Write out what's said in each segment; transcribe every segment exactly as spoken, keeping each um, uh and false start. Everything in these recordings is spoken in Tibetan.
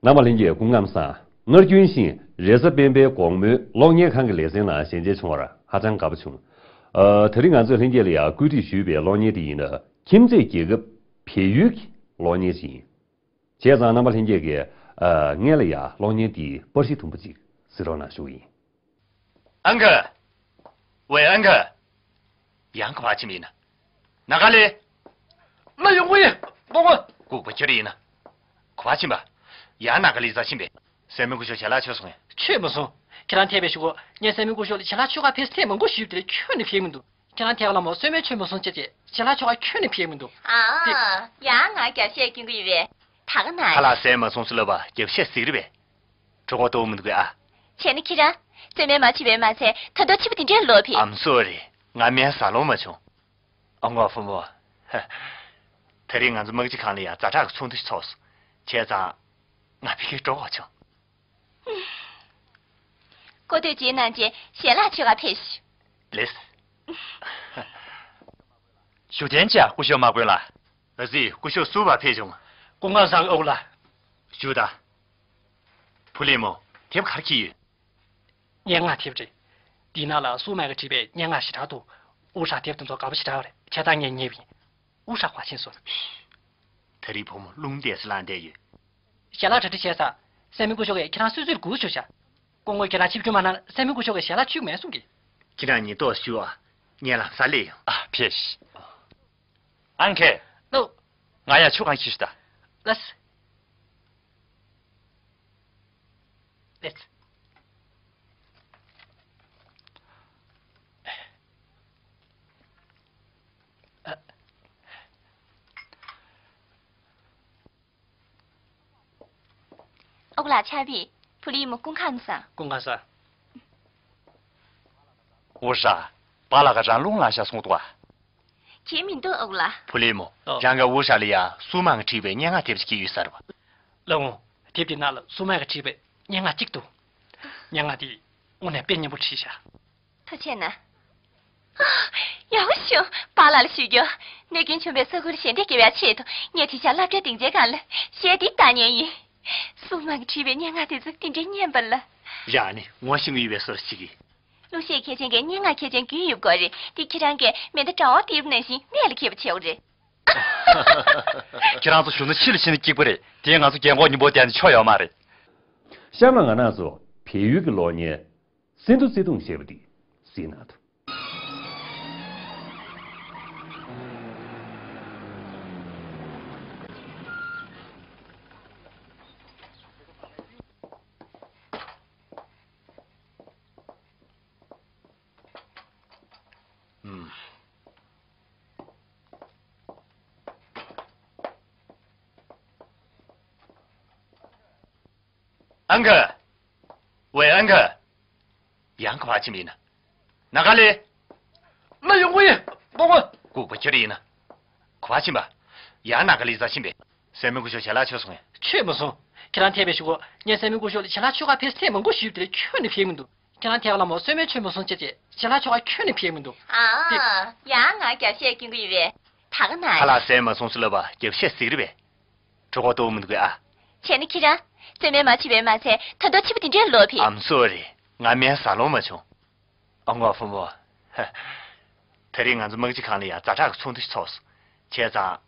རྣམ་པ་ལྷན་རྒྱས་སྐུ་ཁམས་བཟང་། སྔར་རྒྱུན་བཞིན་རེས་གཟའ་སྤེན་པའི་དགོང་མོའི་གློག་བརྙན་ཁང་གི་ལེ་ཚན་ནང་ཞལ་མཇལ་བྱུང་བར་ཧ་ཅང་དགའ་པོ་བྱུང་། ཨ། དེ་རིང་ང་ཚོས་ལྷན་རྒྱས་ལ་ཡང་བཀོད་སྒྲིག་ཞུས་པའི་གློག་བརྙན་དེ་ཡིན་ན་ཁྱིམ་མཚེས་རྒྱལ་ཁབ་བལ་ཡུལ་གྱི་གློག་བརྙན་ཞིག་ཡིན། བྱས་ཙང་རྣམ་པ་ལྷན་རྒྱས་ཀྱིས། ཨ། སྔོན་ལ་ཡང་གློག་བརྙན་དེའི་པར་གཞི་དུམ་བུ་གཅིག་གཟིགས་རོགས་གནང་ཞུ་གི་ཡིན། ཨང་ཀི། ཝེ་ཨང་ཀི། ཡང་ག་པར་ཕྱིན་པ་ཡིན་ན། ན་ག་ལེ། ང་ཡོང་གི་ཡིན། སྐུ་ངོ། ལྐུགས་པ་ཁྱོད་རེད་ཡིན་ན། ག་པར་ཕྱིན་པ། ཡང་ན་ག་ལེ་ཟ་ཕྱིན་པས། སྲས་མོ་སྐུ་ཞབས་ཞལ་ལག་མཆོད་སོང་ངས། མཆོད་མ་སོང་། ཁྱེད་རང་ཐད་པའི་གཞུག་གུ་ངས་སྲས་མོ་སྐུ་ཞབས་ལ་ཞལ་ལག་མཆོད་གར་ཕེབས་ས་ཐེངས་མང་པོ་ཞིག་ཡོད་པ་དེ་ལས་ཁྱོན་ནས་ཕེབས་མི་འདུག་ཁྱེད་རང་ཐད་ཀར་ལ་མོ་སྲས་མོ་མཆོད་མ་སོང་ཅེས་བྱས་ཞལ་ལག་མཆོད་གར་ཁྱོན་ནས་ཕེབས་མི་འདུག་ཨ། ཡང་ང་རྒྱབ་བཤད་སྐྱོན་གྱི་ཡོད་པས། ད་ག་ན། ཁ་ལག་ཟས་མ་སོང་ཟེར་ལབ་པ་རྒྱབ་བཤད་ཟིག་རེད་པས། གྲོད་ཁོག་ལྟོགས་མི་འདུག་གས་ཨ། བྱས་ན་ཁྱེད་རང་རྩེད་མོ་མ་བྱེད་པས་མ་ཚད་ད་དུང་ཕྱི་པོ་དེ་འདྲའི་ལོག་ཕེབས། ཨམ་སོ་རེད། ང་སྨན་ཟ་ལོང་མ་བྱུང་། ཨ་ངོ་བུ་མོ། དེ་རིང་ང་ཚོ་དམག་སྤྱི་ཁང་ལ་ཡང་ཛ་དྲག་གི་ཚོགས་འདུ་ཞིག་ཚོགས་སོང་། བྱས་ཙང་ང་ཕ་གིར་འགྲོ་དགོས་བྱུང་། སྐུ་མདོག་ཅན་རྣམས་ཀྱིས་ཞལ་ལག་མཆོད་གར་ཕེབས་ཤིག་ལེས། བཞུགས་གདན་བཅར་སྐུ་ཞབས་དམག་དཔོན་ལགས། ཨ་ཙི། སྐུ་ཞབས་སུ་བ་ཕེབས་བྱུང་། སྐུ་ཁམས་བཟང་ཨོ་ལགས། བཞུགས་དང་། བུ་ལི་མོ། དེབ་ག་རེ་འཁྱེར་ཡོད། སྙན་ངག་དེབ་རེད། འདིའི་ནང་ལ་སུ་མ་གིས་བྲིས་པའི་སྙན་ངག་ཞེ་དྲག་འདུག་ཨུ་ཧྲ་དེབ་དེ་ཚོ་དགའ་པོ་ཞེ་དྲག་རེད། བྱས་ཙང་ངས་ཉོས་པ་ཡིན། ཨུ་ཧྲ་ག་པར་ཕྱིན་སོང་། ད་རེས་བུ་མོ་རླུང་རྟས་སུ་ལངས་བསྡད་ཡོད། ཞལ་ལག་གྲ་སྒྲིག་བྱས་ཚར། སྲས་མོ་སྐུ་ཞབས་ཀྱིས་ཁྱེད་རང་སོ་སོར་སྒུག་བཞུགས་ཤག་སྐུ་ངོ་ཁྱེད་རང་ཕྱི་རྒྱུ་མ་གནང་ན་སྲས་མོ་སྐུ་ཞབས་ཀྱིས་ཞལ་ལག་མཆོད་མེད་གསུང་གི། ཁྱེད་རང་གཉིས་ལྟོགས་བཞུགས་ཨ། ངས་ལམ་སང་སླེབས་ཡོང་། ཨ་ཕེབས་ཤིག་ཨང་ཁེ། ལོ། ང་ཡང་མཆོད་ཁང་ཁྱེར་ཤོག་ད། ལགས་སེ། ལགས་སེ། ཨ། ཨོ་ལགས་ཆར་པི། བུ་ལི་མོ་སྐུ་ཁམས་བཟང་། སྐུ་ཁམས་བཟང་། ཨོ་ཧྲ། པཱ་ལགས་ཀྱིས་རང་རླུང་ལངས་ཤག་གསུངས་འདུག་ག་གང་ཡང་མི་འདུག་ཨོ་ལགས། བུ་ལི་མོ། ཨོ། རང་གིས་ཨོ་ཧྲ་ལ་ཡ་སུ་མང་གིས་བྲིས་པའི་སྙན་ངག་དེབ་ཅིག་བསྐྱལ་ཡོད་ས་རེད་པ། ལགས་འོང་། དེབ་དེའི་ནང་ལ་སུ་མང་གིས་བྲིས་པའི་སྙན་ངག་གཅིག་འདུག་སྙན་ངག་དེ་དངོས་གནས་དཔེ་སྙན་པོ་བྲིས་ཤག་ཐུགས་རྗེ་གནང་། ཡག་པོ་བྱུང་། པཱ་ལགས་ལ་ཞུ་རྒྱུ། གནོད་སྐྱོན་བྱུང་བའི་ས་ཁུལ་ཞལ་འདེབས་བརྒྱབ་པའི་ཆེད་དུ་ངས་དེང་སང་སློབ་གྲྭའི་སྡིངས་ཆའི་སྒང་ལ་གཞས་འདི་བཏང་མྱོང་ཡིན། སུ་མང་གིས་བྲིས་པའི་སྙན་ངག་དེ་ཚོ་དེ་འདྲའི་སྙན་པ་ལ། རང་ནི་ངོ་ཤེས་ཀྱི་ཡོད་པའི་བཟོ་འདྲ་ཞིག་གིས། གླུ་གཞས་མཁས་ཅན་གྱི་སྙན་ངག་མཁས་ཅན་རྒྱུན་ཡོད་པ་རེད། འདི་ཁྱེད་རང་གིས་མེ་མདའ་དྲང་པོ་རྡེབ་ནང་བཞིན་གནད་ལ་འཁེལ་བ་བྱེད་པ་རེད། ཁྱེད་རང་ཚོ་གཞོན་ནུ་ཕྱི་ལ་ཕྱིན་ན་སྐྱིད་པོ་རེད། དེས་ང་ཚོ་རྒན་གོག་མཉམ་པོ་བསྡད་ན་ཆོ་ཡོད་མ་རེད། གཤམ་ལ་ང་རང་ཚོ་བལ་ཡུལ་གྱི་གློག་བརྙན། སེ་འདུ་བརྩེ་དུང་ཞེས་པ་འདི་གཟིགས་གནང་དང་། ཨུམ། ཨང་ཀི། ཝེ་ཨང་ཀི། ཡང་ག་པར་ཕྱིན་པ་ཡིན་ན། ན་ག་ལེ། ང་ཡོང་གི་ཡིན། སྐུ་ངོ། ལྐུགས་པ་ཁྱོད་རེད་ཡིན་ན། ག་པར་ཕྱིན་པ། ཡང་ན་ག་ལེ་ཟ་ཕྱིན་པས། སྲས་མོ་སྐུ་ཞབས་ཞལ་ལག་མཆོད་སོང་ངས། མཆོད་མ་སོང་། ཁྱེད་རང་ཐད་པའི་གཞུག་གུ་ངས་སྲས་མོ་སྐུ་ཞབས་ལ་ཞལ་ལག་མཆོད་གར་ཕེབས་ས་ཐེངས་མང་པོ་ཞིག་ཡོད་པ་དེ་ལས་ཁྱོན་ནས་ཕེབས་མི་འདུག་ཁྱེད་རང་ཐད་ཀར་ལ་མོ་སྲས་མོ་མཆོད་མ་སོང་ཅེས་བྱས་ཞལ་ལག་མཆོད་གར་ཁྱོན་ནས་ཕེབས་མི་འདུག་ཨ། ཡང་ང་རྒྱབ་བཤད་སྐྱོན་གྱི་ཡོད་པས། ད་ག་ན། ཁ་ལག་ཟས་མ་སོང་ཟེར་ལབ་པ་རྒྱབ་བཤད་ཟིག་རེད་པས། གྲོད་ཁོག་ལྟོགས་མི་འདུག་གས་ཨ། བྱས་ན་ཁྱེད་རང་རྩེད་མོ་མ་བྱེད་པས་མ་ཚད་ད་དུང་ཕྱི་པོ་དེ་འདྲའི་ལོག་ཕེབས། I'm sorry། ང་སྨན་ཟ་ལོང་མ་བྱུང་། ཨ་ངོ་བུ་མོ། དེ་རིང་ང་ཚོ་དམག་སྤྱི་ཁང་ལ་ཡང་ཛ་དྲག་གི་ཚོགས་འདུ་ཞིག་ཚོགས་སོང་། བྱས་ཙང་།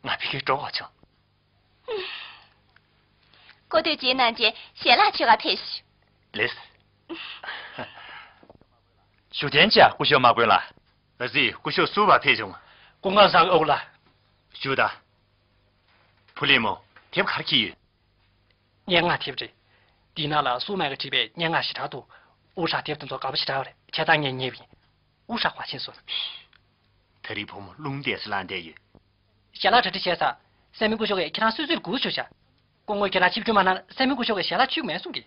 ང་ཕ་གིར་འགྲོ་དགོས་བྱུང་། སྐུ་མདོག་ཅན་རྣམས་ཀྱིས་ཞལ་ལག་མཆོད་གར་ཕེབས་ཤིག་ལེས། བཞུགས་གདན་བཅར་སྐུ་ཞབས་དམག་དཔོན་ལགས། ཨ་ཙི། སྐུ་ཞབས་སུ་བ་ཕེབས་བྱུང་། སྐུ་ཁམས་བཟང་ཨོ་ལགས། བཞུགས་དང་། བུ་ལི་མོ། དེབ་ག་རེ་འཁྱེར་ཡོད། སྙན་ངག་དེབ་རེད། འདིའི་ནང་ལ་སུ་མ་གིས་བྲིས་པའི་སྙན་ངག་ཞེ་དྲག་འདུག་ཨུ་ཧྲ་དེབ་དེ་ཚོ་དགའ་པོ་ཞེ་དྲག་རེད། བྱས་ཙང་ངས་ཉོས་པ་ཡིན། ཨུ་ཧྲ་ག་པར་ཕྱིན་སོང་། ད་རེས་བུ་མོ་རླུང་རྟས་སུ་ལངས་བསྡད་ཡོད། ཞལ་ལག་གྲ་སྒྲིག་བྱས་ཚར། སྲས་མོ་སྐུ་ཞབས་ཀྱིས་ཁྱེད་རང་སོ་སོར་སྒུག་བཞུགས་ཤག་སྐུ་ངོ་ཁྱེད་རང་ཕྱི་རྒྱུ་མ་གནང་ན་སྲས་མོ་སྐུ་ཞབས་ཀྱིས་ཞལ་ལག་མཆོད་མེད་གསུང་གི།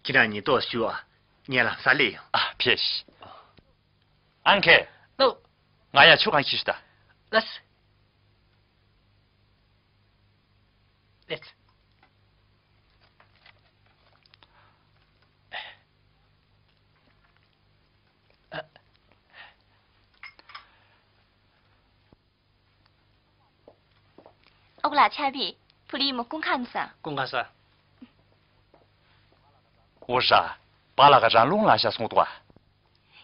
ཁྱེད་རང་གཉིས་ལྟོགས་བཞུགས་ཨ། ངས་ལམ་སང་སླེབས་ཡོང་། ཨ་ཕེབས་ཤིག་ཨང་ཁེ། ལོ། ང་ཡང་མཆོད་ཁང་ཁྱེར་ཤོག་ད། ལགས་སེ། ལགས་སེ། ཨོ་ལགས་ཆར་པི། བུ་ལི་མོ་སྐུ་ཁམས་བཟང་། སྐུ་ཁམས་བཟང་། འོ་ཧྲ། པཱ་ལགས་ཀ་རང་ལུང་ལ་བཞག་སོང་འདུག་ཨ།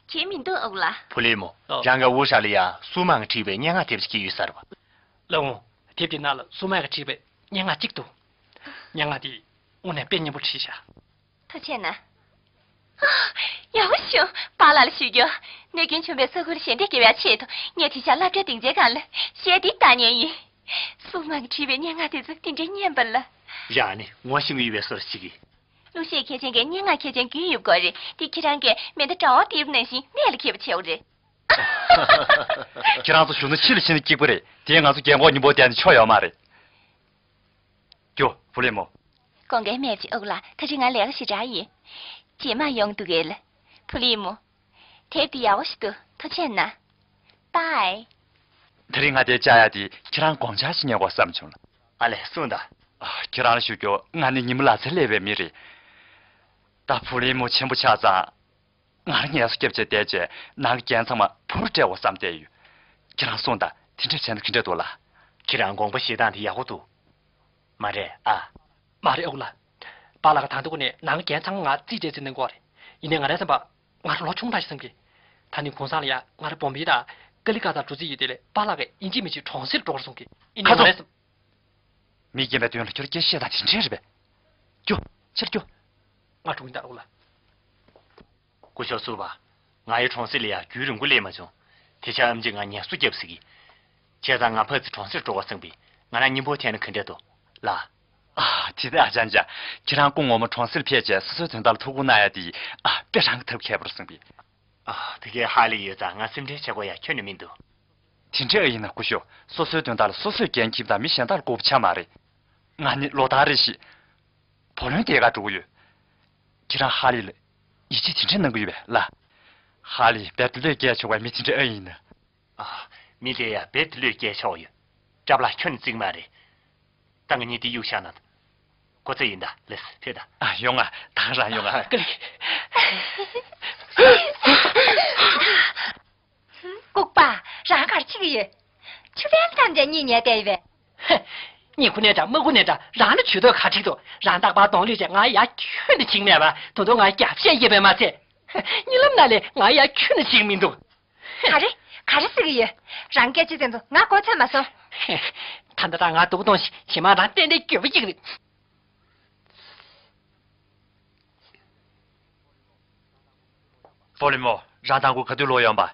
གྱིས་མི་འདུག་ཨོ་ལགས། བུ་ལེ་མོ། ཨོ། རང་ག་འོ་ཧྲ་ལ་ཡ་སུ་མང་གིས་བྲིས་པའི་སྙན་ངག་དེབ་ཅིག་སྐྱེལ་ཡོད་ས་རེད་པ། ལགས་འོང་། དེབ་དེ་ནང་ལ་སུ་མང་གིས་བྲིས་པའི་སྙན་ངག་གཅིག་འདུག། སྙན་ངག་དེ་དངོས་གནས་དཔེ་སྙན་པོ་བྲིས་ཤག། ཐུགས་རྗེ་གནང་། ཡག་པོ་བྱུང་། པཱ་ལགས་ལ་ཞུ་རྒྱུ། གནོད་སྐྱོན་བྱུང་བའི་ས་ཁུལ་ལ་ཞལ་འདེབས་རྒྱག་པའི་ཆེད་དུ་ངས་དེང་སང་སློབ་གྲྭའི་སྡིངས་ཆའི་སྒང་ལ་གཞས་འདི་བཏང་མཁན་ཡིན། སུ་མང་གིས་བྲིས་པའི་སྙན་ངག་དེ་ཚོ་དེ་འདྲའི་སྙན་པ་ལ། རང་ནི་ངོ་ཤེས་ཀྱི་ཡོད་པའི་བཟོ་འདྲ་ཅིག་གིས། གླུ་གཞས་མཁས་ཅན་གྱིས་སྙན་ངག་མཁས་ཅན་རྒྱུས་ཡོད་དགོས་རེད། དེ་ཁྱེད་རང་གིས་མེ་མདའ་དྲ་བ་རྡེབ་ནང་བཞིན་གནད་ལ་འཁེལ་བ་བྱེད་དགོས་རེད། ཁྱེད་རང་ཚོ་གཞོན་ནུ་ཕྱི་ལ་ཕྱིན་ན་སྐྱིད་པོ་རེད། དེ་ང་ཚོ་རྒན་གོག་མཉམ་པོ་བསྡད་ན་ཆོ་ཡོད་མ་རེད། ཀྱོ། བུ་ལེ་མོ། དགོངས་འགལ་མེད་ཅིག་ཨོ་ལགས། ད་རིང་ང་ལས་ཀ་ཞེ་དྲག་ཡིན། རྗེས་མ་ཡོང་འདུག་གས་ལགས། བུ་ལེ་མོ། དེབ་འདི་ཡག་པོ་ཞིག་འདུག། ཐུགས་རྗེ་གནང་། པའི། ད་རིང་ང་དེ་བཅར་ཡ་དེ་ཁྱེད་རང་དགོངས་འཆར་ཞིག་ཉན་དགོས་བསམ་བྱུང་ལགས། ཨ་ལས། གསུངས་དང་། ཨ། ཁྱེད་རང་ལ་ཞུ་རྒྱུ། ང་ནི་ཉི་མ་ལ་ཚེ་སླེབས་པའི་མི་རེད། ད་བུ་ལེ་མོ་ཆེན་པོ་ཆགས་ཙང་། ང་རང་ངལ་གསོ་རྒྱབ་བྱས་བསྡད་བྱས་ནང་གི་རྒྱན་ཚང་མ་བུར་སྤྲད་དགོས་བསམ་བསྡད་ཡོད། ཁྱེད་རང་གསུངས་དང་། དེ་འདྲ་བྱས་ན་ག་འདྲ་འདུག་ལགས། ཁྱེད་རང་དགོངས་པ་བཞེས་སྟངས་དེ་ཡག་པོ་འདུག། མ་རེད་ཨ། མ་རེད་ཨོ་ལགས། པཱ་ལགས་ཀྱིས་ད་དུང་ནས་ནང་གི་རྒྱན་ཚང་མ་ང་རྩིས་སྤྲད་རྩིས་གནང་གི་ཡོད་རེད། ཡིན་ནའི་ང་རང་བསམ་པ། ང་རང་ལོ་ཆུང་དྲགས་ཤག་བསམ་གི། ད་ནི་གུང་སེང་ལ་ཡ་ང་རང་བོམ་བེ་དང་ཀ་ལི་ཀ་ཏ་འགྲོ་རྩིས་ཡོད་དེ་ལས། པཱ་ལགས་ཀྱིས་ཡིན་གཅིག་མིན་གཅིག་གྲོང་གསེབ་འགྲོ་དགོས་གསུང་གི། ཡིན་ནའི་ཁ་ང་རང་བསམ། མི་རྒན་པའི་དོན་ལ་ཁྱོད་སྐད་བཤད་སྟངས་དེ་འདྲ་རེད་པས། ཀྱོ། ཕྱིར་ཀྱོ། ང་འགྲོ་གི་ཡིན་ད་ཨོ་ལགས། སྐུ་ཞབས་སུ་པ། ང་ཡི་གྲོང་གསེབ་ལ་ཡ་རྒྱུན་རིང་པོ་སླེབས་མ་བྱུང་། དེ་ཆ་ཨེམ་ཆི་ང་ངལ་གསོ་རྒྱབ་ཟེར་གི། བྱས་ཙང་ང་ཕར་ཚུར་གྲོང་གསེབ་འགྲོ་དགོས་བསམ་པས། ང་རང་མཉམ་པོ་ཐད་ན་ག་འདྲ་འདུག་ལགས། ཨ། དེ་ལྟར་ཨ་ཅང་ཅང་། ཁྱེད་རང་སྐུ་ངོ་མ་གྲོང་གསེབ་ཕེབས་བྱས་སོ་སོའི་དོན་དག་ལ་ཐུགས་ཁུར་གནང་ཡ་དེ། ཨ། དཔེ་རང་གི་ཐབས་མཁས་པོ་རེད་བསམ་པས། ཨ། དེ་གའི་ཧ་ལས་ཡོད་ཙང་ང་སེམས་ཁྲལ་བྱེད་དགོས་ཡ་ཁྱོན་ནས་མི་འདུག། དེ་འདྲ་ཨེ་ཡིན་ན་སྐུ་ཞབས། སོ་སོའི་དོན་དག་ལ་སོ་སོས་འགན་འཁྱེར་དང་མི་གཞན་དག་ལ་བཀུར་བ་ཆགས་མ་རེད། ང་ནི་ལོ་ལྟར་རེ་བཞིན་བུ་ལོན་སྟེར་ག་འགྲོ་གི་ཡོད། ཁྱེད་རང་ཧ་ལས་ལ་ཡིད་ཆེས་དེ་འདྲ་གནང་གི་ཡོད་པས་ལགས། ཧ་ལས་རྦད་དེ་བློས་འགེལ་ཆོག་པའི་མི་དེ་འདྲ་ཨེ་ཡིན་ན། ཨ། མི་དེ་ཡ་རྦད་དེ་བློས་འགེལ་ཆོག་ཡོད། སྐྲ་ལག་ཁྱོན་ནས་བརྩིགས་མ་རེད། ད་ང་གཉིས་དེ་གཡུག་བཞག་ན། ཁོ་ཚོ་ཡིན་ད། ལེས་ཕེབས་ད། ཨ། ཡོང་ང་། ད་རང་ཡོང་ང་། ཀ་ལི། ལྐུགས་པ། རང་ག་རེ་བྱེད་ཀྱི་ཡོད། ཆུ་བལ་ཐམས་ཅད་གཉིད་ཉལ་བསྡད་ཡོད་པས། ཧེ། གཉིད་ཁུག་ནའི་འདྲ་མ་ཁུག་ནའི་འདྲ། རང་ལ་ཇུས་གཏོགས་ག་ཁྲིག་འདུག། རང་རྟག་པར་གདོང་ལུས་བྱས་ང་ཡ་ཁྱོན་ནས་བྱེད་ཀྱི་མེད་པ། ད་དུང་ང་རྒྱབ་བཤད་ཡོད་པས་མ་ཚད། ཧེ། གཉིད་ལམ་ནང་ལ་ང་ཡ་ཁྱོན་ནས་བྱེད་ཀྱི་མི་འདུག། ག་རེ། ག་རེ་ཟེར་གྱི་ཡོད། རང་སྐད་ཆ་དེ་ཚོ་ང་གོ་ཚོད་མ་སོང་། ཧེ། ད་ལྟ་རང་ང་སྡུག་གཏོང་ཞིག། གཞན་མ་རང་ཏན་ཏན་འགྱོད་པ་སྐྱེ་གི་རེད། པོ་ལི་མོ། རང་དང་པོ་ག་དུས་ལོག་ཡོང་པ།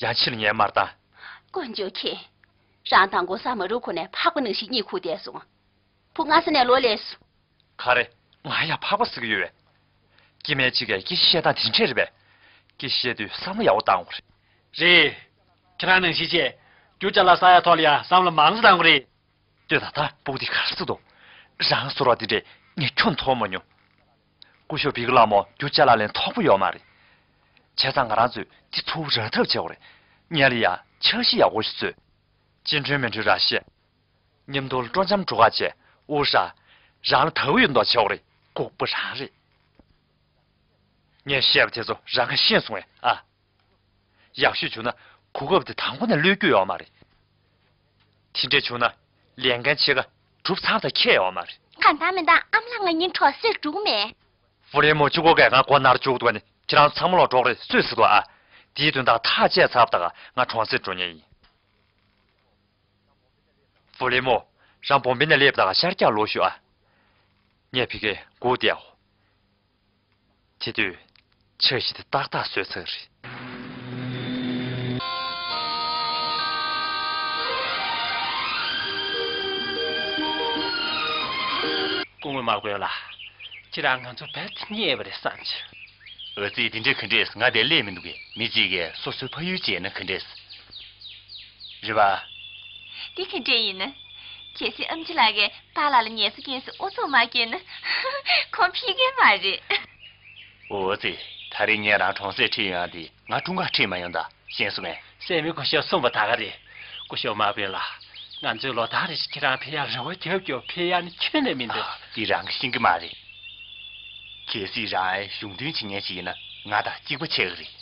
ཡང་ཕྱིར་ཉལ་མར་བཏང་། དཀོན་མཆོག་མཁྱེན། རང་དང་པོ་ས་མ་རུབ་གོང་ནས་ཕག་པ་ནང་བཞིན་གཉིད་ཁུག་བསྡད་སོང་། བུ་སྔ་ས་ནས་ལོག་སླེབས་སོང་། ག་རེ། ང་ཡང་ཕག་པ་ཟེར་གྱི་ཡོད་པས། སྐྱེ་དམན་གཅིག་གིས་སྐད་ཆ་བཤད་སྟངས་དེ་འདྲས་རེད་པས། སྐད་ཆ་བཤད་དུས་བསམ་བློ་ཡག་པོ་བཏང་དགོས་རེད། རེད། ཁྱེད་རང་ནང་བཞིན་བྱས། རྒྱུ་ཅ་ལག་ཟ་ཡ་ཐོག་ལ་ཡང་བསམ་བློ་མང་ཙམ་བཏང་དགོས་རེད། ལྟོས་དང་། ད་སྤུ་གུ་དེ་ག་རེ་ཟེར་འདུག། རང་ཟུར་བ་དེ་འདྲས་ངས་ཁྱོན་མཐོང་མ་མྱོང་། སྐུ་ཞབས་བི་ཀི་ལགས་མོ། རྒྱུ་ཅ་ལག་ལེན་མཐོ་པོ་ཡོད་མ་རེད། བྱས་ཙང་ང་རང་ཚོས་དེ་ཚུར་རག་ཐབས་བྱེད་དགོས་རེད། སྔོན་ལ་ཡ་འཆར་གཞི་ཡག་པོ་ཞིག་བཟོས། སྤྱི་མགྲོན་མི་འགྲོ་ར་བཤད། མཉམ་དུ་སྤྲོ་འཆམ་འགྲོ་ག་བྱས། ཨོ་ཧྲ། རང་ལ་དགའ་བོ་ཡོད་མདོག་བྱེད་དགོས་རེད། ལྐུགས་པ་རང་རེད། ངས་བཤད་པ་དེ་ཚོ་རང་གིས་ཤེས་སོང་ངས་ཨ། ཡག་ཤོས་བྱུང་ན་གོ་སྐབས་དེ་དང་པོ་ནས་གློད་རྒྱུ་ཡོད་མ་རེད། དེ་འདྲས་བྱུང་ན་ལས་འགན་ཕྱེད་ཀ་གྲུབ་ཚར་དང་ཁྱད་ཡོད་མ་རེད། གང་ལྟར་མིན་ད་ཨ་མ་ལགས། ང་གཉིས་གྲོང་གསེབ་འགྲོ་གི་མེད། བུ་ལོན་མོ་གཅིག་པོ་གས་ང་མགོ་ནར་བཅུག་འདུག་ནི། ཁྱེད་རང་ཚང་མ་ལོག་འགྲོ་གི་རེད་སུས་ཟེར་འདུག་ཨ། དེའི་དོན་དག་ཐག་བཅད་ཚར་བ་དང་ང་གྲོང་གསེབ་འགྲོ་མཁན་ཡིན། བུ་ལོན་མོ། རང་བོམ་བེ་ནས་སླེབས་དང་ཤར་རྒྱག་ལོག་ཤོག་ཨ། ངས་ཕ་གིར་སྒུག་བསྡད་ཡོད། དེ་དུས་འཆར་གཞི་དེ་ཏག་ཏག་བཟོས་ཚར་རེད། སྐུ་ངོ་དམག་དཔོན་ལགས། ཁྱེད་རང་ང་ཚོ་རྦད་དེ་བརྙས་པ་རེད་བསམ་བྱུང་། འོ་ཙི། དེ་འདྲ་ག་འདྲས། ང་དེར་སླེབས་མི་འདུག་གས། མི་གཅིག་གིས་སོ་སོའི་ཕ་ཡུལ་བརྗེད་ན་ག་འདྲས། རེད་པ། འདི་ག་འདྲས་ཡིན་ན། གལ་སྲིད་ཨེམ་ཆི་ལགས་ཀྱིས་པཱ་ལགས་ལ་ངལ་གསོ་རྐྱེན་སའི་ཨུ་ཚུགས་མ་བསྐྱོན་ན། ཁོང་ཕེབས་ཀྱི་མ་རེད། འོ་ཙི། ད་རེས་ངས་རང་གྲོང་གསེབ་ཁྲིད་ཡོང་དེ་ང་དྲུང་ཁག་ཁྲིད་མ་ཡོང་ད། ཤེས་སོང་ངས། སྲས་མོས་སྐུ་ཞབས་གསུངས་པ་ད་ག་རེད། སྐུ་ཞབས་དམག་དཔོན་ལགས། ང་ཚོས་ལོ་ལྟར་རེ་བཞིན་ཁྱེད་རང་ཕེབས་ཡག་རེ་བ་རྒྱབ་ཀྱང་ཕེབས་ཡག་ནི་ཁྱོན་ནས་མི་འདུག། ཨ། འདི་རང་གིས་ཤེས་ཀྱི་མ་རེད། གལ་སྲིད་རང་གཞུང་དོན་བྱེད་མཁན་ཞིག་ཡིན་ན་ང་དང་གཅིག་པ་ཆགས་ཀྱི་རེད།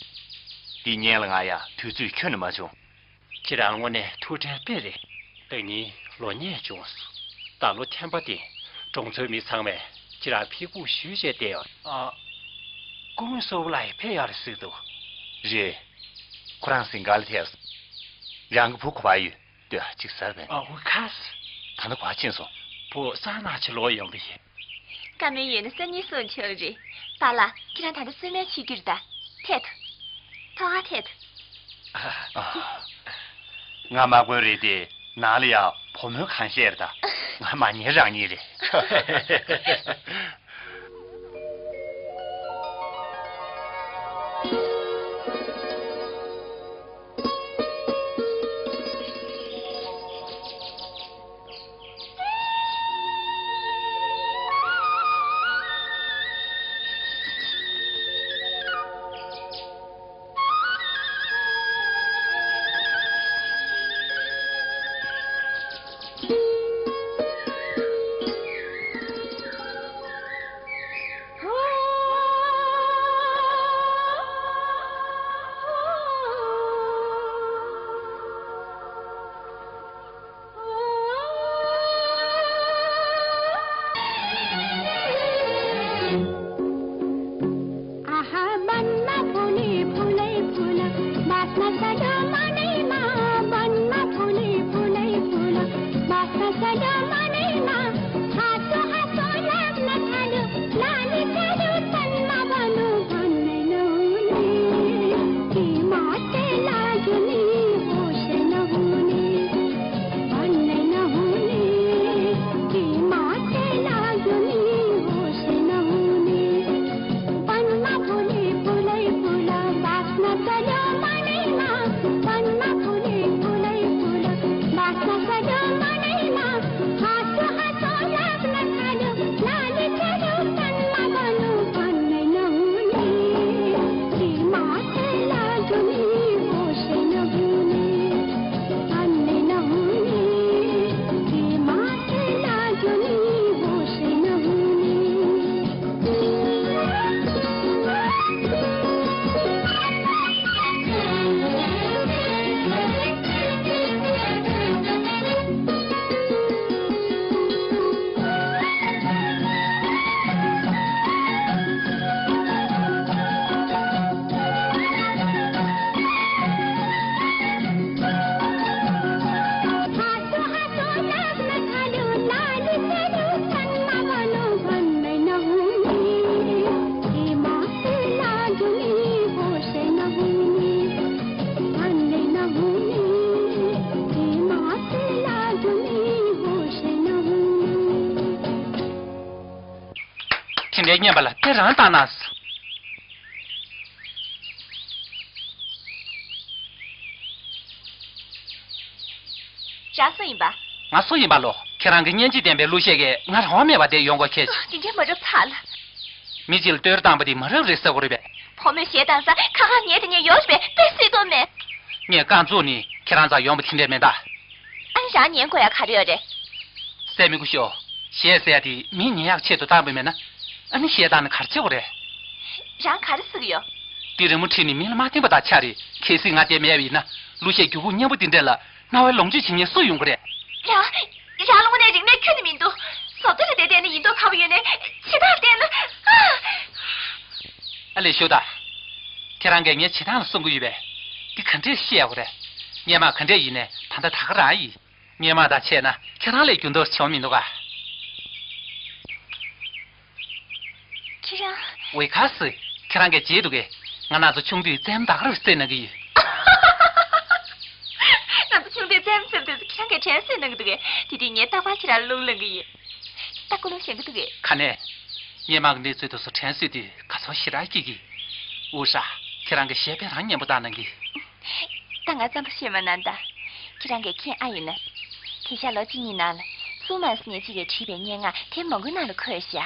འདི་སྔོན་ལ་ང་ཡང་དུས་ཚོད་ཁྱོན་ནས་མ་བྱུང་། ཁྱེད་རང་དངོས་གནས་ཐུགས་ཁྲལ་དཔེ་རེད། ལགས་ནི་ལོ་ཉེས་བྱུང་སོང་། ད་ལོ་ཐེམ་པ་དེ་གྲོང་ཚོའི་མི་ཚང་མས་ཁྱེད་རང་ཕེབས་སྒུག་ཞུས་བྱས་བསྡད་ཡོད། ཨ། སྐུ་ངོ་སོབ་ལ་ཡི་ཕེབས་ཡོད་རེད་ཟེར་འདུག་རེད། ཁོ་རང་སིང་ག་ལ་ཐེབས། རང་གི་བུ་ག་པར་ཡོད། ལྟོས་ཨ། ཅིག་ཟེར་བས། ཨ། ཝི་ཁ་སི། ད་ནི་ག་པར་ཕྱིན་སོང་། བུ་སང་ནང་ཕྱིར་ལོག་ཡོང་གི་ཡིན། བཀའ་མོལ་ཡོད་ན་སང་ཉིན་གསུང་ཆོག་རེད། པཱ་ལགས། ཁྱེད་རང་ད་ལྟ་གསོལ་སྨན་མཆོད་རྒྱུ་རེད་ད། ཐད་དོ། ཐོག་ཁ་ཐད་དོ། ཨ། ང་དམག་དཔོན་རེད་དེ། ནང་ལ་ཡ་བུ་མོ་གང་བཤད་རེད་ད། ང་མ་ཉེས་རང་ཉེས་རེད། དེ་འདྲའི་བརྙན་པ་ལ་དེ་རང་བཏང་ན། རང་སུ་ཡིན་པ། ང་སུ་ཡིན་པ་ལོ། ཁྱེད་རང་གི་སྙན་འཇེབས་ལྡན་པའི་གླུ་གཞས་ཀྱིས་ང་རང་དབང་མེད་པ་དེ་ཡོང་དགོས་ཁེལ། དེ་འདྲའི་མ་རབས་ཚ་ལ། མི་གཅིག་ལ་བསྟོད་བཏང་པ་དེ་མ་རབས་རེད་ཟེར་དགོས་རེད་པས། བུ་མོས་གཞས་བཏང་ས་ཁ་ཁ་ཉལ་དེ་ཉལ་ཡོད་རེད་པས། དཔེ་སྲིད་དོ་མེད། ངས་རྐང་བཙུགས་ནས་ཁྱེད་རང་རྩར་ཡོང་པ་དེ་འདྲས་མིན་ད། ཨ་ནི་རང་ཉན་དགོས་ཡ་ག་རེ་ཡོད་རེད། སྲས་མོ་སྐུ་ཞབས། གཞས་ཟེར་ཡ་དེ་མི་ཉན་ཡག་ཆེད་དུ་བཏང་པ་མེད་ན། ཨ་ནི་གཞས་བཏང་ན་ག་རེ་བྱེད་དགོས་རེད། རང་ག་རེ་ཟེར་གི་ཡོད། འདི་རི་མོ་བྲིས་ནས་མི་ལ་མ་བསྟན་པ་དང་ཆ་རེད། གལ་སྲིད་ང་དེ་མེད་པ་ཡིན་ན། གླུ་གཞས་སྒྱུ་ཁུག་སྙན་པོ་འདི་འདྲ་ལ་རྣ་བའི་ལོངས་སྤྱོད་བྱེད་མཁན་སུ་ཡོང་གི་རེད། རང་། རང་ལ་དངོས་གནས་རིག་གནས་ཁྱོན་ནས་མི་འདུག་བཟོ་ལྟ་ལ་བལྟས་ནས་ཡིན་མདོག་ཁ་པོ་ཡོད་ནའི་བྱེད་སྟངས་ལ་བལྟས་ན། ཨ། ཨ་ལས་ཞུ་ད། ཁྱེད་རང་གིས་ངའི་བྱེད་སྟངས་ལ་གསུང་གི་ཡོད་པས། འདི་ག་འདྲས་བཤད་ཡག་རེད། སྔོན་མ་ག་འདྲས་ཡིན་ནའི་ད་ལྟ་ད་ག་རང་ཡིན། སྔོན་མ་དང་བྱས་ན་ཁྱེད་རང་ལས་འགྱུར་ལྡོག་བྱུང་མི་འདུག་ག་ཁྱེད་རང་། ཝེ་ཁ་སི། ཁྱེད་རང་གིས་བརྗེད་འདུག་གས། ང་རང་ཚོ་ཆུང་དུས་རྩེད་མོ་ད་ག་རང་རྩེ་གནང་གི་ཡོད། ང་ཚོ་ཆུང་དུས་རྩེད་མོ་རྩེ་དུས་ཁྱེད་རང་གིས་དྲན་གསོས་གནང་གི་འདུག་གས། དེ་དུས་ངས་རྟག་པར་ཁྱེད་རང་ལ་རླུང་ལངས་གི་ཡོད། ད་ཀུན་སློང་ཞན་གི་འདུག་གས། ག་ནས། སྔོན་མ་གི་གནས་ཚུལ་དེ་ཚོ་དྲན་གསོས་དུས་ག་ཚོད་ཞེ་དྲག་སྐྱིད་གི། ཨུ་ཧྲ། ཁྱེད་རང་གིས་གཞས་དཔེ་རང་སྙན་པོ་བཏང་གནང་གི། ད་ང་རྩོམ་པ་ཤེས་མ་གནང་ད། ཁྱེད་རང་གིས་མཁྱེན་ཨ་ཡིན་ན། དེང་སང་ལོ་གཅིག་གཉིས་ནང་ལ་སུ་མ་སི་ཉེ་ཅིག་གིས་བྲིས་པའི་སྙན་ངག་དེབ་མང་པོའི་ནང་ལ་འཁོད་ཤག་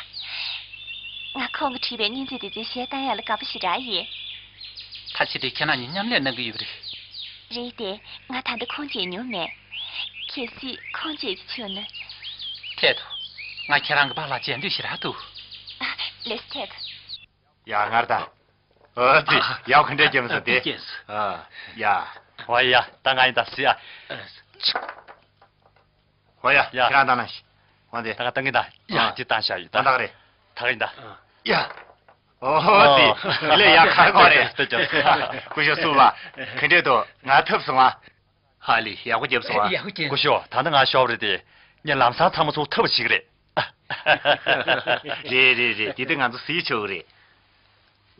ང་ཁོང་གིས་བྲིས་པའི་སྙན་ཚིག་དེ་ཚོའི་གཞས་བཏང་ཡག་ལ་དགའ་པོ་ཞེ་དྲག་ཡིན། ད་བྱེད་དུས་ཁྱེད་རང་གཉིས་མཉམ་ལས་གནང་གི་ཡོད་པ་རེད། རེད་དེ། ང་ད་ལྟ་ཁོང་མཇལ་མྱོང་མེད། གལ་སྲིད་ཁོང་མཇལ་རྒྱུ་བྱུང་ན། ཐད་དོ། ང་ཁྱེད་རང་གི་པཱ་ལགས་མཇལ་འདོད་ཞེ་དྲག་འདུག་ཨ། ལགས་སོ་ཐད་དོ། ཡ། ངར་ད། ཨོ་ཙི། ཡ། ག་འདྲས་སྐྱེས་མ་སོང་དེ། ཨ། ཡ། ཨོ་ཡ། ད་ང་ཡིན་ད་སི་ཡ། ཨོ་ཡ། ཡ། ཁྱེད་རང་ད་ན་ཤི། འོ་དེ། ད་ག་ད་ངི་ད། ཡ། ཨ། ཅི་བཏང་བཞག་ཡོད་ད། ད་ད་ག་རེད། ད་ག་ཡིན་ད། ཡ། ཨོ་ཙི། ལས་ཡག་ཁ་གོ་རེད། སྐུ་ཞབས་སུ་བ། ག་འདྲས་འདུག་ང་ཐུབ་སོང་ཨ། ཧ་ལས་ཡག་པོ་བརྒྱབ་སོང་ཨ། ཡག་པོ་བརྒྱབ། སྐུ་ཞབས་ད་ནི་ང་ཤོབ་རེད་དེ། ངས་ལམ་སང་ཚང་མ་ཚུར་ཐུབ་པ་བྱེད་ཀྱི་རེད། རེད་རེད་རེད། དེ་དུས་ང་ཚོ་གཟིགས་ཆོག་གི་རེད།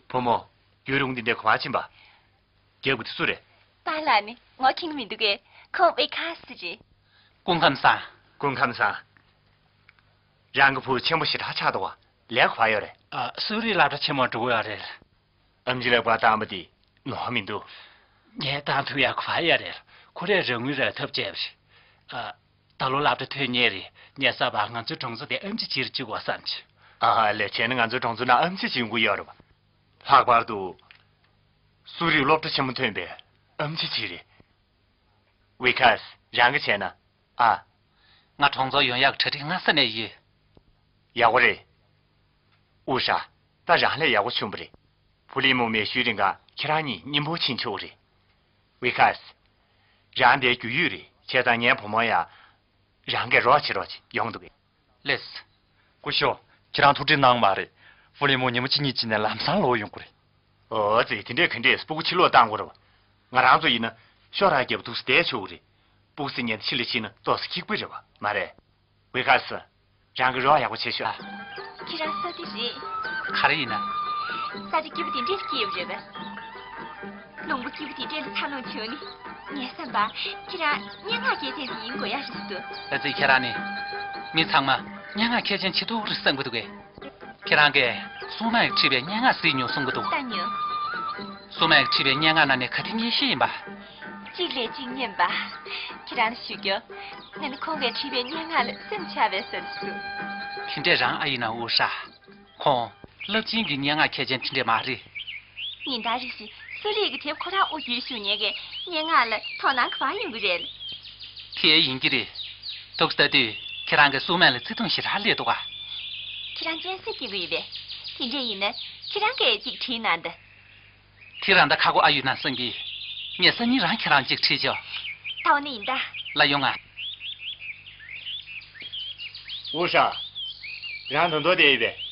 བུ་མོ། ཡུན་རུང་འདི་འདྲའི་གོ་བ་ཕྱིན་པ། རྒྱབ་ཀྱི་དེ་སུ་རེད། པཱ་ལགས་ནི་ངོ་མཁྱེན་གྱི་མི་འདུག་གས། ཁོང་ཝེ་ཁ་སི་རེད། སྐུ་ཁམས་བཟང་། སྐུ་ཁམས་བཟང་། རང་གི་བུ་ཆེན་པོ་ཞེ་དྲག་ཆགས་འདུག་བ། ལས་ག་པར་ཡོད་རེད། ཨ། གསོ་རིག་སློབ་གྲྭ་ཆེན་མོར་འགྲོ་གི་ཡོད་རེད། ཨེམ་ཆི་ལ་བར་བཏང་བ་དེ་ནོར་མི་འདུག་ངས་བཏང་ཐུབ་ཡག་ག་པར་ཡོད་རེད། ཁོ་རས་རང་ངོས་རང་ཐབས་བྱས་པ་རེད། ཨ། ད་ལོ་སློབ་གྲྭ་ཐོན་མཁན་རེད། ངས་བསམ་པ་ང་ཚོའི་གྲོང་ཚོ་དེ་ཨེམ་ཆི་ཆེ་རུ་བཅུག་དགོས་བསམ་བྱུང་། ཨ་ཧ། ལས་བྱས་ན་ང་ཚོའི་གྲོང་ཚོ་ནང་ཨེམ་ཆི་ཅིག་ཡོང་གི་ཡོད་རེད་བ། ལྷག་པར་དུ། གསོ་རིག་སློབ་གྲྭ་ཆེན་མོ་ཐོན་པའི་ཨེམ་ཆི་ཅིག་རེད། ཝི་ཁ་སི། རང་གིས་བྱས་ན། ཨ། ང་གྲོང་ཚོར་ཡོང་ཡག་གྲ་སྒྲིག་སྔ་ས་ནས་ཡོད། ཡག་པོ་རེད། ཨུ་ཧྲ། ད་རང་ལས་ཡག་པོ་བྱུང་བ་རེད། ཕུ་ལི་མོ་མེ་ཤུལ་རིང་ག་ཁྱེད་རང་གཉིས་མཉམ་པོ་ཕྱིན་ཆོག་གི་རེད། ཝི་ཁ་སི། རང་དེར་རྒྱུས་ཡོད་རེད། བྱས་ཙང་ངའི་བུ་མོ་ཡང་། རང་གིས་རོགས་བྱེད་རོགས་བྱེད་ཡོང་འདུག་གས། ལེས། སྐུ་ཞབས། ཁྱེད་རང་ཐུགས་ཁྲལ་གནང་མ་རེད། ཕུ་ལི་མོ་ཉིན་མོ་གཅིག་གཉིས་ཀྱི་ནས་ལམ་སང་ལོག་ཡོང་གི་རེད། ཨོ་ཙི། དེ་འདྲས་ག་འདྲས་སྤུ་གུ་ཕྱིར་ལོག་བཏང་དགོས་རེད་བ། ང་རང་ཚོ་ཡིན་ན་ཤོག་རག་རྒྱབ་འདུག་སེ་བསྡད་ཆོག་གི་རེད། སྤུ་གུ་ཚོ་ཉལ་ཏེ་ཕྱི་ལ་ཕྱིན་ན་ཏོག་ཙམ་སྐྱིད་པོ་རེད་བ། མ་རེད། ཝེ་ཁ་སི། རང་གིས་རོགས་ཡག་པོ་བྱེད་ཤོག་ཁྱེད་རང་ས་དེ་རེད། ག་རེ་ཡིན་ན། ས་ཆ་སྐྱིད་པོ་དེ་འདྲས་སྐྱེས་ཡོད་རེད་པས། ལུང་པ་སྐྱིད་པོ་དེ་འདྲས་ལ་འཚར་ལོངས་བྱུང་ནི། ངས་བསམ་པ། ཁྱེད་རང་སྙན་ངག་སྐྱེས་ཆེན་དེ་ཡིན་དགོས་ཡག་རེད་འདུག་ཨ་ཙི། ཁྱེད་རང་ནི་མི་ཚང་མ་སྙན་ངག་མཁས་ཅན་ཆེ་ཐུག་རེད་བསམ་གྱི་འདུག་གས། ཁྱེད་རང་གིས་སུ་མ་ཡིས་བྲིས་པའི་སྙན་ངག་གཟིགས་མྱོང་གསུང་གི་འདུག་ད་མྱོང་། སུ་མ་ཡིས་བྲིས་པའི་སྙན་ངག་ནང་ནས་ག་དེ་སྙན་ཤོས་ཡིན་པ། གཅིག་ལས་གཅིག་སྙན་པ། ཁྱེད་རང་ལ་ཞུ་རྒྱུ། ང་ནི་ཁོང་གིས་བྲིས་པའི་སྙན་ངག་ལ་སེམས་ཆགས་པའི་བཟོ་འདྲ་འདུག་དེ་འདྲས་རང་ཨ་ཡིན་ན་ཨུ་ཧྲ། ཁོང་རླབས་ཆེན་གྱི་སྙན་ངག་མཁས་ཅན་དེ་འདྲས་མ་རེད། ཉིན་ལྟར་རེ་བཞིན་གསོ་རིག་གི་དེབ་ཁོ་རང་དབུ་བརྒྱུད་བཞུགས་མཁན་གྱི་སྙན་ངག་ལ་དོ་སྣང་ག་པར་ཡོང་གི་རེད། དེ་ཡིན་གྱི་རེད། འདུག་སེ་ལྟ་དུས་ཁྱེད་རང་གི་སྲུང་མ་ལ་བརྩེ་དུང་ཞེ་དྲག་སླེབས་འདུག་ག་ཁྱེད་རང་སྤྱན་གཟིགས་སྐྱེ་གི་ཡོད་པས། དེ་འདྲས་ཡིན་ན་ཁྱེད་རང་གིས་ཅིག་བྲིས་གནང་དང་། དེ་རང་ད་ཁག་པོ་ཨ་ཡོད་ན་བསམ་གི། ངས་སང་ཉིན་རང་ཁྱེད་རང་ཅིག་ཁྲིད་ཆོག་ད་འོ་ན་ཡིན་ད། ལ་ཡོང་ང་། ཨུ་ཧྲ། རང་ད་དུང་བསྡད་ཡོད་པས།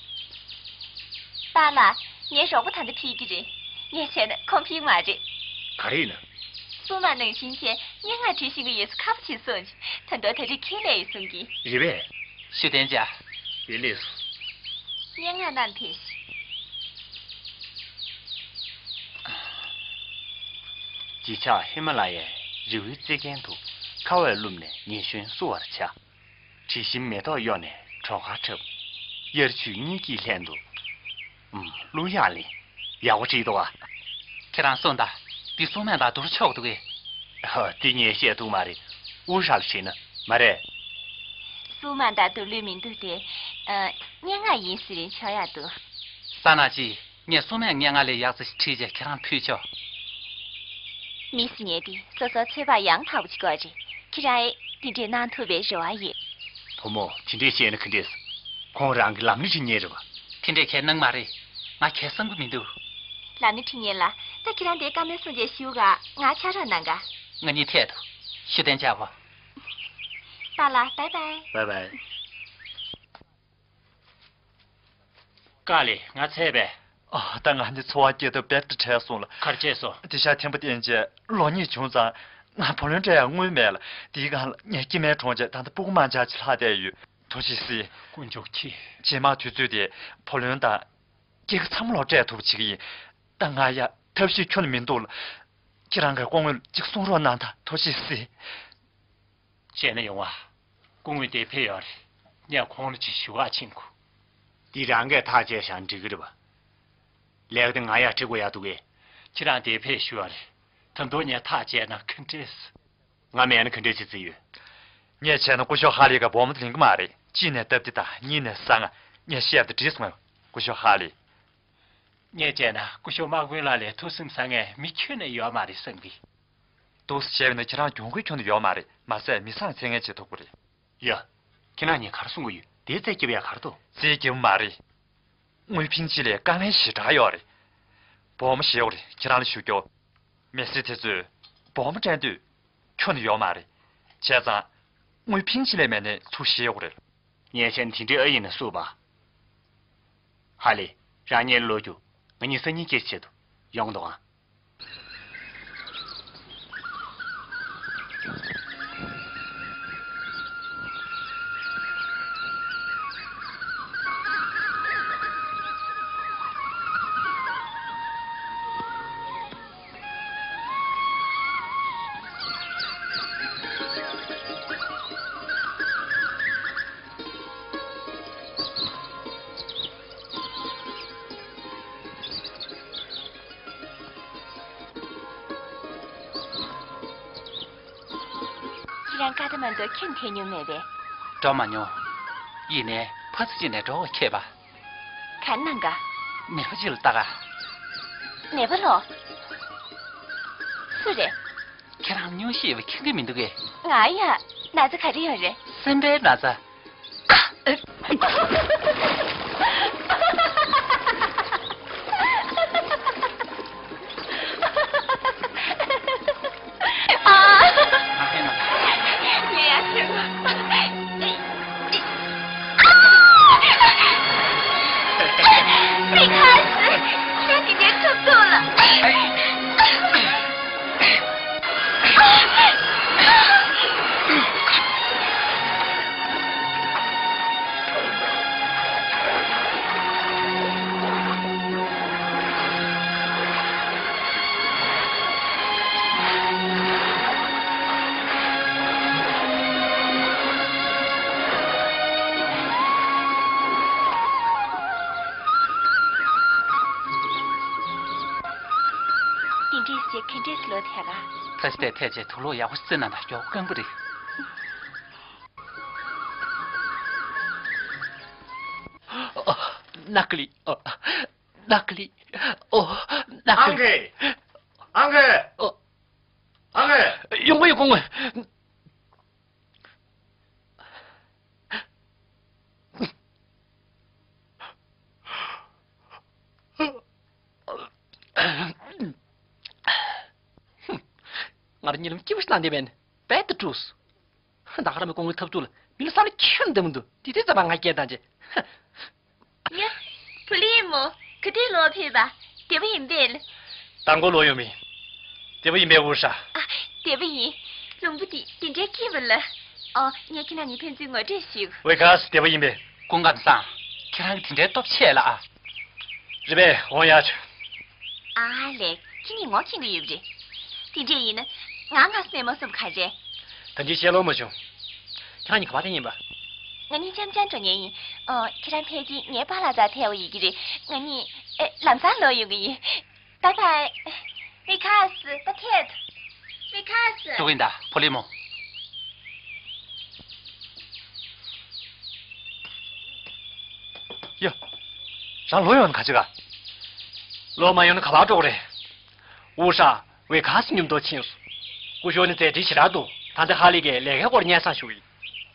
པཱ་ལགས། ངའི་རོགས་པ་ད་ལྟ་ཕེབས་ཀྱི་རེད། ངས་བྱས་ན་ཁོང་ཕེབས་མ་རེད། ག་རེ་ཡིན་ན། སྲུང་མ་ནང་བཞིན་བྱས་སྙན་ངག་བྲིས་ཤེས་ཀྱི་ཡོད་ས་ཁག་པོ་ཆེ་གསུངས་བྱས། ད་དུང་ད་རེས་ཁས་ལེན་ཡོད་གསུང་གི། རེད་པས། ཤུགས་ལྡན་བྱས། དེ་ལས་སུ། སྙན་ངག་གནང་ཕེབས་ཤིག་བརྗིད་ཆགས་ཧི་མ་ལ་ཡའི་རི་བོའི་རྩེ་གན་དུ། ཁ་བས་བླུམས་ནས་ཉི་གཞོན་བསུ་བར་བྱ། དྲི་ཞིམ་མེ་ཏོག་གཡོ་ནས་གྲོད་ཁ་འཁྲབ། དབྱར་ཆོས་གཉིས་ཀྱིས་ལྷན་དུ། ཨུམ། གླུ་དབྱངས་ལེན། ཡག་པོ་བྲིས་འདུག་ཨ། ཁྱེད་རང་གསུངས་དང་། འདི་སྲུང་མས་དང་བསྡུར་ཆོག་འདུག་གས། ཧ། འདི་ངས་བཤད་ཐུབ་མ་རེད། ཨུ་ཧྲ་ལ་དྲིས་ན་མ་རེད། སྲུང་མ་དང་བསྡུར་ལོས་མི་འདུག་སྟེ། ཨ། སྙན་ངག་ཡིན་ཟེར་རིན་ཆོག་ཡག་འདུག་ས་ན་ཅི། ངས་སྲུང་མས་སྙན་ངག་ལས་ཡག་ཙམ་ཞིག་བྲིས་རྗེས་ཁྱེད་རང་ཕུལ་ཆོག་མི་ཟེར་མཁན་དེ་སོ་སོའི་ཚོད་དཔག་ཡང་དག་པ་ཅིག་དགོས་རེད། ཁྱེད་རང་ཨེ་དེ་འདྲས་གནང་ཐུབ་པའི་རེ་བ་ཡོད། བུ་མོ། དེ་འདྲས་བཤད་ན་ག་འདྲས། ཁོང་རང་གི་ལམ་སྣེ་ཁྲིད་མཁན་རེད་པ། དེ་འདྲས་ཁས་གནང་མ་རེད། ང་ཁས་བསམ་གི་མི་འདུག་ལམ་སྣེ་ཁྲིད་མཁན་ལ་ད་ཁྱེད་རང་དེ་བཀའ་མོལ་གསུངས་རྗེས་ཞུ་ག་ང་ཕྱག་རོགས་གནང་ག་ང་གཉིས་ཐད་དུ། ཤུགས་ལྡན་བྱ་བ། པཱ་ལགས། བའི་བའི། བའི་བའི། དཀའ་ལས་ང་ཚད་པས། ཨ། ད་ང་འདི་འཚོ་བ་སྐྱེལ་ཐབས་རྦད་དེ་བྲལ་སོང་ལ། ག་རེ་བྱས་སོང་། དེང་སང་ཐེམ་པ་བསྟེན་བྱས་ལོ་གཉིས་བྱུང་ཙང་། ང་བུ་ལོན་སྤྲད་ཡག་དངུལ་མེད་ལ། དེའི་སྒང་ལ་ངའི་སྐྱེ་དམན་གྲོངས་བྱས། ད་ལྟ་སྤུ་གུ་མང་ཆེ་བ་ཕྱི་ལ་བསྡད་ཡོད། ཐུགས་རྗེས་གཟིགས། དཀོན་མཆོག་མཁྱེན། རྗེས་མ་དུས་ཚོད་དེ་བུ་ལོན་དང་སྐྱེད་ཀ་ཚང་མ་ལོག་སྤྲད་ཐུབ་པ་བྱེད་ཀྱི་ཡིན། ད་ང་ཡ་ཐབས་ཤེས་ཁྱོན་ནས་མི་འདུག་ལ། ཁྱེད་རང་གིས་སྐུ་ངོ་ལ་ཅིག་གསུང་རོགས་གནང་དང་། ཐུགས་རྗེས་གཟིགས། བྱས་ན་ཡོང་བ། སྐུ་ངོ་དེ་ཕེབས་ཡོད་རེད། ངས་ཁོང་ལ་ཅིག་ཞུ་ག་ཕྱིན་དགོས། འདི་རང་གིས་ཐག་བཅད་བཞག་འགྲིག་གི་རེད་པ། ལས་ཀ་དེ་ང་ཡར་ཁྲིད་དགོས་ཡག་འདུག་གས། ཁྱེད་རང་དེ་ཕེབས་ཞུ་ཡག་རེད། ད་དུང་ངས་ཐག་བཅད་ན་ག་འདྲས། ང་མེད་ན་ག་འདྲས་བྱེད་རྩིས་ཡོད། ངས་བྱས་ན་སྐུ་ཞབས་ཧ་ལི་ག་སྦོམ་དུ་ལེན་གི་མ་རེད། གཅིག་ནས་སྟབས་བདེ་དང་། གཉིས་ནས་གསང་སྔགས། ངས་བཤད་པ་དེ་འགྲིག་སོང་ངམ། སྐུ་ཞབས་ཧ་ལི། ངས་བྱས་ན་སྐུ་ཞབས་དམག་དཔོན་ལགས་ལས་ཐུགས་སེམས་བཟང་ངེས་མི་ཁྱོན་ནས་ཡོད་མ་རེད་བསམ་གི། འདུག་སེ་བྱས་པ་ན་ཁྱེད་རང་གྱོང་གུན་ཁྱོན་ནས་ཡོད་མ་རེད། མ་ཟད་མི་བཟང་ཚད་ངས་བྱེད་ཐུབ་ཀྱི་རེད། ཡ། ཁྱེད་རང་གཉིས་ག་རེ་གསུང་གི་ཡོད། དེ་རྩིས་རྒྱབ་ཡག་ག་རེ་འདུག་རྩིས་རྒྱབ་མ་རེད། དངུལ་ཕིང་ཅི་ལས་དཀའ་ངལ་ཞེ་དྲག་ཡོད་རེད། སྦོམ་ཞེ་པོ་རེད། ཁྱེད་རང་ལ་ཞུ་རྒྱུ། མི་སེར་དེ་ཚོས་སྦོམ་སྤྲད་འདོད་ཁྱོན་ནས་ཡོད་མ་རེད། བྱས་ཙང་དངུལ་ཕིང་ཅི་ལས་མེད་ནའི་ཚུར་བཞེས་དགོས་རེད། ཉེས་ཅན་དེ་འདྲའི་ཨ་ཡིན་ན་སུ་བ། ཧ་ལེ། རང་ཉིད་ལོ་རྒྱུས་ང་གཉིས་སང་ཉིན་སྐྱེལ་ཆེད་དུ་ཡོང་འདུག་ཨང་། ཁྱེད་རང་ཀ་ཐ་མན་དུ་ཁྱོན་ཐེབས་མྱོང་མེད་པས། འགྲོ་མ་མྱོང་། ཡིན་ནའི་ཕ་ཚོ་གཅིག་ནས་འགྲོ་བ་ཁྱེད་པ། ག་གནང་ག་ནད་པ་ཅིག་ལ་ལྟ་ག་ནད་པ་ལོ། སུ་རེད། ཁྱེད་རང་སྙུང་གཞི་ཡོད་པ་མཁྱེན་གྱི་མི་འདུག་གས། ང་ཡ། ན་ཚ་ག་རེ་ཡོད་རེད། སེམས་པའི་ན་ཚ། དེ་འདྲས་བྱས་ག་འདྲས་ལོ་ཐེག་ག་ཕ་སི་ཏའི་ཐད་ཆེ་དུག་ལོག་ཡག་པོ་བརྩི་ན་ད་མགྱོགས་སྐམ་པོ་རེད། ཨ། ནག་ལི། ཨ། ནག་ལི། ཨོ། ནག་ལི། ཨང་གེ། ཨང་གེ། ཨོ། ཨང་གེ། ཡོང་གི་ཡོད་གོང་། ང་རང་གཉིད་ལམ་སྐྱིད་པོ་ཞིག་བཏང་བསྡད་པས་ནི་རྦད་དེ་དཀྲུགས། ད་ག་རང་གི་སྐུ་ངོའི་ཐབས་ཚུགས་ལ་མི་ལ་བསམ་བློ་ཁྱོན་བདེ་མི་འདུག་དེ་དུས་ཙམ་པ་ང་སྐད་བཏང་རྗེས། ཡ། བུ་ལི་ཡི་མོ། ག་དུས་ལོག་ཕེབས་པ། བདེ་པོ་ཡིན་པས། དང་པོ་ལོག་ཡོང་མི། བདེ་པོ་ཡིན་པས་འུ་ཧྲ། ཨ། བདེ་པོ་ཡིན། ལུང་པ་འདི་འདི་འདྲའི་སྐྱིད་པ་ལ། ཨོ། ངས་ཁྱེད་རང་གཉིས་ཕན་ཚུན་ངོ་སྤྲོད་ཞུ། ཝེ་ཁ་སི་བདེ་པོ་ཡིན་པས། སྐུ་ཁམས་བཟང་། ཁྱེད་རང་གིས་དེ་འདྲའི་སྟོབས་ཆེ་ལ་ཨ། རེད་པས། འོང་ཡ་བྱོས། ཨ་ལས། ཁྱེད་གཉིས་ངོ་མཁྱེན་གྱི་ཡོད་པ་རེད། དེ་འདྲས་ཡིན་ན་ང་ང་སེམས་མ་སོམ་ག་རེད། ད་འདི་བཤད་ལོང་མ་བྱུང་། ཁྱེད་རང་གཉིས་ག་པར་ཕེབས་ཡིན་པ། ང་གཉིས་འཆམ་འཆམ་འགྲོ་མཁན་ཡིན། ཨོ། ཁྱེད་རང་ཕལ་ཆེར་ངའི་པཱ་ལགས་རྩར་ཕེབས་པ་ཡིན་གྱི་རེད། ང་གཉིས་ཨེ་ལམ་སང་ལོག་ཡོང་གི་ཡིན། བའི་བའི། ཝེ་ཁ་སི། ད་ཐད། ཝེ་ཁ་སི། འགྲོ་གི་ཡིན་ད་བུ་ལི་མོ། ཡ། རང་ལོག་ཡོང་ན་ག་བྱེད་ག་ལོག་མ་ཡོང་ན་ག་པར་འགྲོ་གི་རེད། འུ་ཧྲ། ཝེ་ཁ་སི་མཉམ་དུ་ཕྱིན་སོང་། སྐུ་ཞབས་ནི་མཛད་འཕྲིན་ཞེ་དྲག་འདུག་ད་ལྟ་ཧ་ལི་གའི་ལས་ཀའི་སྐོར་སྙན་སེང་ཞུ་གི་ཡིན།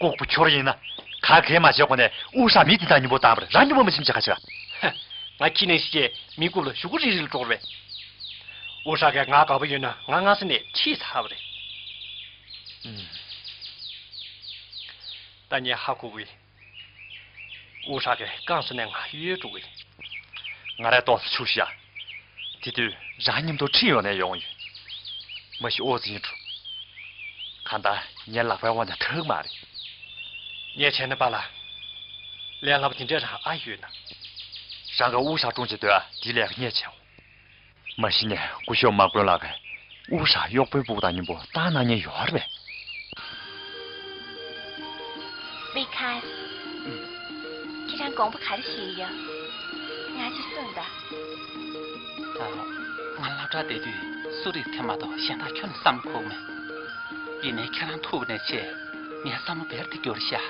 ལྐུགས་པ་ཁྱོད་ཡིན་ན། ག་གེ་མ་བྱེད་གོང་ནས་འུ་ཧྲ་མི་དེ་དང་མཉམ་པོ་བཏང་བ་རེད། རང་མཉམ་པོ་མ་ཕྱིན་བྱས་ག་བྱེད་ག་ཧ། ང་ཁྱི་ནང་ཞིག་གིས་མི་རྐུབ་ལ་གཞུ་གུ་རིལ་རིལ་འགྲོ་གི་རེད། འུ་ཧྲ་གས་ང་དགའ་པོ་ཡོད་ན་ང་སྔ་ས་ནས་ཁྲིད་ཚར་བ་རེད། ཨུམ། ད་ངས་ཧ་གོ་གི་ཡིན། འུ་ཧྲ་གས་རྐང་སོ་ནས་ང་གཡོལ་འགྲོ་གི་ཡིན། ང་རའི་ལྟོ་ལ་ཆུ་བཞག་དེ་དུས་རང་མཉམ་དུ་ཁྲིད་ཡོང་ནས་ཡོང་ཡོད། མ་གཞི་ཨོ་ཙི་ཡིན་འགྲོ། གང་ལྟར་ངའི་ལག་པའི་དབང་ཆ་འདྲ་གི་མ་རེད། ངས་བྱས་ན་པཱ་ལགས། ལས་སླ་པོ་དེ་འདྲས་རང་ཨ་ཡོད་ན། རང་ག་འུ་ཧྲ་བཀྲོངས་བྱེད་འདོད་ཨ། དེའི་ལས་ཀ་ངས་བྱའོ། མ་གཞི་ནས་སྐུ་ཞབས་མ་དགོན་ལགས་ཀྱིས་འུ་ཧྲ་གཡོག་པོའི་སྤུ་གུ་དང་མཉམ་པོ་བཏང་གནང་མཁན་ཡོད་རེད་པས། ཝེ་ཁ་སི། ཁྱེད་རང་དགོངས་པ་ག་རེ་བཞེས་ཡོད། ང་ཅིག་གསུངས་དང་། ད་ང་སློབ་གྲྭར་བསྡད་དུས་གསོ་རིག་ཐད་མ་གཏོགས་གཞན་དག་ཁྱོན་ནས་བསམ་ཁུག་མེད། ཡིན་ནའི་ཁྱེད་རང་ཐུག་པ་ནས་བྱས་ངའི་བསམ་བློ་བེར་དུ་གྱུར་ཤག་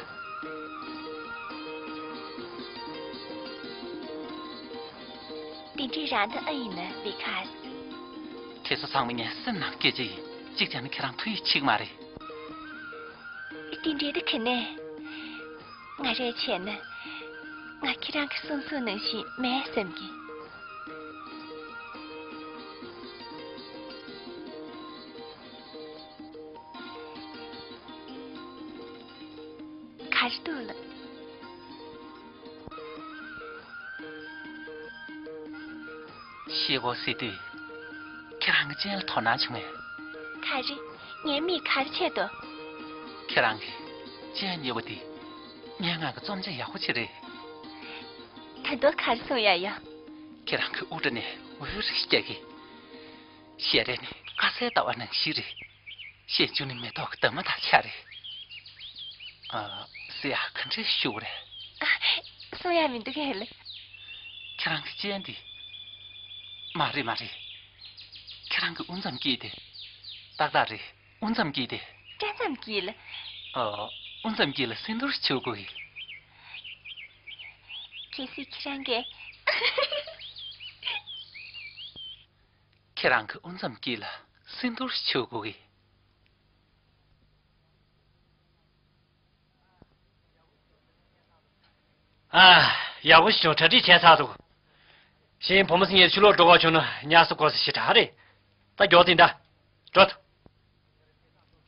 དེ་འདྲའི་རང་ད་ཨ་ཡིན་ན་ཝེ་ཁ་སི། ཁྱེད་ཚོ་ཚང་མ་ངའི་སེམས་ནང་སྐད་ཆ་ཡིན། གཅིག་བྱས་ན་ཁྱེད་རང་ཐུགས་ཡིད་ཆེས་ཀྱི་མ་རེད། དེ་འདྲའི་ད་ག་ནས། ང་རས་བྱས་ན། ང་ཁྱེད་རང་གི་གསུང་གསུང་ནང་བཞིན་མེད་བསམ་གྱི། ག་རེ་འདུག་ལགས། ཤེལ་སྒོ་ཟེར་དུས། ཁྱེད་རང་གི་སྤྱན་ལ་དོ་སྣང་བྱུང་ངས། ག་རེ། ངའི་མིག་ག་རེ་བྱས་འདུག་ཁྱེད་རང་གི་སྤྱན་གཉིས་པོ་དེ། སྙན་ངག་གི་རྩོམ་བྱེད་ཡག་པོ་ཅིག་རེད། ད་དུང་ག་རེ་གསུང་ཡག་ཡོད། ཁྱེད་རང་གི་དབུ་སྐྲ་ནས་འོད་རིག་རྒྱག་གི། ཞལ་རས་ནི་དཀར་གསལ་ཟླ་བ་ནང་བཞིན་རེད། ཞལ་འཇུ་ནི་མེ་ཏོག་གི་འདབ་མ་དང་ཆ་རེད། ཨ། ཟེར་ཡག་ག་འདྲ་ཞུ་དགོས་རེད། ཨ། གསུང་ཡག་མི་འདུག་གས་ལགས། ཁྱེད་རང་གི་སྤྱན་འདི། མ་རེད་མ་རེད། ཁྱེད་རང་གི་དབུ་མཚམས་དཀྱིལ་དེ། ཏག་ཏག་རེད། དབུ་མཚམས་དཀྱིལ་དེ། སྐྲ་མཚམས་དཀྱིལ་ལ། ཨོ། དབུ་མཚམས་དཀྱིལ་ལ་སིནྡྷུར་བྱུག་དགོས་གི། གལ་སྲིད་ཁྱེད་རང་གིས། ཁྱེད་རང་གི་དབུ་མཚམས་དཀྱིལ་ལ་སིནྡྷུར་བྱུག་དགོས་གི། ཨ། ཡག་པོ་ཞིག་བྱུང་། གྲ་སྒྲིག་བྱས་ཚར་འདུག་གཞན་བུ་མོ་སྲིང་ངེར་ཕྱི་ལོགས་འགྲོ་དགོས་བྱུང་ན་ཉལ་ས་དགོས་ས་ཞེ་དྲག་རེད། ད་མགྱོགས་ཙམ་ད། འགྲོ་ཐུབ།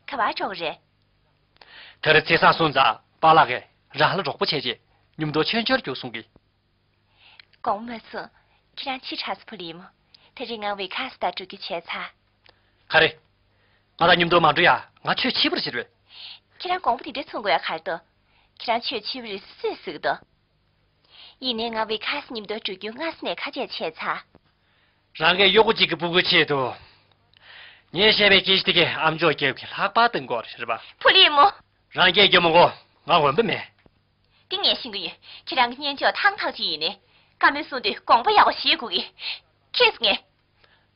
ག་པར་འགྲོ་གི་རེད། ད་རེས་ཚེས་བཟང་སོང་ཙང་པཱ་ལགས་ཀྱིས་རང་ལ་རོགས་པ་བྱས་རྗེས་མཉམ་དུ་མཆོད་མཇལ་རྒྱུགས་གསུང་གི། དགོངས་པ་མ་ཚོམ། ཁྱེད་རང་ཕྱི་དྲགས་སོང་བུ་ལི་མོ། ད་རེས་ང་ཝི་ཁ་སི་དང་འགྲོ་རྒྱུ་བྱས་ཚར། ག་རེ། ང་དང་མཉམ་དུ་མ་འགྲོ་ཡ། ང་ཆོས་ཕྱི་པར་ཟེར་བས། ཁྱེད་རང་དགོངས་པ་དེ་འདྲ་ཚོམ་དགོས་ཡ་ག་རེ་འདུག་ཁྱེད་རང་ཆོས་ཕྱི་པར་སུས་ཟེར་གི་འདུག་ཡིན་ནའི་ང་ཝི་ཁ་སི་མཉམ་དུ་འགྲོ་རྒྱུ་སྔ་ས་ནས་ཁ་ཆད་བྱས་ཚར། རང་གི་གཡོག་པོ་གཅིག་གི་སྤུ་གུའི་ཆེད་དུ། ངས་བཤད་པའི་སྐད་ཆ་དེ་གས་ཨ་མཆོག་རྒྱབ་ཀྱི་ལྷག་པར་དུ་མགོ་རེད་པ། བུ་ལི་མོ། རང་སྐད་རྒྱབ་མི་དགོས། ང་འོན་པ་མེད། དེ་ངས་ཤེས་ཀྱི་ཡོད། ཁྱེད་རང་གི་སྙན་ཅོག་ཐང་ཐག་ཅིག་ཡིན་ནའི། བཀའ་མོལ་གསུང་དུས་དགོངས་པ་ཡག་པོ་བཞེས་དགོས་གི། ཁྱེད་ངས།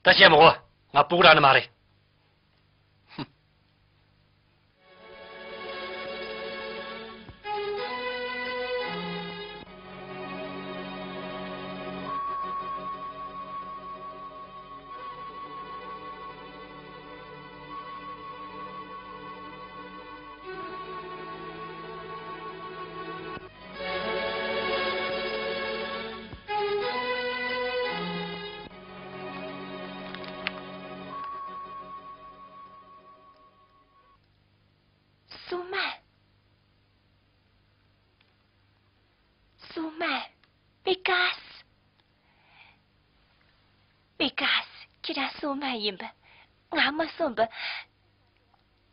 ད་བཤད་མི་དགོས། ང་སྤུ་གུ་རང་ནི་མ་རེད། སྲུང་མ། སྲུང་མ། པི་ཀ་སི། པི་ཀ་སི། ཁྱེད་རང་སྲུང་མ་ཡིན་པ། ང་མ་སྲུངས་པ།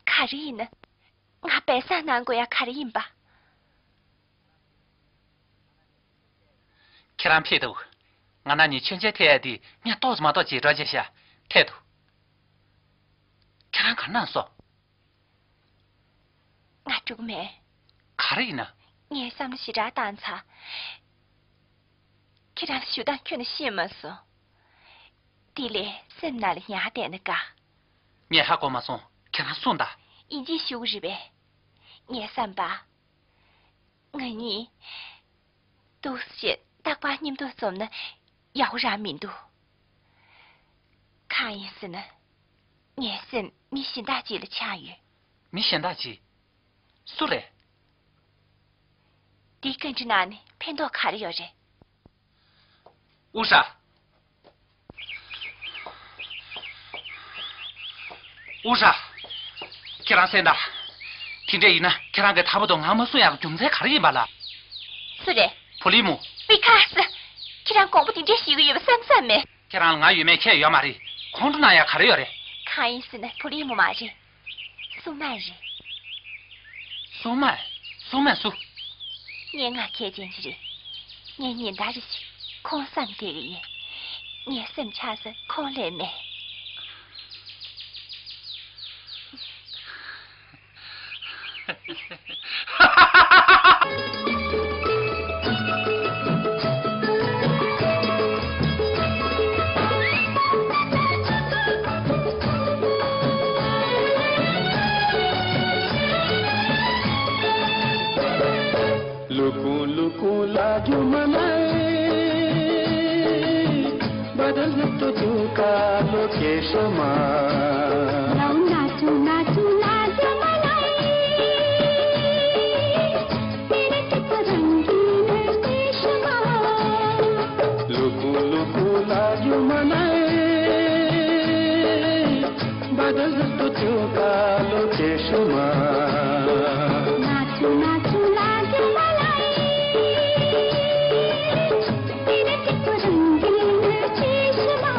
ག་རེ་ཡིན་ན། ང་སྦས་གསང་གནང་དགོས་ཡ་ག་རེ་ཡིན་པ། ཁྱེད་རང་ཕེབས་འདུག་ང་ན་ནི་མཆོད་མཇལ་ཐེབས་ཡ་དེ་ངས་ཏོག་ཙམ་མ་གཏོགས་བརྗེད་འགྲོ་བྱས་ཤག་ཐད་དུ། ཁྱེད་རང་ག་ན་སོང་། ང་འགྲོ་གི་མེད། ག་རེ་ཡིན་ན། ངས་བསམ་བློ་ཞེ་དྲག་བཏང་ཚར། ཁྱེད་རང་ཞུ་སྟངས་ཁྱོན་ནས་ཤེས་མ་སོང་། དེ་ལས་སེམས་ནང་ལ་ཉར་བསྡད་ན་དགའ། ངས་ཧ་གོ་མ་སོང་། ཁྱེད་རང་གསུངས་དང་། ཡིན་གཅིག་ཞུ་གི་རེད་པས། ངས་བསམ་པ། ང་གཉིས། འདུག་སེ་རྟག་པར་མཉམ་དུ་འཛོམས་ན་ཡག་པོ་རང་མི་འདུག་གང་ཡིན་ཟེར་ན། ངའི་སེམས་མི་གཞན་དག་ཅིག་ལ་ཆགས་ཡོད། མི་གཞན་དག་ཅིག་སུ་རེད། འདི་བཀའ་འདྲི་གནང་ནས་ཕན་ཐོགས་ག་རེ་ཡོད་རེད། ཨུ་ཧྲ། ཨུ་ཧྲ། ཁྱེད་རང་གསན་དང་། དེ་འདྲ་ཡིན་ན་ཁྱེད་རང་གིས་ད་བར་དུ་ང་མ་གསུང་ཡག་གི་རྒྱུ་མཚན་ག་རེ་ཡིན་པ་ལགས། སུ་རེད། བུ་ལི་མོ། པི་ཀ་སི། ཁྱེད་རང་དགོངས་པ་དེ་འདྲ་བཞེས་ཀྱི་ཡོད་པ་བསམ་བསམ་མེད། ཁྱེད་རང་ལ་ང་ཡོད་མེད་ཁྱད་ཡོད་མ་རེད། ཁོང་ཁྲོ་གནང་ཡག་ག་རེ་ཡོད་རེད། གང་ཡིན་ཟེར་ན་བུ་ལི་མོ་མ་རེད། སྲུང་མ་རེད། སྲུང་མ། སྲུང་མ་སུ། སྙན་ངག་མཁས་ཅན་ཅིག་རེད། ངས་ཉིན་ལྟར་རེ་བཞིན་ཁོང་བསམ་བསྡད་ཀྱི་ཡིན། ངའི་སེམས་ཆགས་ས་ཁོང་ལས་མེད། لوکوں لوکوں لاجو منائے، بدل تو جو کا لوکیشما۔ ناچو ناچو لاجو منائے، تیرے تو رنگین چشما۔ لوکوں لوکوں لاجو منائے، بدل تو جو کا لوکیشما۔ ناچو ناچو لاجو منائے، تیرے تو رنگین چشما۔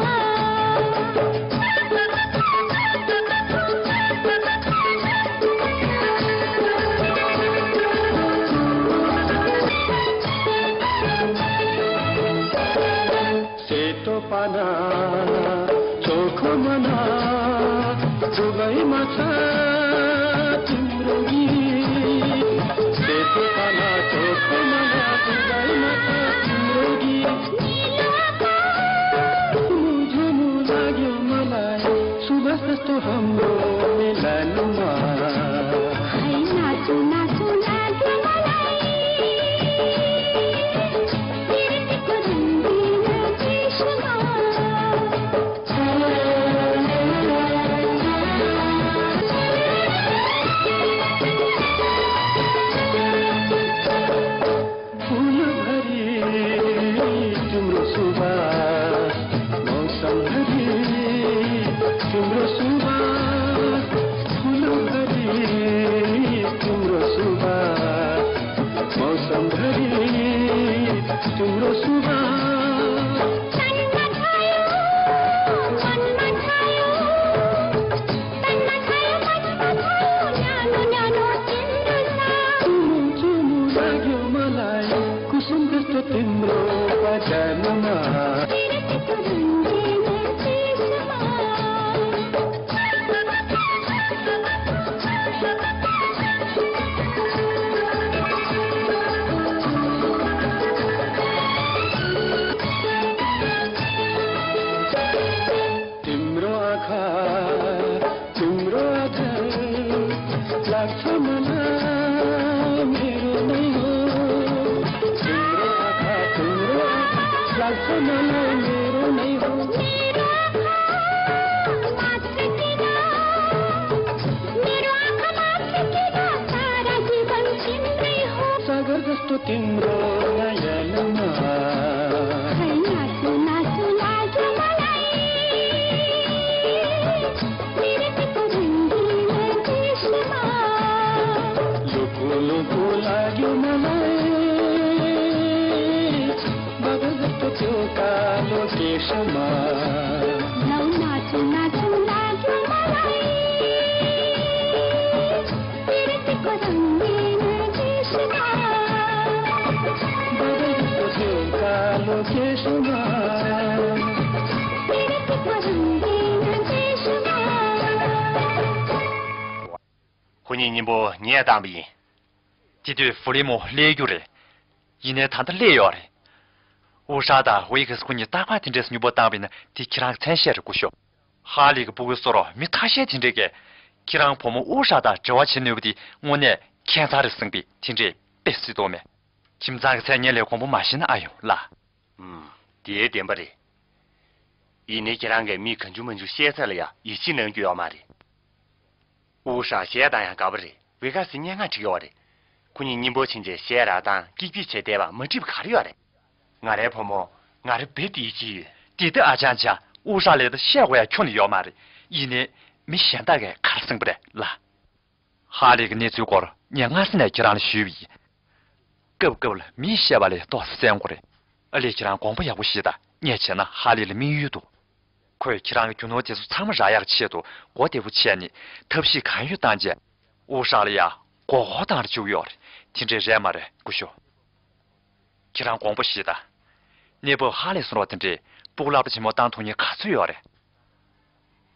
पाना चोखो मना दुबई माछा तिम्रो गीत। सेतो पाना चोखो मना दुबई माछा तिम्रो गीत। मुझे लाग्यो मलाई सुबह जस्तो हाम्रो मिलनमा। है नाचु नाचु लाग्यो मलाई। फुलभरि तिम्रो सुवास, मौसमभरि तिम्रो सुवास, फुलभरि तिम्रो सुवास, मौसमभरि तिम्रो सुवास। तनमा छायो, मनमा छायो, तनमा छायो, मनमा छायो, न्यानो, न्यानो तिम्रो साथ। चुमु, चुमु लाग्यो मलाई, कुसुम जस्तो तिम्रो बदनमा। तिम्रो आँखा, तिम्रो आँखा लाग्छ मलाई मेरो नै हो। तिम्रो आँखा, तिम्रो आँखा लाग्छ मलाई मेरो नै हो। सागर जस्तो तिम्रो नयनमा। लुकु लुकु लाग्यो मलाई, बादल जस्तो त्यो कालो केशमा। नाचु नाचु लाग्यो मलाई, पिरतीको रङ्गीन केशमा। बादल जस्तो त्यो कालो केशमा। पिरतीको रङ्गीन केशमा। ཁོ་གཉིས་མཉམ་པོ་ངས་བཏང་བ་ཡིན། དེ་དུས་ཧྥུ་ལི་མོ་སླེབས་རྒྱུ་རེད། ཡིན་ནའི་ད་ལྟ་སླེབས་ཡོད་རེད། ཨུ་ཧྲ་དང་ཝེ་ཁི་སི་ཁོ་གཉིས་རྟག་པར་དེ་འདྲས་སུ་མཉམ་པོ་བཏང་བ་ཡིན་ན་དེ་ཁྱེད་རང་མཚན་ཤས་རེད་སྐུ་ཞབས། ཧ་ལི་གི་སྤུ་གུ་བཟོ་རོགས་མི་ཁ་ཤས་དེ་འདྲས་ཀས་ཁྱེད་རང་བུ་མོ་ཨུ་ཧྲ་དང་འབྲེལ་བ་བྱེད་ནུས་པ་དེ་དངོས་གནས་ཁྱད་མཚར་རེད་བསམ་པའི་དེ་འདྲས་དཔེ་སྲིད་དོ་མེད། ཁྱིམ་ཚང་གི་མཚན་སྙན་ལས་དགོངས་པ་མ་བཞེས་ན་ཨ་ཡོང་ལ། ཨུམ། དེ་བདེན་པ་རེད། ཡིན་ནའི་ཁྱེད་རང་གིས་མི་གང་བྱུང་མང་བྱུང་བཤད་ཚད་ལ་ཡང་ཡིད་ཆེས་གནང་རྒྱུ་ཡོད་མ་རེད། ཨུ་ཧྲ་གཞས་བཏང་ཡང་དགའ་པོ་རེད། ཝེ་ཁ་སི་སྙན་ངག་བྲིས་ཡོད་རེད། ཁོ་གཉིས་མཉམ་པོ་ཕྱིན་རྗེས་གཞས་ར་བཏང་སྐད་སྐྱིད་བྱས་བསྡད་པ་མ་འགྲིག་པ་ག་རེ་ཡོད་རེད། ང་རའི་བུ་མོ། ང་རེ་རྦད་དེ་ཡིད་ཆེས་ཡོད། དེ་ལྟ་ཨ་ཅང་ཅང་ཨུ་ཧྲ་ལས་ད་བཤད་དགོས་ཡ་ཁྱོན་ནས་ཡོད་མ་རེད། ཡིན་ནའི་མི་གཞན་དག་གིས་ག་རེ་གསུང་གི་རེད་ལ། ཧ་ལི་གི་གནས་ཚུལ་སྐོར་ངས་སྔ་ས་ནས་ཁྱེད་རང་ལ་ཞུས་པ་ཡིན། སྐབས་སྐབས་ལ་མིས་བཤད་པ་ལས་ཏོག་ཙམ་གསན་དགོས་རེད། ཨ་ལས་ཁྱེད་རང་དགོངས་པ་ཡག་པོ་བཞེས་དང་། ངས་བྱས་ན་ཧ་ལི་ལ་དམིགས་ཡུལ་འདུག་ཁོས་ཁྱེད་རང་གི་རྒྱུ་ནོར་དེ་ཚོ་ཚང་མ་རག་ཡག་ཆེད་དུ་མགོ་བདེ་པོ་བྱས་ནས་ཐབས་ཤེས་གང་ཡོད་བཏང་རྗེས་ཨུ་ཧྲ་ལ་ཡ་མགོ་སྐོར་བཏང་རེ་བཅུག་ཡོད་རེད། དེ་འདྲས་རེད་མ་རེད་སྐུ་ཞབས། ཁྱེད་རང་དགོངས་པ་བཞེས་དང་། གནས་བབ་ཧ་ལས་སོང་བ་དེ་འདྲས་སྤུ་གུ་ལག་པ་ཆེན་མོ་བཏང་ཐུབ་མཁན་ག་ཚོད་ཡོད་རེད།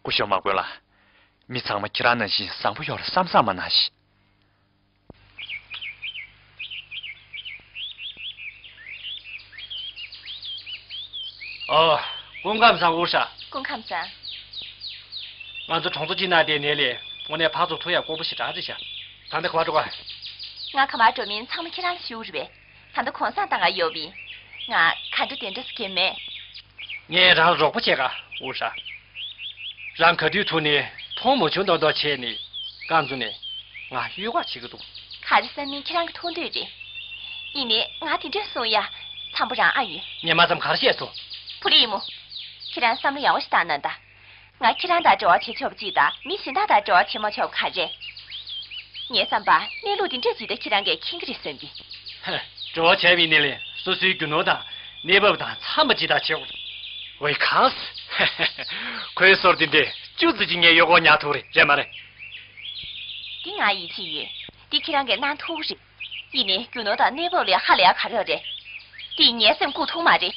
སྐུ་ཞབས་མ་དགོན་ལགས། མི་ཚང་མ་ཁྱེད་རང་ནང་བཞིན་བཟང་པོ་ཡོད་རེད་བསམ་བསམ་མ་གནང་ཞིག་ཨོ། སྐུ་ཁམས་བཟང་ཨུ་ཧྲ། སྐུ་ཁམས་བཟང་། ང་ཚོ་གྲོང་ཚོ་གཅིག་ནང་བསྡད་ནས་ལས་དངོས་གནས་ཕར་ཚུར་ཐུག་ཡག་ལྐོག་པོ་ཞེ་དྲག་རེད་ཤག་ད་ལྟ་ག་པར་འགྲོ་ག་ང་ག་པར་འགྲོ་མིན་ཚང་མ་ཁྱེད་རང་ལ་ཞུ་རེད་པས། ད་ལྟ་གུང་སེང་བཏང་ག་ཡོད་པས། ང་ག་འདྲ་དེ་འདྲ་ཟེར་གྱི་མེད། ངས་རང་ལ་རོགས་པ་བྱེད་ག་ཨུ་ཧྲ། རང་ག་དུས་ཐུག་ནས་མཐོང་མ་བྱུང་མདོག་མདོག་བྱས་ནས་རྐང་བཙུགས་ནས་ང་གཡོལ་བ་བྱེད་ཀྱི་འདུག་ག་རེ་བསམ་མིན་ཁྱེད་རང་གི་མཐོང་འདོད་རེད། ཡིན་ནའི་ང་དེ་འདྲ་གསུང་ཡ་འཚམ་པོ་རང་ཨ་ཡོད། ངས་མ་ཙམ་ག་རེ་བཤད་སོང་། བུ་ལི་ཡི་མོ། ཁྱེད་རང་བསམ་བློ་ཡག་པོ་ཞིག་བཏང་གནང་དང་། ང་ཁྱེད་རང་དང་འབྲེལ་བ་བྱེད་ཆོག་པ་ཅིག་དང་མི་གཞན་དག་དང་འབྲེལ་བ་བྱེད་མ་ཆོག་པ་ག་རེ། ངའི་བསམ་པར་གནས་ལུགས་འདི་འདྲས་ཅིག་ད་ཁྱེད་རང་གིས་མཁྱེན་གྱི་རེད་བསམ་གི། ཧ། འབྲེལ་བ་བྱས་པ་ཡིན་ནའི་ལས་སོ་སོའི་རྒྱུ་ནོར་དང་གནས་བབ་དང་འཚམས་པ་ཅིག་དང་བྱེད་དགོས། ཝེ་ཁང་། ཧ་ཧ་ཧ། ཁོའི་སོར་འདི་འདྲས་ཅུང་ཙམ་ཅིག་ངས་གཡོག་སྐོར་ཉར་ཐུབ་རེད་རེད་མ་རེད། འདི་ང་ཡིད་ཆེས་ཡོད། འདི་ཁྱེད་རང་གིས་གནང་ཐུབ་ཀྱི་རེད། ཡིན་ནའི་རྒྱུ་ནོར་དང་གནས་བབ་ལས་ཧ་ལས་ཡག་ག་རེ་ཡོད་རེད། འདི་ངའི་སེམས་བཀུག་ཐུབ་མ་རེད།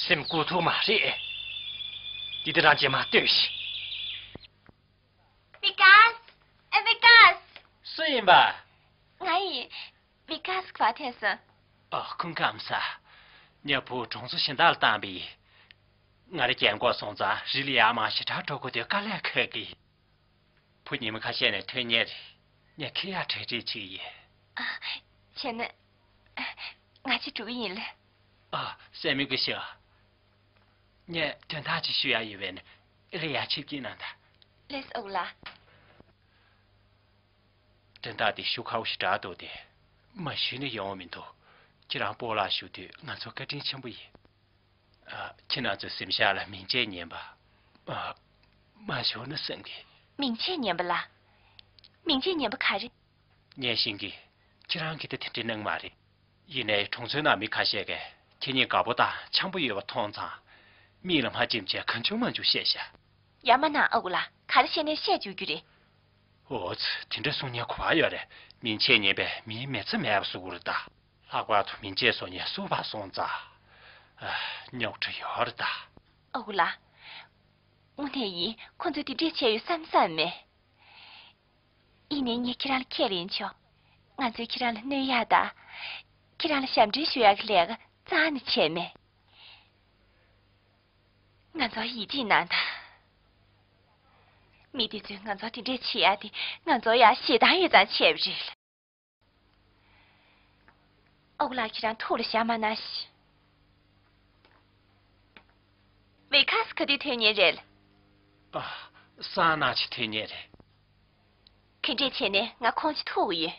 སེམས་ཁུར་ཐུབ་མ་རེད། དེ་དེ་རང་རྗེས་མ་ལྟོས་ཤིག། བི་ཀཱས། ཨེ། བི་ཀཱས། སུ་ཡིན་པ། ང་ཡིན། བི་ཀཱས་ག་པར་ཐོན་སོང་། ཨ། སྐུ་ཁམས་བཟང་། ངའི་བུ་གྲོང་ཚོ་གཞན་དག་ལ་བཏང་བས། ང་རང་རྒན་གོག་སོང་ཙང་རི་ལ་ཡར་མར་ཞེ་དྲག་འགྲོ་དགོས་དུས་དཀའ་ལས་ཁག་གི། བུ་ཉི་མ་ཁ་ཤས་ནས་ཐོན་མཁན་རེད། ངས་ཁྱེད་ཡར་གྲ་སྒྲིག་བྱེད་ཀྱི་ཡིན། ཨ། བྱས་ན། ང་ཅིག་འགྲོ་གི་ཡིན་ལགས། ཨ། སེམས་མི་དགའ་ཤག། ངས་དོན་དག་ཅིག་ཞུ་ཡ་ཡོད་པས་ན། ཨེ་ལས་ཡར་ཆིབས་ཀྱིས་གནང་དང་། ལགས་སོ། ཨོ་ལགས། དོན་དག་དེ་ཞུ་ཁག་པོ་ཞིག་རེད་འདུག་སྟེ། མ་ཞུས་ན་ཡོང་བ་མི་འདུག། ཁྱེད་རང་སྤོ་ལགས་བཞུགས་དུས་ང་ཚོ་བཀའ་དྲིན་ཆེན་པོ་ཡིན། ཨ། ཁྱེད་རང་ཚོའི་གཟིམ་ཤག་ལ་མིང་ཆད་ཉན་པ། ཨ། མ་ཞུ་ན་བསམ་གི། མིང་ཆད་ཉན་པ་ལ། མིང་ཆད་ཉན་པ་ག་རེ། ངས་ཤེས་ཀྱི། ཁྱེད་རང་གིས་ད་དེ་འདྲ་གནང་མ་རེད། ཡིན་ནའི་གྲོང་ཚོའི་ནང་མི་ཁ་ཤས་ཀྱིས་ཁྱེད་གཉིས་དགའ་པོ་དང་འཆམ་པོ་ཡོད་པ་མཐོང་ཙང་། མིག་ལ་མ་བྱིན་བྱས་གང་བྱུང་མང་བྱུང་བཤད་ཤག། ཡ་མ་ན་ཨ་ཁུ་ལགས། ག་རེ་བཤད་ནའི་བཤད་འཇུག་རྒྱུ་རེད། ཨོ་ཙི། དེ་འདྲ་གསུང་མཁན་ག་པར་ཡོད་རེད། མིང་ཆད་ཉན་པས་མིའི་མི་ཚེ་མེད་པ་བཟོ་གི་རེད་ད། ལྷག་པར་དུ་མིང་ཆད་བཟོ་མཁན་སུ་བར་སོང་ཙང་། ཨ། རྙོག་དྲ་ཡོད་རེད་ད། ཨ་ཁུ་ལགས། དངོས་གནས་ཡིན། ཁོ་ཚོས་དེ་འདྲས་བྱས་ཡོད་བསམ་བསམ་མེད། ཡིན་ནའི་ངས་ཁྱེད་རང་ལ་ཁས་ལེན་ཆོག། ང་ཚོས་ཁྱེད་རང་ལ་གནོད་ཡག་དང་། ཁྱེད་རང་ལ་ཞབས་འདྲེན་ཞུ་ཡག་གི་ལས་ཀ་རྩ་ནས་བྱས་མེད། ང་ཚོར་ཡིད་ཆེས་གནང་དང་། མི་དེ་ཚོས་ང་ཚོར་དེ་འདྲས་བྱེད་ཡག་དེ་ང་ཚོར་ཡང་ཞེ་སྡང་ཡོད་ཙང་བྱས་པ་རེད། ཨ་ཁུ་ལགས། ཁྱེད་རང་ཐུགས་ལ་བཞག་མ་གནང་ཞིག། བི་ཀཱས་ག་དུས་ཐོན་མཁན་རེད། ཨ། སང་ནངས་ཅིག་ཐོན་མཁན་རེད། ག་འདྲས་བྱས་ནའི་ང་ཁོང་ཅིག་ཐུག་གི་ཡོད།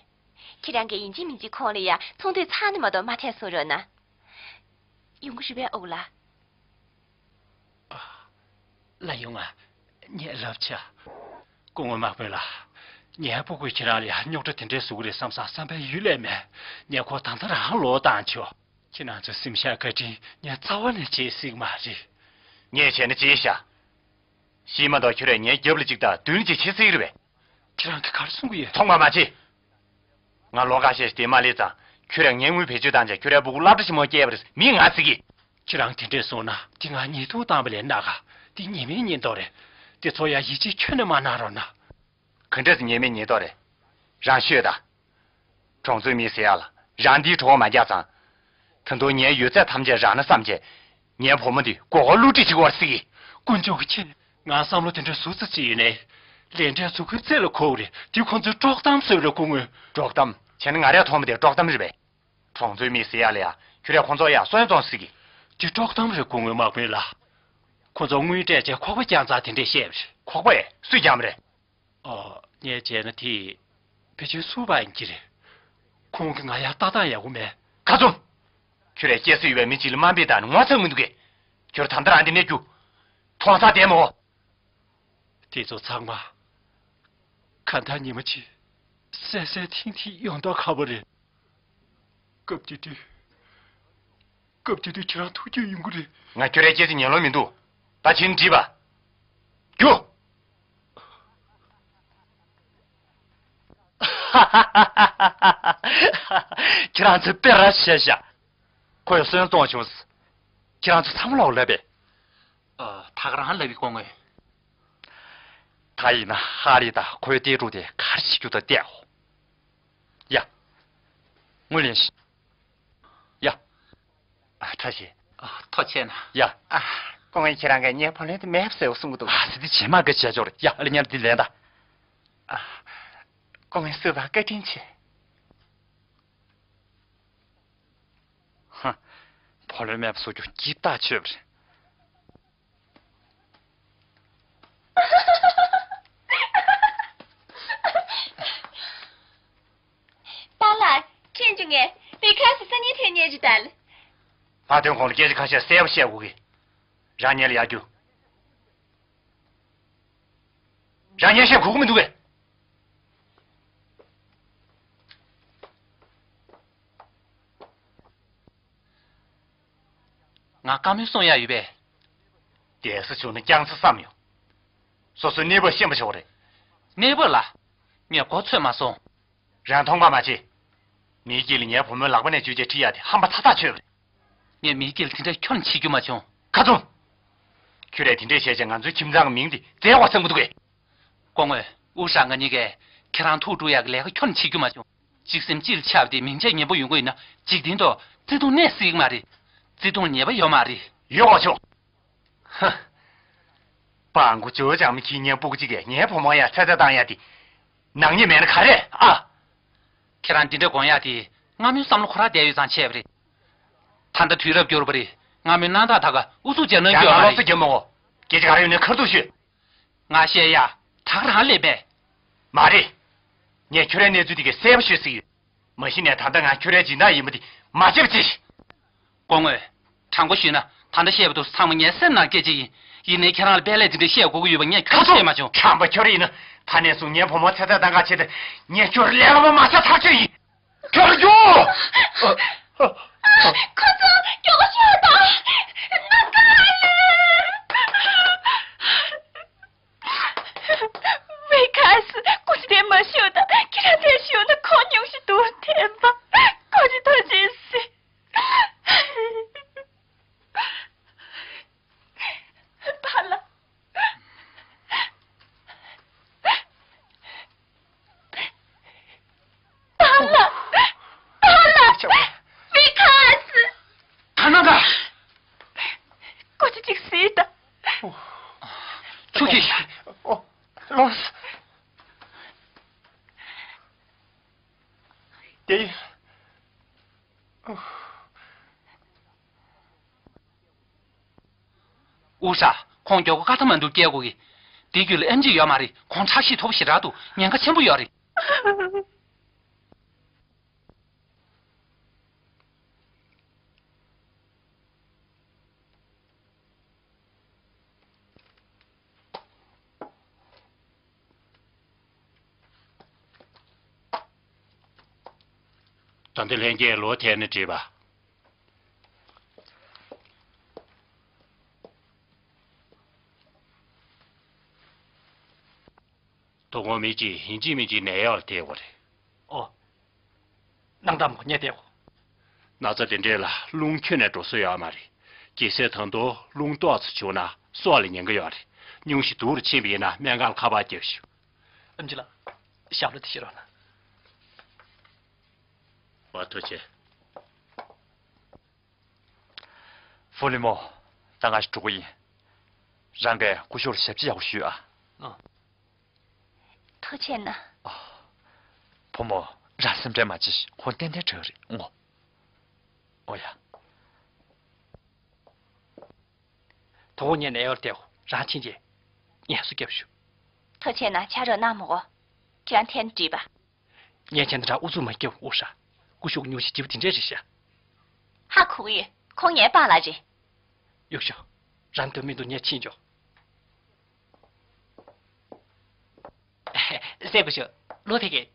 ཁྱེད་རང་གིས་ཡིན་གཅིག་མིན་གཅིག་ཁོང་ལ་ཡ་ཚོགས་འདུའི་ཚབ་ནས་མ་གཏོགས་མ་ཐད་གསུང་རོགས་གནང་། ཡོང་གི་རེད་པས་ཨ་ཁུ་ལགས། ཨ། ལགས་ཡོང་ང་། ངས་ལབ་བྱ། སྐུ་ངོ་དམག་དཔོན་ལགས། ངའི་སྤུ་གུས་ཁྱེད་རང་ལ་ཡ་རྙོག་དྲ་དེ་འདྲས་བཟོ་གི་རེད་བསམ་བསམ་བསམ་པའི་ཡུལ་ལས་མེད། ངས་ཁོ་ད་ལྟ་རང་ལོག་བཏང་ཆོག། ཁྱེད་རང་ཚོའི་གཟིམ་ཤག་བཀའ་དྲིན་ངས་རྩ་བ་ནས་བརྗེད་སྲིད་མ་རེད། ངས་བྱས་ན་བརྗེད་ཤག། གཞི་མ་གཏོགས་ཁྱོད་རས་ངའི་རྒྱབ་ལ་གཅིག་དང་མདུན་ལ་གཅིག་བྱེད་སྲིད་ཀྱི་རེད་པས། ཁྱེད་རང་གིས་ག་རེ་གསུང་གི་ཡོད། ཚོང་པ་མ་བྱེད། ང་ལོ་ཁ་ཤས་ཤིག་དེ་མ་སླེབས་ཙང་ཁྱོད་རས་ངའི་དངུལ་བེད་སྤྱོད་བཏང་བྱས་ཁྱོད་རའི་སྤུ་གུ་སློབ་གྲྭ་ཆེན་མོ་སྐྱེལ་བ་རེད་མི་ང་ཟེར་གི། ཁྱེད་རང་དེ་འདྲས་གསུངས་ན་དེ་ང་ཉེས་རྡུང་བཏང་བ་ལས་སྣ་ཁ། དེ་ཉེས་མེད་ཉེས་རྡུང་རེད། དེ་ཚོ་ཡང་ཡིད་ཆེས་ཁྱོན་ནས་མ་གནང་རོགས་གནང་། ག་འདྲས་སེ་ཉེས་མེད་ཉེས་རྡུང་རེད། རང་ཤོད་དང་། གྲོང་ཚོའི་མི་ཟེར་ཡག་ལ་རང་འདིའི་གྲོགས་མ་རྒྱག་ཙང་། ད་དུང་ངའི་ཡོད་ཚད་ཐམས་ཅད་རག་ན་བསམ་བྱས། ངའི་བུ་མོ་འདི་མགོ་སྐོར་བསླུ་བྲིད་བྱེད་ཀྱི་ཡོད་རེད་ཟེར་གི། དཀོན་མཆོག་གིས་མཁྱེན། ང་བསམ་བློ་དེ་འདྲ་ཟུར་ཙམ་ཅིག་ཡོད་ནའི། ལས་འབྲས་མཛུབ་གུའི་རྩེ་ལ་འཁོར་བ་རེད། དེ་ཁོང་ཚོས་དཀྲོག་གཏམ་བཟོས་པ་རེད་སྐུ་ངོ། དཀྲོག་གཏམ། བྱས་ན་ང་རས་མཐོང་བ་དེ་དཀྲོག་གཏམ་རེད་པས། གྲོང་ཚོའི་མི་ཟེར་ཡག་ལ་ཡ་ཁྱོད་རས་ཁོང་ཚོ་ཡ་སོན་བཙོང་ཟེར་གི། དེ་དཀྲོག་གཏམ་རེད་སྐུ་ངོ་དམག་དཔོན་ལགས། ཁོང་ཚོ་དངུལ་སྤྲད་བྱས་ཁོག་པ་བརྒྱངས་ཙང་དེ་འདྲས་བཤད་པ་རེད། ཁོག་པ་སུས་བརྒྱངས་པ་རེད། ཨ། ངས་བྱས་ན་དེ་ཕལ་ཆེར་སུ་བ་ཡིན་གྱི་རེད། ཁོང་གིས་ང་ཡར་ལྟ་སྟངས་ཡག་པོ་མེད། ཁ་བཙུམ། ཁྱོད་རས་སྐྱེ་སྲིད་ཡོད་པའི་མི་གཅིག་ལ་དམའ་འབེབས་བཏང་ནས་ངོ་ཚ་གི་མི་འདུག་གས། ཁྱོད་ད་ལྟ་རང་འདི་ནས་རྒྱུགས། མཐོང་ས་བསྡད་མོ། དེ་ཚོ་ཚང་མ་གང་ལྟར་ཉི་མ་གཅིག་གསལ་གསལ་ཐིང་ཐིང་ཡོང་མདོག་ཁ་པོ་རེད། སྐབས་དེ་དུས། སྐབས་དེ་དུས་ཁྱེད་རང་ཐུགས་རྒྱུས་ཡོང་གི་རེད། ང་ཁྱོད་རའི་སྐད་ཆ་ཉན་ལོང་མི་འདུག། ད་ཕྱིན་འགྲིག་པ། རྒྱུགས། ཁྱེད་རང་ཚོས་དཔེ་ར་བཤད་ཤག། ཁོས་སོན་བཙོང་བྱུང་། ཁྱེད་རང་ཚོ་ཚང་མ་ལོག་ལབ་པས། ཨ། ད་ག་རང་ལབ་པའི་སྐུ་ངོ། ད་ཡིན་ན་ཧ་ལི་དང་ཁོའི་གཏེར་ཕྲུག་དེ་ག་རེ་བྱེད་རྒྱུ་ད་བལྟས་ཨོ། ཡ། ངོས་ལེན་ཞིག། ཡ། ཨ། བཀྲ་ཤིས། ཨ། ཐུགས་རྗེ་ཆེ་གནང་། ཡ། ཨ། སྐུ་ངོ་ཁྱེད་རང་གིས་ངའི་བུ་ལོན་དེ་མེད་པ་བཟོས་གསུང་གི་འདུག། ཨ་ཙི། དེ་རྗེས་མ་གི་བྱས་ཆོག་རེད། ཡ། ཨ་ལེ་ཉར་འདི་ལེན་ད། ཨ། སྐུ་ངོ་བསུ་བ་བཀའ་དྲིན་ཆེ། ཧ། བུ་ལོན་མེད་པ་བཟོ་རྒྱུ་སྐྱིད་ཐག་ཆོད་པ་རེད། པཱ་ལགས། ཁྲིད་འཇུག་ངས་པི་ཁ་སི་སང་ཉིན་ཐོན་ཉེ་རེད་ད། ཕ་དོན་ཁོང་ལ་སྐད་ཆ་ཁ་ཤས་གསལ་པོ་བཤད་དགོས་གི། རང་ཉལ་ལ་ཡར་རྒྱུགས། རང་ཉལ་བཤད་དགོས་ཀྱི་མི་འདུག་གས། ང་བཀའ་མོལ་གསུང་ཡག་ཡོད་པས། བསྡད་ས་བྱུང་ན་རྐྱང་ཚ་བསམ་ཡོང་། སོ་སོའི་གནས་བབ་ཤེས་པ་ཆོག་རེད། གནས་བབ་ལ། ངས་གོ་ཚོད་མ་སོང་། རང་མཐོང་པ་མ་བྱེད། མིའི་དཀྱིལ་ལ་ངའི་བུ་མོའི་ལག་པ་ནས་འཇུས་བྱས་ཁྲིད་ཡག་དེ་ཧམ་པ་ཚ་ཐག་ཆོད་པ་རེད། ངས་མིའི་དཀྱིལ་དེ་འདྲ་ཁྱོན་ནས་བྱེད་རྒྱུ་མ་བྱུང་ ད་ཚོ། ཁྱོད་རས་དེ་འདྲས་བྱས་བྱས་ང་ཚོའི་ཁྱིམ་ཚང་གི་མིང་དེ་བཙལ་བ་བསམ་གི་འདུག་གས། སྐུ་ངོ། ཨུ་ཧྲ་ང་གཉིས་ཀས་ཁྱེད་རང་ཐུགས་སྤྲོ་ཡག་གི་ལས་ཀ་ཁྱོན་ནས་བྱེད་རྒྱུ་མ་བྱུང་། གཅིག་སེམས་གཅིག་ལ་ཆགས་ཏེ་མིང་ཆད་ཉེན་པོ་ཡོང་གི་ཡིན་ན་འཇིག་རྟེན་ཐོག་བརྩེ་དུང་གནས་སྲིད་ཀྱི་མ་རེད། བརྩེ་དུང་ཉེས་པ་ཡོད་མ་རེད། ཡོད་གོ་ཆོག་ཧ། སྤྲང་པོ་ཇོ་ཅང་མི་ཁྱི་ངན་སྤུ་གུ་གཅིག་གིས་ངའི་བུ་མོ་ཡ་ཚ་ཚ་བཏང་ཡ་དེ། ནག་ཉེས་མེད་ན་ག་རེ་ཨ། ཁྱེད་རང་འདི་འདྲ་དགོངས་ཡ་དེ་སྔ་མོའི་བསམ་བློ་ཁོ་རང་བསྡད་ཡོད་ཙང་བྱས་པ་རེད། ད་ལྟ་དུས་རབས་འགྱུར་བ་རེད། སྔ་མོའི་གནང་སྟངས་ད་ག་ཨུ་ཚུགས་རྒྱབ་གནང་ཡང་རྒྱུ་ང་ཡོད་མ་ལོག་རེད། ས་རྒྱབ་མ་འོ། སྐད་ཆ་ག་རེ་ཡོད་ན་ཁ་ཐུག་ཤོད། ང་བཤད་ཡ། ད་ག་རང་སླེབས་པས། མ་རེད། ངས་ཁྱོད་རའི་གནས་ཚུལ་དེ་གའི་གསལ་པོ་ཤོད་སྲིད་ཡོད། མ་གཞི་ནས་ད་ལྟ་ང་ཁྱོད་རའི་སྦྱིན་བདག་ཡིན་པ་དེ་མ་བརྗེད་པ་ཅི། སྐུ་ངོ། དྲང་པོ་ཞུས་ན་ད་ལྟ་བཤད་པ་དེ་ཚང་མ་ངའི་སེམས་ནང་སྐད་ཆ་ཡིན། ཡིན་ནའི་ཁྱེད་རང་ལ་དཔལ་ལས་དེ་འདྲ་བཤད་དགོས་ཀྱི་ཡོད་པ་ངས་ཁྱོན་ནས་བཤད་མ་བྱུང་། དྲང་པོ་ཁྱོད་ཡིན་ན་ད་ནས་བཟུང་ངའི་བུ་མོ་ཚེ་ཚད་ཏང་ག་བྱེད་དེ་ངས་ཁྱོད་ལས་ཀ་མ་མ་བྱ་ཐག་ཆོད་ཡིན། ཁྱོད་རྒྱུགས། ཁོ་ཚོ་མགྱོགས་པོ་ཤོག་དང་། ནམ་མཁའ་ལས། ཝེ་ཁ་སི། ཁོ་ཚོ་དེ་མ་ཤོད་དང་། ཁྱེད་རང་དེ་ཤོད་ན་ཁོ་སྙུང་གཞི་དུར་འཐེན་པ། ཁོ་ཚོ་ཐོ་ཅི་སི། པཱ་ལགས། པཱ་ལགས། པཱ་ལགས། ཝེ་ཁ་སི། ཁ་ན་ད། ཀོ་ཅི་ཅིག་སི་ད། ཆུ་ཁྱི། ཨོ། ལོས། དེ། ཨུ་ཧྲ། ཁོང་མགྱོགས་པོ་ཀ་ཐ་མན་དུ་སྐྱེལ་དགོས་ཀྱི། དེ་རྒྱུད་ལ་ཨེམ་ཆི་ཡོད་མ་རེད། ཁོང་ཁྲག་ཤེད་མཐོ་པོ་ཞེ་དྲག་འདུག་ཉེན་ཁ་ཆེན་པོ་ཡོད་རེད། ད་འདི་ལྷན་རྒྱས་ལོ་ཐལ་ནས་བྲིས་པ། དོ་དགོང་མི་གཅིག་ཡིན་གཅིག་མིན་གཅིག་ནད་གཡོག་ལ་ཐེབས་དགོས་རེད། ཨོ། སྣང་དག་མོ་ངས་བལྟས་གོ། ན་ཚ་དེ་འདྲས་ལ་རླུང་ཁྱོན་ནས་འགྲོ་ས་ཡོད་མ་རེད། གལ་སྲིད་ད་དུང་རླུང་ཏོག་ཙམ་བྱུང་ན་སྲོག་ལ་ཉེན་ཁ་ཡོད་རེད། སྙུང་གཞི་སྡུག་རུ་ཕྱིན་པ་ཡིན་ན་སྨན་ཁང་ལ་ཁ་པར་རྒྱབ་ཤོག་ཨེམ་ཆི་ལགས། ཞབས་ལ་དེ་བཞེས་རོགས་གནང་། བ། ཐུགས་རྗེ་ཆེ། ཧྥུ་ལི་མོ། ད་ང་ཞིག་འགྲོ་གི་ཡིན། རང་གིས་སྐུ་ཞབས་ལ་ཞབས་ཕྱི་ཡག་པོ་ཞུས་ཨ། ཨ། ཐུགས་རྗེ་གནང་། ཨ། བུ་མོ། རང་སེམས་ཁྲལ་མ་བྱེད། ཁོང་ཏན་ཏན་དྲག་རེད་ངོ་། ཨོ་ཡ། དོ་དགོང་ངས་ནད་གཡོག་བལྟས་གོ། རང་ཕྱིན་རྗེས་ངལ་གསོ་རྒྱབ་ཤོག་ཐུགས་རྗེ་གནང་། ཕྱག་རོགས་གནང་མོ་གོ། ཁྱེད་རང་ཐད་ནས་བྲིས་པ། ངས་ཁྱེད་འདི་འདྲ་ཨུ་ཚུགས་མ་རྒྱབ་ཨུ་ཧྲ། སྐུ་ཞབས་སྙུང་གཞི་ལྗིད་པོ་དེ་འདྲས་རེད་ཤག་ཧ་གོ་གི་ཡོད། ཁོང་ངའི་པཱ་ལགས་རེད། གཡུག་ཤོག་རང་འདོད་མི་འདུག་ངས་ཕྱིན་ཆོག་སྲས་སྐུ་ཞབས། ལོ་དེ་གས།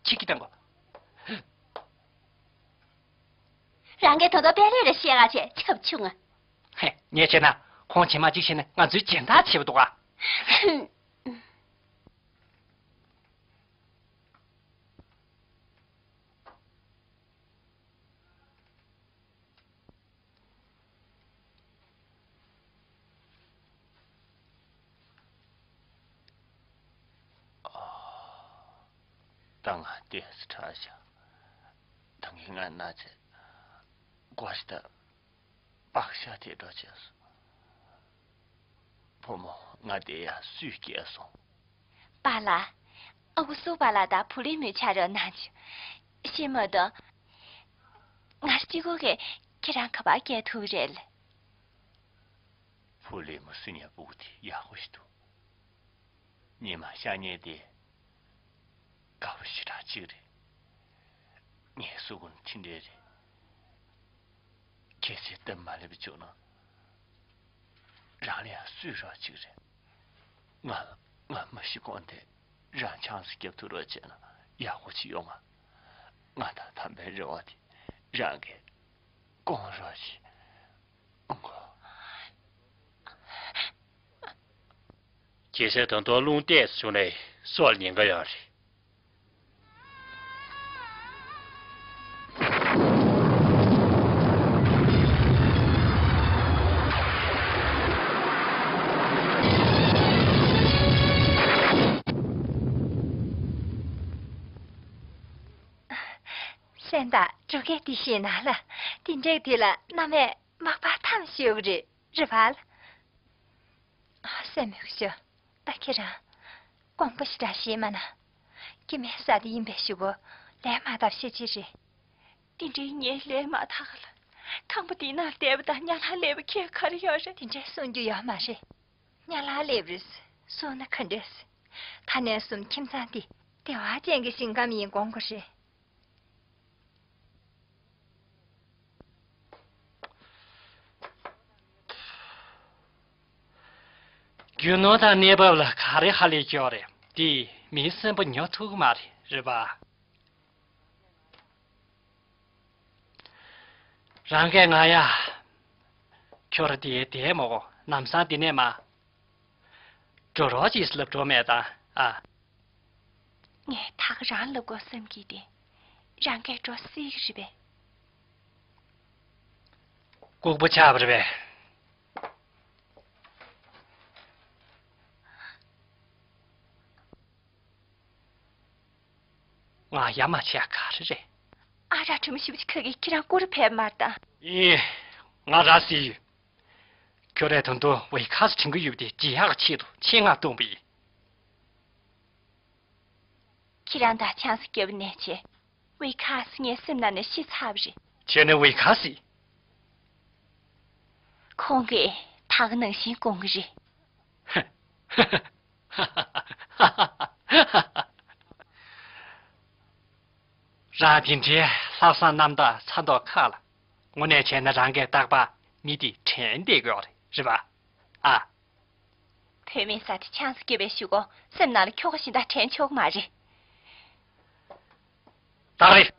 ཁྱི་ཁྱི་དང་གོ། རང་གིས་དོ་དོ་དཔལ་ལས་རེ་བཤད་ག་བྱས་ཁྱབ་ཆུང་ང་། ཧེ། ངས་བྱས་ན་ཁོང་བྱེ་མ་གཅིག་བྱས་ན་ང་ཚོའི་སྦྱིན་བདག་བྱེད་པ་འདུག་ག་ད་ང་ལྟས་སུ་ཁྲག་ཤ། ད་ངས་ང་ན་ཚེ་སྒོ་ཞིག་ད་པག་ཤ་དེ་འགྲོ་བྱས་སོང་། བུ་མོ་ང་དེ་ཡ་སུས་སྐྱེལ་སོང་། པཱ་ལགས། ཨ་ཁུ་སུ་པཱ་ལགས་དང་བུ་ལི་མོའི་ཆ་རོགས་གནང་བྱུང་། ཤེས་མ་གཏོགས། ང་གཅིག་པོ་གིས་ཁྱེད་རང་ག་པར་སྐྱེལ་ཐུབ་རེད། བུ་ལི་མོ་སུ་ཉག་པོ་དེ་ཡག་པོ་ཞིག་འདུག་ཉི་མ་ཤ་ཉེ་དེ། དགའ་པོ་ཞེ་དྲག་ཅིག་རེད། ངའི་སུ་ཀུན་ཁྲིད་འདྲེ་རེད། ཁྱེད་ཚོས་སྟབས་མ་ལེགས་པ་བྱུང་ན། རང་ལ་ཡང་སུས་རོགས་ཅིག་རེད། ང་ང་མ་ཤི་གོང་དེ་རང་ཆང་སུ་རྒྱབ་ཐུབ་རོགས་བྱས་ན་ཡག་པོ་ཅིག་ཡོང་ང་། ང་དང་དམ་པའི་རེ་བ་དེ་རང་གིས་སྐོང་རོགས་བྱེད། ཁྱེད་ཚོས་ད་དུང་རླུང་ཏོག་ཙམ་བྱུང་ནས་སྲོག་ལ་ཉེན་ཁ་ཡོད་རེད། བཙན་བདག་འབྲུག་རྒྱལ་དེ་ཤེས་ན་ལ། དེ་འདྲས་དེ་ལ་མནའ་མས་མག་པ་ཐམ་ཞུ་གི་རེད། རེད་པ་ལ། ཨ། སྲས་མོ་ཤོ། ད་ཁྱེད་རང་དགོངས་པ་ཞེ་དྲག་བཞེས་མ་གནང་། སྐྱེ་དམན་ས་དེ་ཡིན་པའི་གཞུག་གུ་ལས་མ་དག་ཤེས་ཅི་རེད། དེ་འདྲའི་ངས་ལས་མ་དག་ལ། ཁང་པ་དེའི་ནང་བསྡད་པ་དང་ཉ་ལ་ལས་པ་ཁྱད་ག་རེ་ཡོད་རེད། དེ་འདྲས་གསུང་རྒྱུ་ཡོད་མ་རེད། ཉ་ལ་ལས་པ་རེད་གསུང་ན་ག་འདྲས། ད་ནས་བཟུང་ཁྱིམ་ཚང་འདི་བདེ་བ་ཅན་གྱི་ཞིང་ཁམས་ཡིན་དགོངས་དགོས་རེད། རྒྱུ་ནོར་དང་གནས་བབ་ལ་ག་རེ་ཧ་ལས་སྐྱོ་རེད། དེས་མིའི་སེམས་པ་ཉོ་ཐུབ་ཀྱི་མ་རེད། རེད་པ། རང་གིས་ང་ཡ། ཁྱོད་ར་དེ་བསྡད་མ་དགོས། ལམ་སང་འདི་ནས་མ། འགྲོ་རོགས་གྱིས་ལབ་འགྲོ་མེད་ད། ཨ། ངས་ད་ག་རང་ལབ་དགོས་བསམ་གྱི་དེ། རང་གིས་འགྲོ་སྲིད་ཀྱི་རེད་པས། ལྐུགས་པ་ཆགས་པ་རེད་པས། ང་ཡ་མ་བྱས་ག་རེ་རེད། ཨ་རག་དྲི་མ་ཞིབ་ཅིག་ཁ་གིས་ཁྱེད་རང་སྐུ་རུ་ཕེབས་མར་དང་། ཨེ། ང་ར་སི། ཁྱོད་རས་ད་དུང་ཝེ་ཁ་སི་དྲན་གི་ཡོད་པ་དེ་བརྗེད་ཡག་ཆེད་དུ་ཆེད་མངགས་བཏང་པ་ཡིན། ཁྱེད་རང་དང་ཆང་ས་བརྒྱབ་ནས་བྱས། ཝེ་ཁ་སི་ངའི་སེམས་ནང་ནས་ཤི་ཚར་བ་རེད། ཁྱེད་ནི་ཝེ་ཁ་སི། ཁོང་གིས་ད་ག་ནང་བཞིན་དགོངས་གི་རེད། རང་དེ་འདྲའི་ལྷག་བསམ་རྣམ་དག་ཚ་མདོག་ཁ་ལ། དངོས་གནས་བྱས་ན་རང་གིས་རྟག་པར་མི་དེ་དྲན་བསྡད་དགོས་རེད། རེད་པ། ཨ། བུད་མེད་ས་དེ་ཆང་ས་བརྒྱབ་པའི་གཞུག་གུ་སེམས་ནང་ལ་ཁྱོ་ག་གཞན་དག་དྲན་ཆོག་གི་མ་རེད། ད་ག་རེད།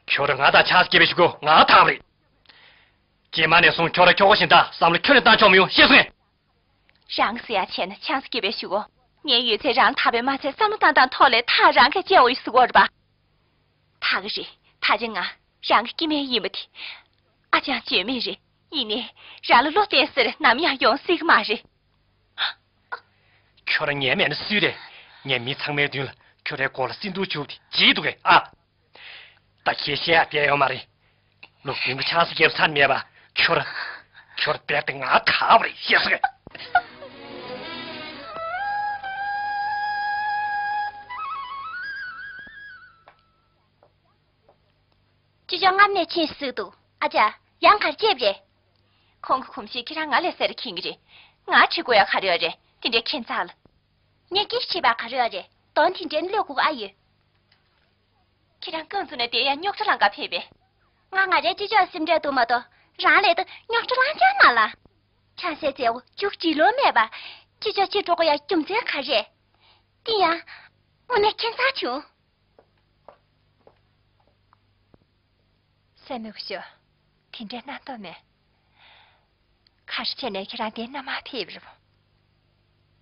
ཁྱོད་རང་ང་དང་ཆང་ས་བརྒྱབ་པའི་གཞུག་གུ་ང་ཐང་རེད། རྗེས་མ་ནས་བཟུང་ཁྱོད་རང་ཁྱོ་ག་གཞན་དག་བསམ་བློ་ཁྱོན་ནས་བཏང་ཆོག་མི་ཡོང་ཤེས་སོང་ངས། རང་ཟེར་ཡ་བྱས་ན་ཆང་ས་བརྒྱབ་པའི་གཞུག་གུ་ངའི་ཡོད་ཚད་རང་ཐར་པའི་མ་ཚད་བསམ་བློ་བཏང་སྟངས་ཐོག་ལས་ཐག་རང་གིས་བཅད་འོ་ཡི་ཟུག་གོ་རེད་པ། ད་ག་རེད། ད་ཆ་ང་རང་གི་སྐྱེ་དམན་ཡིན་པ་དེ་ཨ་ཅང་བརྗོད་མེད་རེད། ཡིན་ནའི་རང་ལ་བློ་གཏད་ཟེར་ནམ་ཡང་ཡོང་སྲིད་ཀྱི་མ་རེད། ཁྱོད་རང་ངའི་མེད་ན་སུས་རེད། ངས་མི་ཚང་མའི་མདུན་ལ་ཁྱོད་རའི་མགོ་ལ་སེན་ཏུ་བྱུགས་ཏེ་བརྗེད་འདུག་གས་ཨ། ད་ཁྱེད་བཤད་ཡ་བསྡད་ཡོད་མ་རེད། ལུག་སྲིན་པོ་ཆང་ས་བརྒྱབ་ཚར་མེད་པ། ཁྱོད། ཁྱོད་རྦད་དེ་ང་ཐར་བ་རེད་ཤེས་སོང་ངས། ཅི་ཅོ་སྔ་མ་ནས་ཕྱིན་ཟིག་འདུག་ཨ་ཅག་ཡང་གར་ཅེབ་རེད། ཁོང་གི་གོམས་གཤིས་ཁྱེད་རང་ང་ལས་གསལ་རེ་མཁྱེན་གི་རེད། ང་ཁྲིད་དགོས་ཡ་ག་རེ་ཡོད་རེད། དེ་འདྲའི་ཁྱད་མཚར་ལ། ངས་སྐད་ཆ་བྱས་པ་ག་རེ་ཡོད་རེད། གདོང་དེ་འདྲའི་གློད་དགོས་ཨ་ཡོད། ཁྱེད་རང་རྐང་བཙུགས་ནས་བསྡད་ཡ་རྙོག་དྲ་ལང་ག་ཕེབས་པས། ང་ང་རའི་ཅི་ཅོ་སེམས་ཁྲལ་འདུག་མ་གཏོགས་རང་ལས་ད་རྙོག་དྲ་ལང་ཅང་མ་ལ། ཆང་སའི་རྫས་འོ་རྒྱུག་ཅི་ལོ་མེད་པ། ཅི་ཅོ་ཅི་འགྲོ་དགོས་ཡ་རྒྱུ་མཚན་ག་རེ་རེད། དེ་ཡང་། དངོས་གནས་ཁྱད་མཚར་བྱུང་། སྲས་མོ་ཤོ། དེ་འདྲའི་རྣམ་རྟོག་མེད། ག་རེ་བྱས་ནས་ཁྱེད་རང་འདིར་མནའ་མར་ཕེབས་རེད་པ།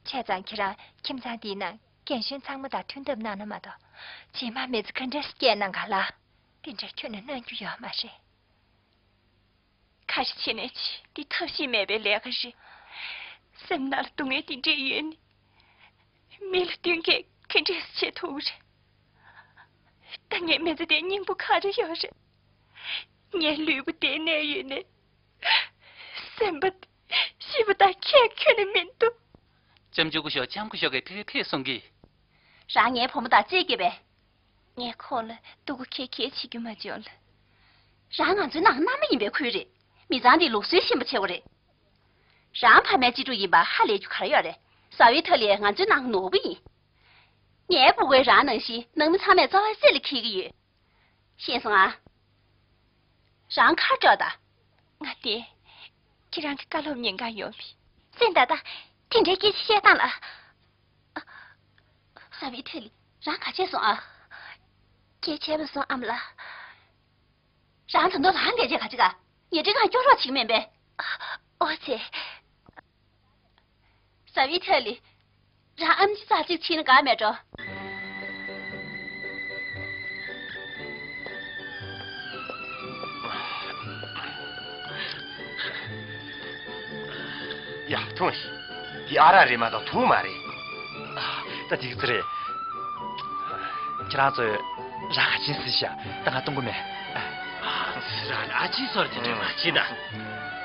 བྱས་ཙང་ཁྱེད་རང་ཁྱིམ་ཚང་འདིའི་ནང་རྒན་གཞོན་ཚང་མ་དང་མཐུན་ཐབས་གནང་ན་མ་གཏོགས། རྗེས་མ་མི་ཚེ་ག་འདྲས་སྐྱེལ་གནང་ག་ལ། དེ་འདྲ་ཁྱོན་ནས་གནང་རྒྱུ་ཡོད་མ་རེད། ག་རེ་བྱས་ནས་ཅི་འདི་ཐབས་ཤེས་མེད་པའི་ལས་ཀ་རེད། སེམས་ནང་ལ་སྡུག་བསྔལ་དེ་འདྲས་ཡོད་ནི། མི་ལ་བསྟུན་མཁས་ག་འདྲས་བྱེད་ཐུབ་རེད། ད་ངའི་མི་ཚེ་འདིར་སྙིང་པོ་ག་རེ་ཡོད་རེད། ངའི་ལུས་པོ་འདིར་གནས་ཡོད་ནའི། སེམས་པ་འདི་ཤི་བ་དང་ཁྱད་ཁྱོན་ནས་མི་འདུག་ལྕམ་ཆུང་སྐུ་ཞབས་ལྕམ་སྐུ་ཞབས་ཀྱིས་ཕེབས་ཕེབས་གསུང་གི། རང་ངའི་བུ་མོ་དང་རྩིས་ཀྱི་པས། ངས་ཁོང་ལ་སྡུག་གུ་ཁེལ་ཁེལ་བྱེད་རྒྱུ་མ་བྱུང་ལ། རང་ང་ཚོའི་ནང་མནའ་མ་ཡིན་པའི་ཁུལ་རེད། མི་ཚང་འདིའི་ལུགས་སྲོལ་ཤེས་པ་བྱེད་དགོས་རེད། རང་ཕ་མའི་གཅེས་ཕྲུག་ཡིན་པ་ཧ་ལས་རྒྱུ་ག་རེ་ཡོད་རེད། ཟ་བི་ཐ་ལི་ང་ཚོའི་ནང་ནོར་བུ་ཡིན། ངའི་བུ་གུས་རང་ནང་བཞིན་ནང་མི་ཚང་མས་རྩ་བ་རྩེ་ལ་འཁྱེར་གྱི་ཡོད། ཤེས་སོང་ཨ། རང་ཁ་དྲག་ད། ང་དེ། ཁྱེད་རང་གི་བཀའ་སློབ་ཉན་ག་ཡོང་བས། བཙན་ད་ད། དེ་འདྲའི་སྐད་ཆ་བཤད་སྟངས་ལ། ཟ་བི་ཐ་ལི། རང་ག་བྱས་སོང་ཨ། སྐད་ཆ་བཤད་མ་སོང་ཨ་མ་ལགས། རང་ད་དུང་རང་འདས་རྗེས་ག་ཅི་ག་ཉེ་འབྲེལ་གང་སྐྱོ་རོགས་བྱེད་ཀྱི་མིན་པས། ཨོ་ཙེ། ཟ་བི་ཐ་ལི། རང་ཨམ་ཆི་ཙག་ཅིག་ཕྱིན་ན་དགའ་མེད་འགྲོ། ཡ་ཐུང་ཞིག་འདི་ཨ་རག་རེད་མ་གཏོགས་དུག་མ་རེད། ད་འགྲིག་ཙི་རེད། ཁྱེད་རང་ཚོས། རང་ག་ཅིན་སི་ཤ་ད་ང་གཏོང་གི་མེད། ཨ། རང་ཨ་ཅིན་སོར་དེ་འདྲ་མ་བྱེད་ད།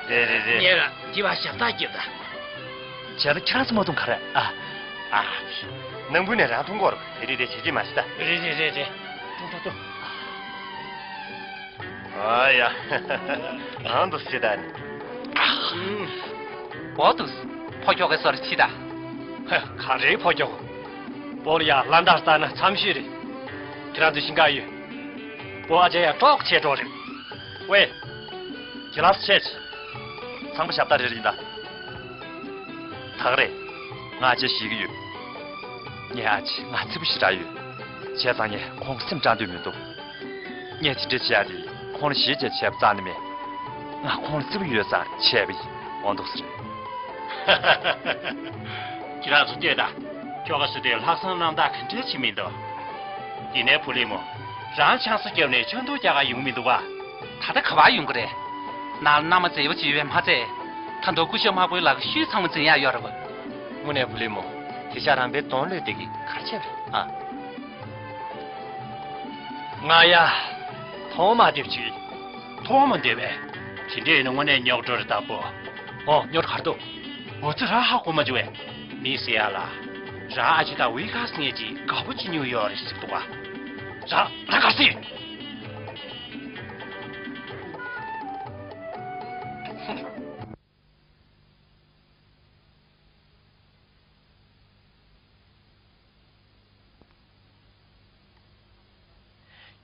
རེད་རེད་རེད། ངས་ར་དེ་བ་ཞབས་ཏག་རྒྱབ་ད། བྱས་ན་ཁྱེད་རང་ཚོ་མ་གཏོང་ག་རེད་ཨ། ཨ། ནང་ཁུལ་ནས་རང་མཐོང་གོ་ར་དེ་རེད་དེ་བྱེད་ཀྱི་མ་ཤི་ད། རེད་རེད་རེད་རེད། ཏོ་ཏོ་ཏོ། ཨ་ཡ། རང་དུ་སི་ད་ནི། འོ་དུ། ཕོ་ཁྱོ་གའི་སོར་ཕྱི་ད། ཧ། ག་རེའི་ཕོ་ཁྱོ། པོ་ལ་ཡ་ལ་འདར་ལྟ་ན་མཚམས་ཤིག་རེད། ཁྱེད་རང་ཚོ་ཤིང་ཀ་ཡོད། པོ་ཨ་ཅེ་ཡ་ཀྲོག་ཆེ་ཀྲོག་རེད། ཝེ། ཁྱེད་རང་ཚོ་ཆེ་ཆེ། ཚང་མ་ཞབས་ཏག་རེ་རེ་ཡིན་ད། ཐག་རེད། ང་ཨ་ཅེ་ཤེས་ཀྱི་ཡོད། ངའི་ཨ་ཅེ་ང་ཚི་པོ་ཞེ་དྲག་ཡོད། བྱས་ཙང་ངས་ཁོང་སེམས་སྐྲག་འདོད་མི་འདུག་ངས་དེ་འདྲ་བྱས་ཏེ་ཁོང་ལ་ཞེ་ཅིག་བྱས་པ་རྩ་ནས་མེད། ང་ཁོང་ལ་བརྩེ་པོ་ཡོད་ཙང་བྱས་པ་ཡིན། འོ་འདུག་སེ་རེད། ཁྱེད་རང་ཚོ་ལྟོས་དང་། ཁྱོ་ག་སུ་དེ་ལྷག་བསམ་རྣམ་དག་ག་འདྲ་ཅིག་མི་འདུག་དེ་ནས་བུ་ལི་མོ། རང་ཆང་ས་བརྒྱབ་ནས་ཆང་འཐུང་རྒྱག་ག་ཡོང་མི་འདུག་བ། ད་ལྟ་ག་པར་ཡོང་གི་རེད། ནང་ལ་མནའ་མ་མཛེས་པོ་ཅིག་ཡོད་པས་མ་ཚད། ད་དུང་སྐུ་ཞབས་དམར་པོའི་ལག་གི་ཤུལ་ཚང་མ་འཛིན་ཡག་ཡོད་རེད་བ། དངོས་གནས་བུ་ལི་མོ། དེ་ཤ་རང་པའི་གདོང་ལོས་བདེ་གི་གར་ཆེ་བ་རེད་ཨ། ང་ཡ། ཐོག་མ་འདེབས་ཅིག་ཐོག་མ་འདེབས་པས། དེ་འདྲས་ཡིན་ན་དངོས་གནས་རྙོག་དྲ་རེད་ད་པོ། ཨོ་རྙོག་དྲ་གར་འདུག་འོ་ཙི་རང་ཧ་གོ་མ་བྱུང་བས། མི་ཟེར་ཡ་ལ། རང་ཨ་ཅེ་དང་ཝི་ཁ་སི་ངེད་ཀྱིས་དགའ་པོ་ཅིག་མྱོང་ཡོད་རེད་ཟེར་འདུག་བ། རང་རང་ག་སྲིད།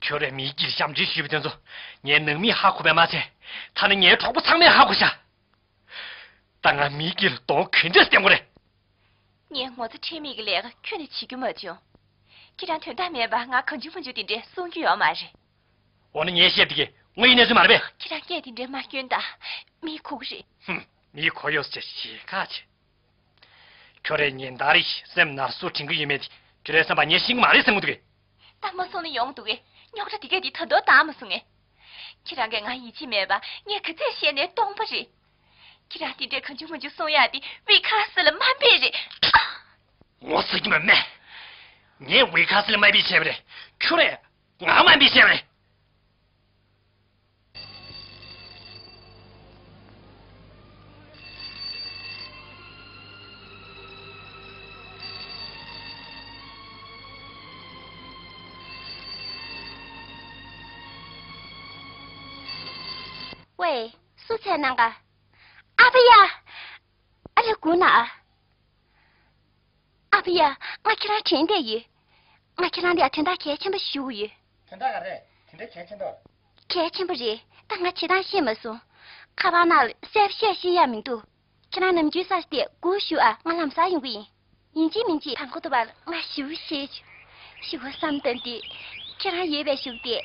ཁྱོད་རས་མིའི་དཀྱིལ་ཞབས་འདྲེན་ཞུས་པ་དེ་ཚོ་ངའི་ནང་མིས་ཧ་གོ་བས་མ་ཚད། ཐ་ན་ངའི་གྲོགས་པོ་ཚང་མས་ཧ་གོ་ཤག་ད་ང་མིའི་དཀྱིལ་གདོང་ག་འདྲས་བསྟན་དགོས་རེད། ངས་ངོ་ཚ་ཁྲེལ་མེད་ཀྱི་ལས་ཀ་ཁྱོན་ནས་བྱེད་རྒྱུ་མ་བྱུང་། ཁྱེད་རང་དོན་དག་མེད་པར་ང་གང་བྱུང་མང་བྱུང་དེ་འདྲས་གསུང་རྒྱུ་ཡོད་མ་རེད། འོ་ན་ངས་བཤད་དེ་གས་དངོས་ཡོད་གནས་ཚུལ་མ་རེད་པས། ཁྱེད་རང་སྐད་དེ་འདྲས་མ་སྐྱོན་དང་། མི་གོ་གི་རེད། ཧུམ། མི་གོ་ཡོད་ཟེར་ཞེ་ཁ་ཆེ། ཁྱོད་རས་ཉིན་ལྟར་རེ་བཞིན་སེམས་ནར་སོ་དྲན་གི་ཡོད་མེད་དེ་ཁྱོད་རའི་བསམ་པ་ངས་ཤེས་ཀྱི་མ་རེད་བསམ་གི་འདུག་གས། ད་མ་སོང་ན་ཡོང་འདུག་གས། རྙོག་དྲ་དེ་གས་དེ་ད་དུང་བཏང་མ་སོང་ངས། ཁྱེད་རང་གིས་ང་ཡིད་ཆེས་མེད་པ་ངས་ག་ཚད་བཤད་ནས་སྟོང་པ་རེད། ཁྱེད་རང་དེ་འདྲའི་གང་བྱུང་མང་བྱུང་གསུང་ཡག་དེ་ཝི་ཁ་སི་ལ་དམའ་འབེབས་རེད། ངོ་ཚ་གི་མ་སྨྲས། ངས་ཝི་ཁ་སི་ལ་དམའ་འབེབས་བྱས་པ་རེད། ཁྱོད་རས་ང་དམའ་འབེབས་བྱས་པ་རེད། ཝེ། སུ་ཚད་གནང་ག་ཨ་ཕ་ཡ། ཨ་ལས་སྒུག་ན་ཨ། ཨ་ཕ་ཡ། ང་ཁྱེད་རང་དྲན་བསྡད་ཡོད། ང་ཁྱེད་རང་ལ་དོན་དག་གལ་ཆེན་པོ་ཞུ་གི་ཡོད། དོན་དག་ག་རེ། དེ་འདྲ་གལ་ཆེན་པོ། གལ་ཆེན་པོ་རེད། ད་ང་བྱེད་སྟངས་ཤེས་མ་སོང་། ཁ་པར་ནང་ལ་གསལ་པོ་བཤད་ཤེས་ཡ་མི་འདུག་ཁྱེད་རང་ནམ་རྒྱུན་ས་དེ་སྒུག་བཞུགས་ཨ། ང་ལམ་སང་ཡོང་གི་ཡིན། ཡིན་གཅིག་མིན་གཅིག་དང་པོ་དུ་བར་ང་ཞེ་པོ་ཞེད། ཞེ་པོ་བསམ་བཏང་དུས་ཁྱེད་རང་ཡོད་པའི་གཞུག་དེ་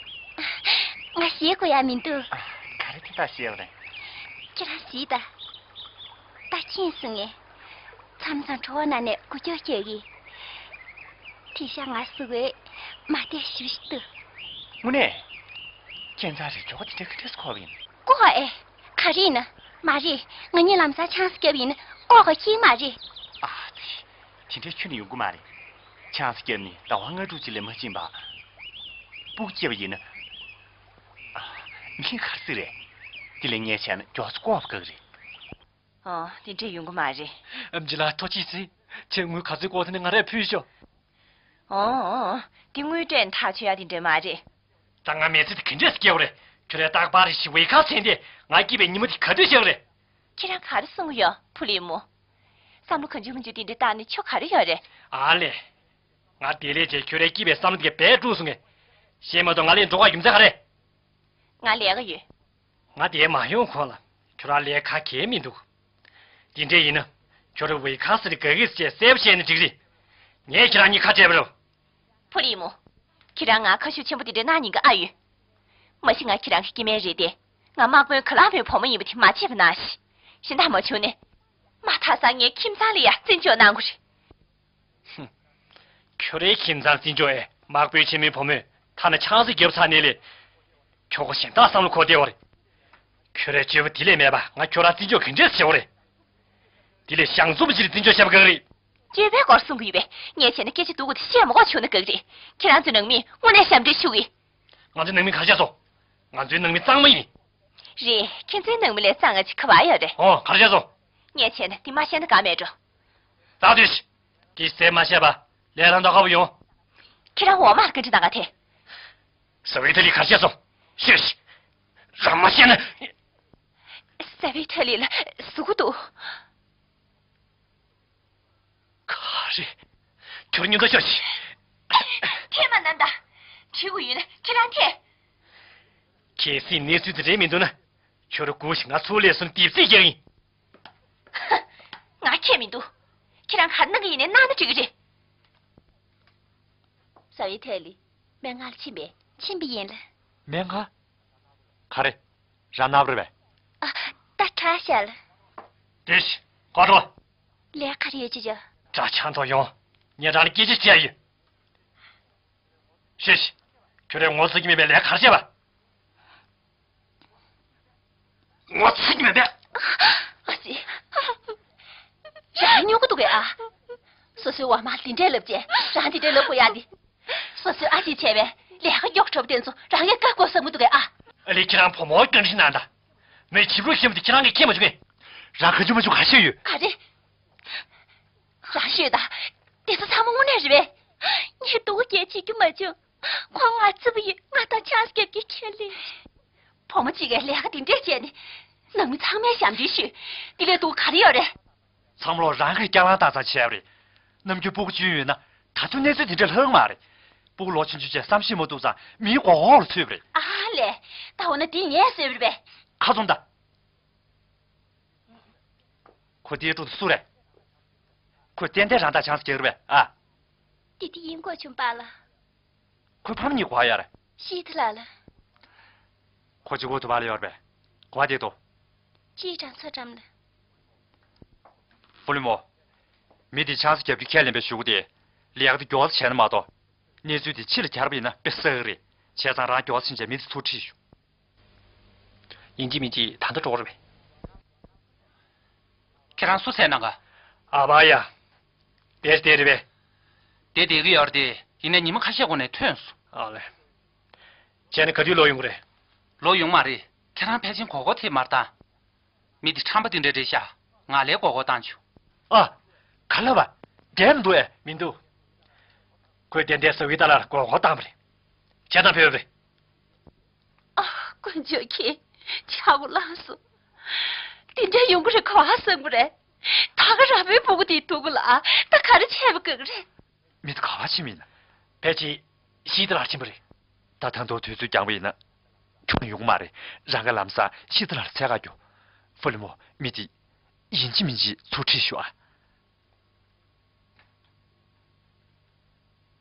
ང་ཞེད་དགོས་ཡ་མི་འདུག་ཨ། ག་རེ་དེ་ལྟར་ཞེད་པ་རེད། ཁྱེད་རང་གཟིགས་དང་། ད་ཁྱེད་གསུང་ངས། མཚམས་མཚམས་གྲོད་ཁོག་ནང་ནས་འགུལ་སྐྱོད་སྐྱེ་གི། དེ་ཤ་ང་གཟུགས་པོའི་མ་བདེ་ཞུ་ཞིག་ཏུ། དངོས་གནས། ཁྱེད་ཚང་རེ་ཁྱོ་ག་དེ་འདྲ་ག་འདྲས་ཁོག་ཡིན། ལྐོག་ཨེ། ག་རེ་ཡིན་ན། མ་རེད། ང་གཉིས་ལམ་སང་ཆང་ས་བརྒྱབ་ཡིན་ན་ལྐོག་ག་ཤེས་མ་རེད། ཨ་ཙི། དེ་འདྲའི་ཁྱོན་ནས་ཡོང་གི་མ་རེད། ཆང་ས་བརྒྱབ་ནས་ཟླ་བ་ལྔ་དྲུག་ཅིག་ལས་མ་ཕྱིན་པ། སྤུ་གུ་སྐྱེས་པ་ཡིན་ན། ཨ། མི་ག་རེ་ཟེར་རེད། དེ་ལས་ངས་བྱས་ན་མགྱོགས་ཚོ་ལྐོག་པ་བཀག་གི་རེད། ཨོ། དེ་འདྲས་ཡོང་གི་མ་རེད། ཨེམ་ཆི་ལགས་ཐུགས་རྗེ་ཆེ། ཁྱེད་ངོས་ག་ཚོད་ལྐོག་ཐེངས་ནས་ང་རས་ཕུལ་ཤོག་ཨོ། ཨོ། དེ་དངུལ་སྤྲད་ཐག་ཆོད་ཡ་དེ་འདྲས་མ་རེད། ད་ང་མི་ཚེ་དེ་ག་འདྲས་སྐྱེལ་བ་རེད། ཁྱོད་རས་རྟག་པར་རེ་ཞིག་ཝེ་ཁ་སེང་སྟེ་ང་སྐྱིད་པའི་ཉིན་མོ་དེ་ག་དུས་ཤར་བ་རེད། ཁྱེད་རང་ག་རེ་གསུང་གི་ཡོད་བུ་ལི་མོ། བསམ་བློ་གང་བྱུང་མང་བྱུང་དེ་འདྲས་བཏང་ནས་ཆོ་ག་རེ་ཡོད་རེད། ཨ་ལས། ང་དེ་ལས་བྱས་ཁྱོད་རའི་སྐྱིད་པའི་བསམ་བློ་དེ་གས་བས་དཀྲུགས་སོང་ངས། ཤེས་མ་གཏོགས་ང་ལས་འགྲོ་ག་རྒྱུ་མཚན་ག་རེ། ང་ལས་ཀ་ཡོད། ང་དེ་མ་ཡོང་གོང་ལ་ཁྱོད་རང་ལས་ཀ་གང་ཡང་མི་འདུག་དེ་འདྲས་ཡིན་ན་ཁྱོད་རང་ཝེ་ཁ་སི་ལ་དགའ་གི་ཟེར་གསལ་པོ་བཤད་ན་འགྲིག་རེད། ངས་ཁྱེད་རང་གཉིས་ཁ་བྲལ་བ་རེད། བུ་ལི་མོ། ཁྱེད་རང་ང་ཁ་ཤུགས་ཆེན་པོ་དེ་འདྲ་གནང་ཉན་གི་ཨ་ཡོད། མ་གཞི་ང་ཁྱེད་རང་གི་སྐྱེ་དམན་རེད་དེ། ང་དམག་དཔོན་ག་ལ་བའི་བུ་མོ་ཡིན་པ་དེ་མ་བརྗེད་པ་གནང་ཞིག་གཞན་དག་མ་བྱུང་ནས། མ་མཐའ་སང་ངའི་ཁྱིམ་ཚང་ལ་ཡ་བརྩི་འཇོག་གནང་དགོས་རེད། ཧུམ། ཁྱོད་རའི་ཁྱིམ་ཚང་བརྩི་འཇོག་ཨེ། དམག་དཔོན་ཆེན་མོའི་བུ་མོས་ཐ་ན་ཆང་ས་བརྒྱབ་ཚར་ནས་ལས། ཁྱོ་ག་གཞན་དག་བསམ་བློ་འཁོར་བསྡད་པ་རེད། ཁྱོད་རའི་སྤྱོད་པ་དེ་ལས་མེད་པ་ང་ཁྱོད་རང་བརྩི་འཇོག་ག་འདྲས་བྱེད་པ་རེད། དེ་ལས་ཞང་ཚོ་པ་ཅིག་ལ་བརྩི་འཇོག་བྱས་པ་དགའ་གི་རེད། སྤྱོད་པའི་སྐོར་གསུང་གི་ཡོད་པས། ངས་བྱས་ན་སྐད་ཆ་སྡུག་གུ་དེ་བཤད་མ་དགོས་བྱུང་ན་དགའ་གི་རེད། ཁྱེད་རང་ཚོའི་ནང་མིས་དངོས་གནས་ཞབས་འདྲེན་ཞུ་གི། ང་ཚོའི་ནང་མི་ག་རེ་བྱས་སོང་། ང་ཚོའི་ནང་མི་གཙང་མ་ཡིན། རེད། ཁྱེད་ཚོའི་ནང་མི་ལས་གཙང་ང་ཅིག་ག་པར་ཡོད་རེད། ཨོ། ག་རེ་བྱས་སོང་། ངས་བྱས་ན་དེ་མ་ཤེས་ན་དགའ་མེད་འགྲོ། ད་དུས་ཀྱི་ཟས་མ་བཤད་པ་ལས་ལ་འདའ་ཁ་བོ་ཡོང་། ཁྱེད་རང་འོག་མར་ག་འདྲ་གནང་ག་དེ། ཟ་བའི་ཐ་ལི་ག་རེ་བྱས་སོང་། ཤོད་ཤི། རང་མ་བཤད་ན། ཟ་བའི་ཐ་ལི་ལ་ཟུག་གི་འདུག་ག་རེ། ཁྱོད་སྙུན་ཐོ་ཤོར་ཤི། ཐེ་མ་ནམ་ད། བྲིས་དགོས་ཡོད་ན་ཁྱེད་རང་ཐེ། གལ་སྲིད་གནས་ཚུལ་དེ་རེད་མི་འདུག་ན། ཁྱོད་རང་སྒུག་ཤིག་ང་ཚུར་ལས་སོང་དེབ་རྩིས་རྒྱག་ཡིན། ང་ཁྱད་མི་འདུག་ཁྱེད་རང་ག་རེ་གནང་གི་ཡིན་ནའི་གནང་ན་འགྲིག་གི་རེད། ཟ་བའི་ཐ་ལི། སྨན་ཁང་ལ་ཕྱིན་པས། ཕྱིན་པ་ཡིན་ལ། སྨན་ཁང་། ག་རེ། རང་ན་བ་རེད་པས། ཨ། ད་དྲག་ཤག་ལ། དེ་ཤི། ཀོ་ཀྲོ། ལས་ག་རེ་ཡོད་ཅི་ཡོད། དྲག་ཆང་ཐོག་ཡོང་། ངས་རང་ལ་སྐད་ཆ་བཤད་ཡོད། ཤེས་ཤི། ཁྱོད་རང་ངོ་ཚ་གི་མེད་པའི་ལས་ག་རེ་བྱས་པ། ངོ་ཚ་གི་མེད་པས། ཨ་ཙི། རང་སྨྱོ་གི་འདུག་གས་ཨ། སོ་སོའི་འོག་མ་འདི་འདྲས་ལབ་བྱས་རང་འདི་འདྲས་ལབ་དགོས་ཡ་འདི། སོ་སོའི་ཨ་ཅེ་བྱས་པས་ལས་ཀ་མགྱོགས་དྲགས་པ་དེ་ཚོ་རང་གིས་བཀག་དགོས་བསམ་གི་འདུག་གས་ཨ། ཨ་ལས་ཁྱེད་རང་བུ་མོ་གང་ཞིག་ན་ད། མོས་བྱིས་པ་ཤེས་མ་དེ་ཁྱེད་རང་གིས་མཁྱེན་མ་བྱུང་ངས། རང་ག་ཅུ་མ་ཅུ་ག་ཤེས་ཡོད། ག་རེ། རང་ཤོད་ད། དེ་ཚོ་ཚང་མ་དངོས་གནས་རེད་པས། ངས་སྡུག་སྐད་བྱེད་རྒྱུ་མ་བྱུང་། ཁོང་ང་རྩི་བ་ཡོད་ང་དང་ཆང་སྐྱབས་ཀྱི་ཁས་ལེན། བུ་མོ་གཅིག་གིས་ལས་ཀ་དེ་འདྲས་བྱས་ནས། ནང་མི་ཚང་མས་ཞབས་འདྲེན་ཞུས། དེ་ལས་སྡུག་ག་རེ་ཡོད་རེད། ཚང་མ་ལོ་རང་གིས་སྐྱག་ལང་བཏང་ཙང་བྱས་པ་རེད། ནམ་རྒྱུན་སྤུ་གུ་གཅིག་ཡོད་ན་ད་དུང་གནས་ཚུལ་དེ་འདྲ་ལྷག་མ་རེད། སྤུ་གུ་ལོ་ཆུང་ཆུང་བྱས་བསམ་ཤེས་མ་ཐུབ་ཙང་མིའི་མགོ་འོག་ལ་ཚུད་པ་རེད། ཨ་ལས། ད་འོ་ན་དེ་ངས་བཟོས་པ་རེད་པས། ཁ་བཙུམ་ད། ཁོ་དེའི་ཐོག་ཏུ་སུ་རེད། ཁོས་ཏན་ཏན་རང་ལྟར་ཆང་ས་རྒྱག་རེད་པས་ཨ། དེ་དེ་ཡིན་གོ་ཆུང་པ་ལ། ཁོའི་ཕ་མ་གཉིས་ག་པར་ཡོད་རེད། ཤི་ཐ་ལ་ལ། ཁོ་གཅིག་པོ་དུ་བ་ལ་ཡོད་རེད་པས། ག་པར་བསྡད་འདུག་ཅིའི་གྲངས་ཚོད་འགྲམ་ལ། ཧྥུ་ལི་མོ། མི་དེ་ཆང་ས་རྒྱབ་རྒྱུ་ཁས་ལེན་པའི་གཞུག་གུ་དེ། ལས་ཀ་དེ་མགྱོགས་ཙམ་བྱས་ན་མ་གཏོགས། གནས་ཚུལ་དེ་ཕྱི་ལ་གྱར་བ་ཡིན་ན་དཔེ་བསགས་གི་རེད། བྱས་ཙང་རང་མགྱོགས་ཙམ་བྱས་མི་དེ་ཚུར་ཁྲིད་ཤོག་ཡིན་གཅིག་མིན་གཅིག་ད་ལྟ་འགྲོ་གི་རེད་པས། ཁྱེད་རང་སུ་བཙལ་གནང་ག་ཨ་བ་ཡ། དེ་དེ་རེད་པས། དེ་བསྡད་ཀྱི་ཡོད་རེད་དེ། ཡིན་ནའི་ཉི་མ་ཁ་ཤས་གོང་ནས་ཐོན་སོང་། ཨ་ལས། བྱས་ན་ག་དུས་ལོག་ཡོང་གི་རེད། ལོག་ཡོང་མ་རེད། ཁྱེད་རང་ཕལ་ཆེར་མགོ་སྐོར་ཐེབས་མར་བཏང་། མི་དེ་ཁྲམ་པ་དེ་འདྲ་རེད་ཤག་ང་ལས་མགོ་སྐོར་བཏང་བྱུང་། ཨ། ག་ལབ་པ། བསྡད་མི་འདུག་ཨེ། མི་འདུག་ཁོས་ཏན་ཏན་ཟ་བའི་ཐ་ལ་ལ་མགོ་སྐོར་བཏང་བ་རེད། བྱས་ཙང་བོས་པ་རེད། ཨ། དཀོན་མཆོག་མཁྱེན། ཆག་སྒོ་ལངས་སོང་། དེ་འདྲ་ཡོང་གི་རེད་ག་བ་བསམ་གི་རེད། ད་ག་རང་མོའི་སྤུ་གུ་དེ་སྡུག་གི་ལ་ད་ག་རེ་བྱས་པ་དགོས་གི་རེད། མི་དེ་ག་པར་ཕྱིན་པ་ཡིན་ན། ཕལ་ཆེར་ཤི་ཐ་ལར་ཕྱིན་པ་རེད། ད་ད་དུང་དུས་ཚོད་འགྱངས་པ་ཡིན་ན། ཁྱོན་ནས་ཡོང་གི་མ་རེད། རང་གིས་ལམ་སང་ཤི་ཐ་ལར་འཚོལ་ག་རྒྱུགས། ཧྥུ་ལི་མོ། མི་དེ། ཡིན་གཅིག་མིན་གཅིག་ཚུར་ཁྲིད་ཤོག་ཨ།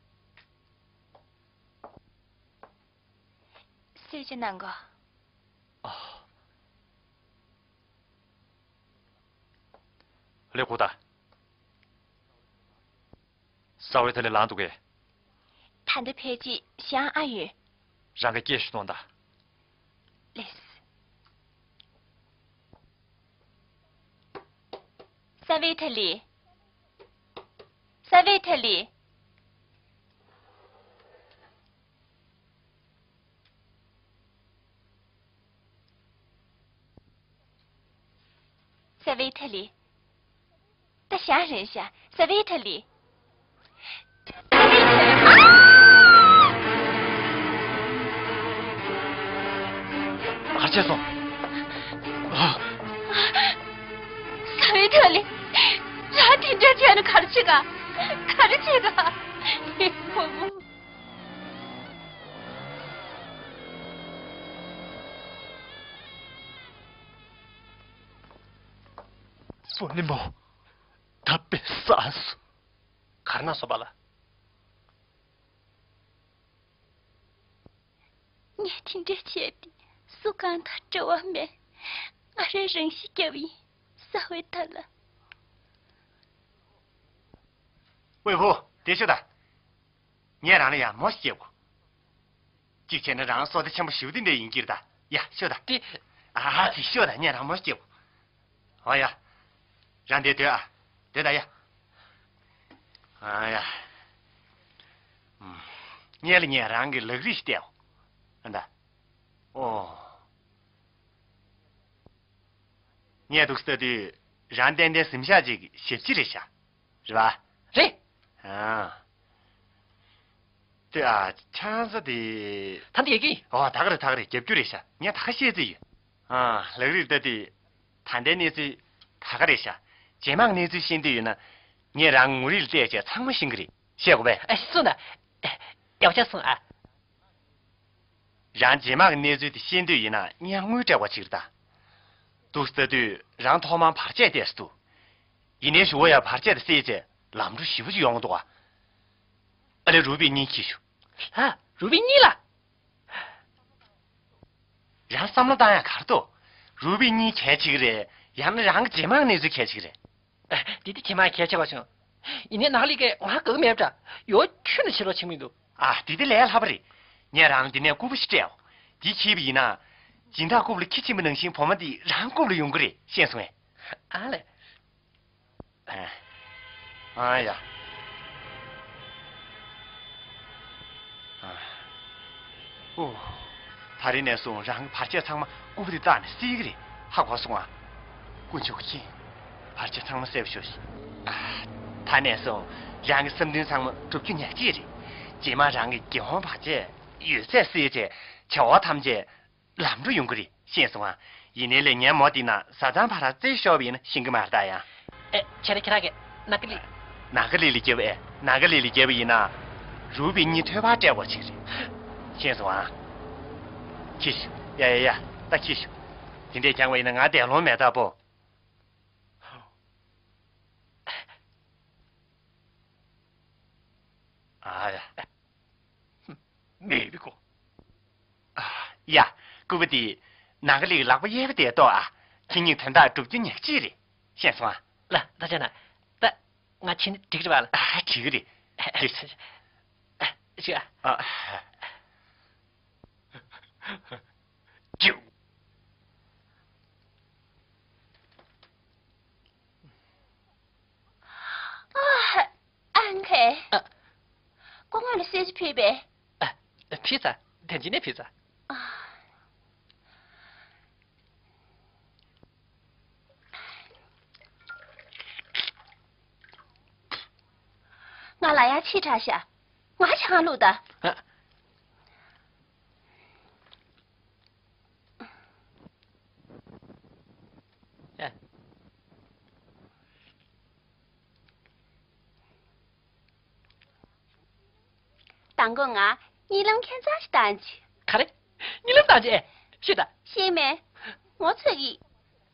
གསོལ་ཇ་གནང་གོ། ཨ། ལེགས་པོ་ད། ཟ་བའི་ཐ་ལི་ལངས་འདུག་གས། ད་ལྟ་ཕལ་ཆེར་ཞང་ཨ་ཡོད། རང་གིས་སྐད་ཞུ་གཏོང་དང་། ལེགས། ཟ་བའི་ཐ་ལི། ཟ་བའི་ཐ་ལི། ཟ་བའི་ཐ་ལི། ད་ཞག་རན་ཤག་ཟ་བའི་ཐ་ལི། ག་རེ་བྱས་སོང་། ཨ། ཟ་བའི་ཐ་ལི། རང་དེ་འདྲ་བྱས་ན་ག་རེ་བྱེད་ག་ག་རེ་བྱེད་ག་ངའི་བུ་མོ། ཧྥུ་ལི་མོ། ད་དཔེ་བསགས་སོང་། ག་རེ་གནང་སོང་པ་ལགས། ངས་དེ་འདྲ་བྱས་ཏེ་སུ་གང་དང་འབྲེལ་བ་མེད། ང་རང་རང་ཤི་བརྒྱབ་ཡིན། ཟ་བའི་ཐ་ལ། ཝེ་ཧུ། དེ་ཤོད་ད། ངས་རང་ལ་ཡང་མོ་ཞིག་སྐྱེ་དགོས། གཅིག་བྱས་ན་རང་བསོད་བདེ་ཆེན་པོ་ཞེ་པོ་དེ་འདྲ་ཡིན་གྱི་རེད་ད། ཡ་ཤོད་ད། དེ། ཨ་ཧ། དེ་ཤོད་ད། ངས་རང་མོ་ཞིག་སྐྱེ་དགོས། འོ་ཡ། རང་འདིར་སྡོད་ཨ། སྡོད་ད་ཡ། ཨ་ཡ། ཨུམ། ངས་ལ་ངས་རང་གི་ལག་རིས་བལྟའོ། ཨ་ད། ཨོ། ངས་འདུག་ལྟ་དུས་རང་ཏན་ཏན་གཟིམ་ཤག་ཅིག་ཞབས་ཕྱི་རེད་ཤག་རེད་པ། རེད། ཨ། དེ་ཨ་ཆང་ས་དེ། ད་འདི་ཡ་གི། ཨོ་ད་ག་རེད་ད་ག་རེད། རྒྱབ་སྐྱོར་རེད་ཤག་ངས་ད་ག་བཤད་རྩིས་ཡོད། ཨ་ལག་རིས་ལྟ་དུས་ད་ལྟའི་གནས་ཚུལ་ད་ག་རེད་ཤག་རྗེས་མའི་གནས་ཚུལ་ཤེས་འདོད་ཡོད་ན། ངས་རང་ངོ་རིས་ལ་བལྟས་བྱས་ཚང་མ་ཤེས་ཀྱི་རེད། ཤེས་དགོས་པས། ཨ་གསུངས་ན། ཡག་ཆ་སོང་ཨ། རང་རྗེས་མ་གི་གནས་ཚུལ་དེ་ཤེས་འདོད་ཡིན་ན་ངས་དངུལ་སྤྲད་པ་ཅིག་རེད་ད། འདུག་ལྟ་དུས་རང་ཐོག་མར་བར་ཆད་བལྟས་སུ་འདུག་ཡིན་ནའི་གཞུག་གུ་ཡ་བར་ཆད་དེ་སེལ་བྱས་ལམ་འགྲོ་ཞེ་པོ་ཅིག་ཡོང་གི་འདུག་ཨ། ཨ་ལས་རུ་པི་གཉིས་འཁྱེར་ཤོག་ལ། རུ་པི་གཉིས་ལ། རང་བསམ་བློ་བཏང་ཡ་ག་རེ་འདུག་རུ་པི་གཉིས་གལ་ཆེ་གི་རེད། ཡང་ན་རང་གི་རྗེས་མ་གི་གནས་ཚུལ་གལ་ཆེ་གི་རེད། འདི་དེ་རྗེས་མ་གལ་ཆེ་བ་བྱུང་། ཡིན་ནའི་ནག་ལི་གས་ང་དགའ་གི་མེད་པ་འདྲ། ཡོ་ཁྱོད་ནི་ཕྱིར་ལོག་ཕྱིན་མི་འདུག་ཨ་དེ་དེ་ལས་སླ་པོ་རེད། ངས་རང་འདི་ནས་རྐུབ་བུ་ཞིག་སྤྲད་འོ། འདི་འཁྱེར་བ་ཡིན་ན། སྦྱིན་བདག་རྐུབ་ལ་ཁྱི་ཕྱིན་པ་ནང་བཞིན་བུ་མོ་འདི་རང་རྐུབ་ལ་ཡོང་གི་རེད། ཤེས་སོང་ངས། ཨ་ལས། ཨ་ཡ། ཨ། ཨོ། ད་རེས་ནས་བཟུང་རང་གི་བར་ཆད་ཚང་མ་རྐུབ་བུ་དེ་བཏགས་ནས་སེལ་གི་རེད། ཧ་གོ་སོང་ཨ། དཀོན་མཆོག་མཁྱེན། བར་ཆད་ཚང་མ་སེལ་བ་ཤོག་ཨ། ད་ནས་བཟུང་རང་གི་བསམ་འདུན་ཚང་མ་འགྲུབ་རྒྱུ་ཉག་གཅིག་རེད། རྗེས་མ་རང་གི་རྒྱལ་དབང་བར་ཆད་ཡོད་ཚད་སེལ་བྱས་བྱ་བ་ཐམས་ཅད་ལམ་འགྲོ་ཡོང་གི་རེད། ཤེས་སོང་ཨ། ཡིན་ནའི་ལས་ངའི་མོ་འདི་ན་བཟའ་ཚང་ཕར་རྩེ་ཤོར་བ་ཡིན་ན་ཤེས་ཀྱི་མ་རེད་ད་ཡ། ཨེ། བྱས་ན་ཁྱེད་རང་གིས་ནག་ལི། ནག་ལི་ལ་རྒྱབ་ཨེ། ནག་ལི་ལ་རྒྱབ་ཡིན་ན། རུ་པི་གཉིས་ཐོད་པར་སྤྲད་དགོས་ཅིག་རེད། ཤེས་སོང་ཨ། ཁྱེར་ཤོག་ཡ་ཡ་ཡ། ད་ཁྱེར་ཤོག་དེ་འདྲས་བྱུང་བ་ཡིན་ན་ང་འདས་ལོང་མེད་ད་པོ། ཨ་ཡ། མེད་པའི་གོ། ཡ། རྐུབ་བུ་དེ། ནག་ལི་ལག་པ་གཡས་པ་དེ་ལྟོས་ཨ། ཁྱེད་གཉིས་དོན་དག་འགྲུབ་རྒྱུ་ཉག་གཅིག་རེད། ཤེས་སོང་ཨ། ལ་ད་བྱས་ན། ད། ང་ཕྱིན་འགྲིག་རེད་པ་ལ། ཨ་འགྲིག་གི་རེད། ཅིག་ཨ། ཅིག་ཨང་ཁེ། ཨ། སྐུ་ངོ་ལ་གསོལ་ཇ་ཕུལ་པས། ཨ། ཕུལ་ཚར། དེ་རྗེས་ནས་ཕུལ་ཚར། ཨ། ང་ལ་ཡ་ཕྱི་དྲགས་ཤག་ང་ཆང་བླུགས་ད། ཨ། ཨ། དང་པོ་ང་གཉིད་ལམ་ཁྱད་མཚར་ཞིག་བཏང་ཅི། ག་རེ། གཉིད་ལམ་བཏང་ཅི་ཨེ། ཤེས་ད། ཤེས་མེད། ངོ་ཚ་གི།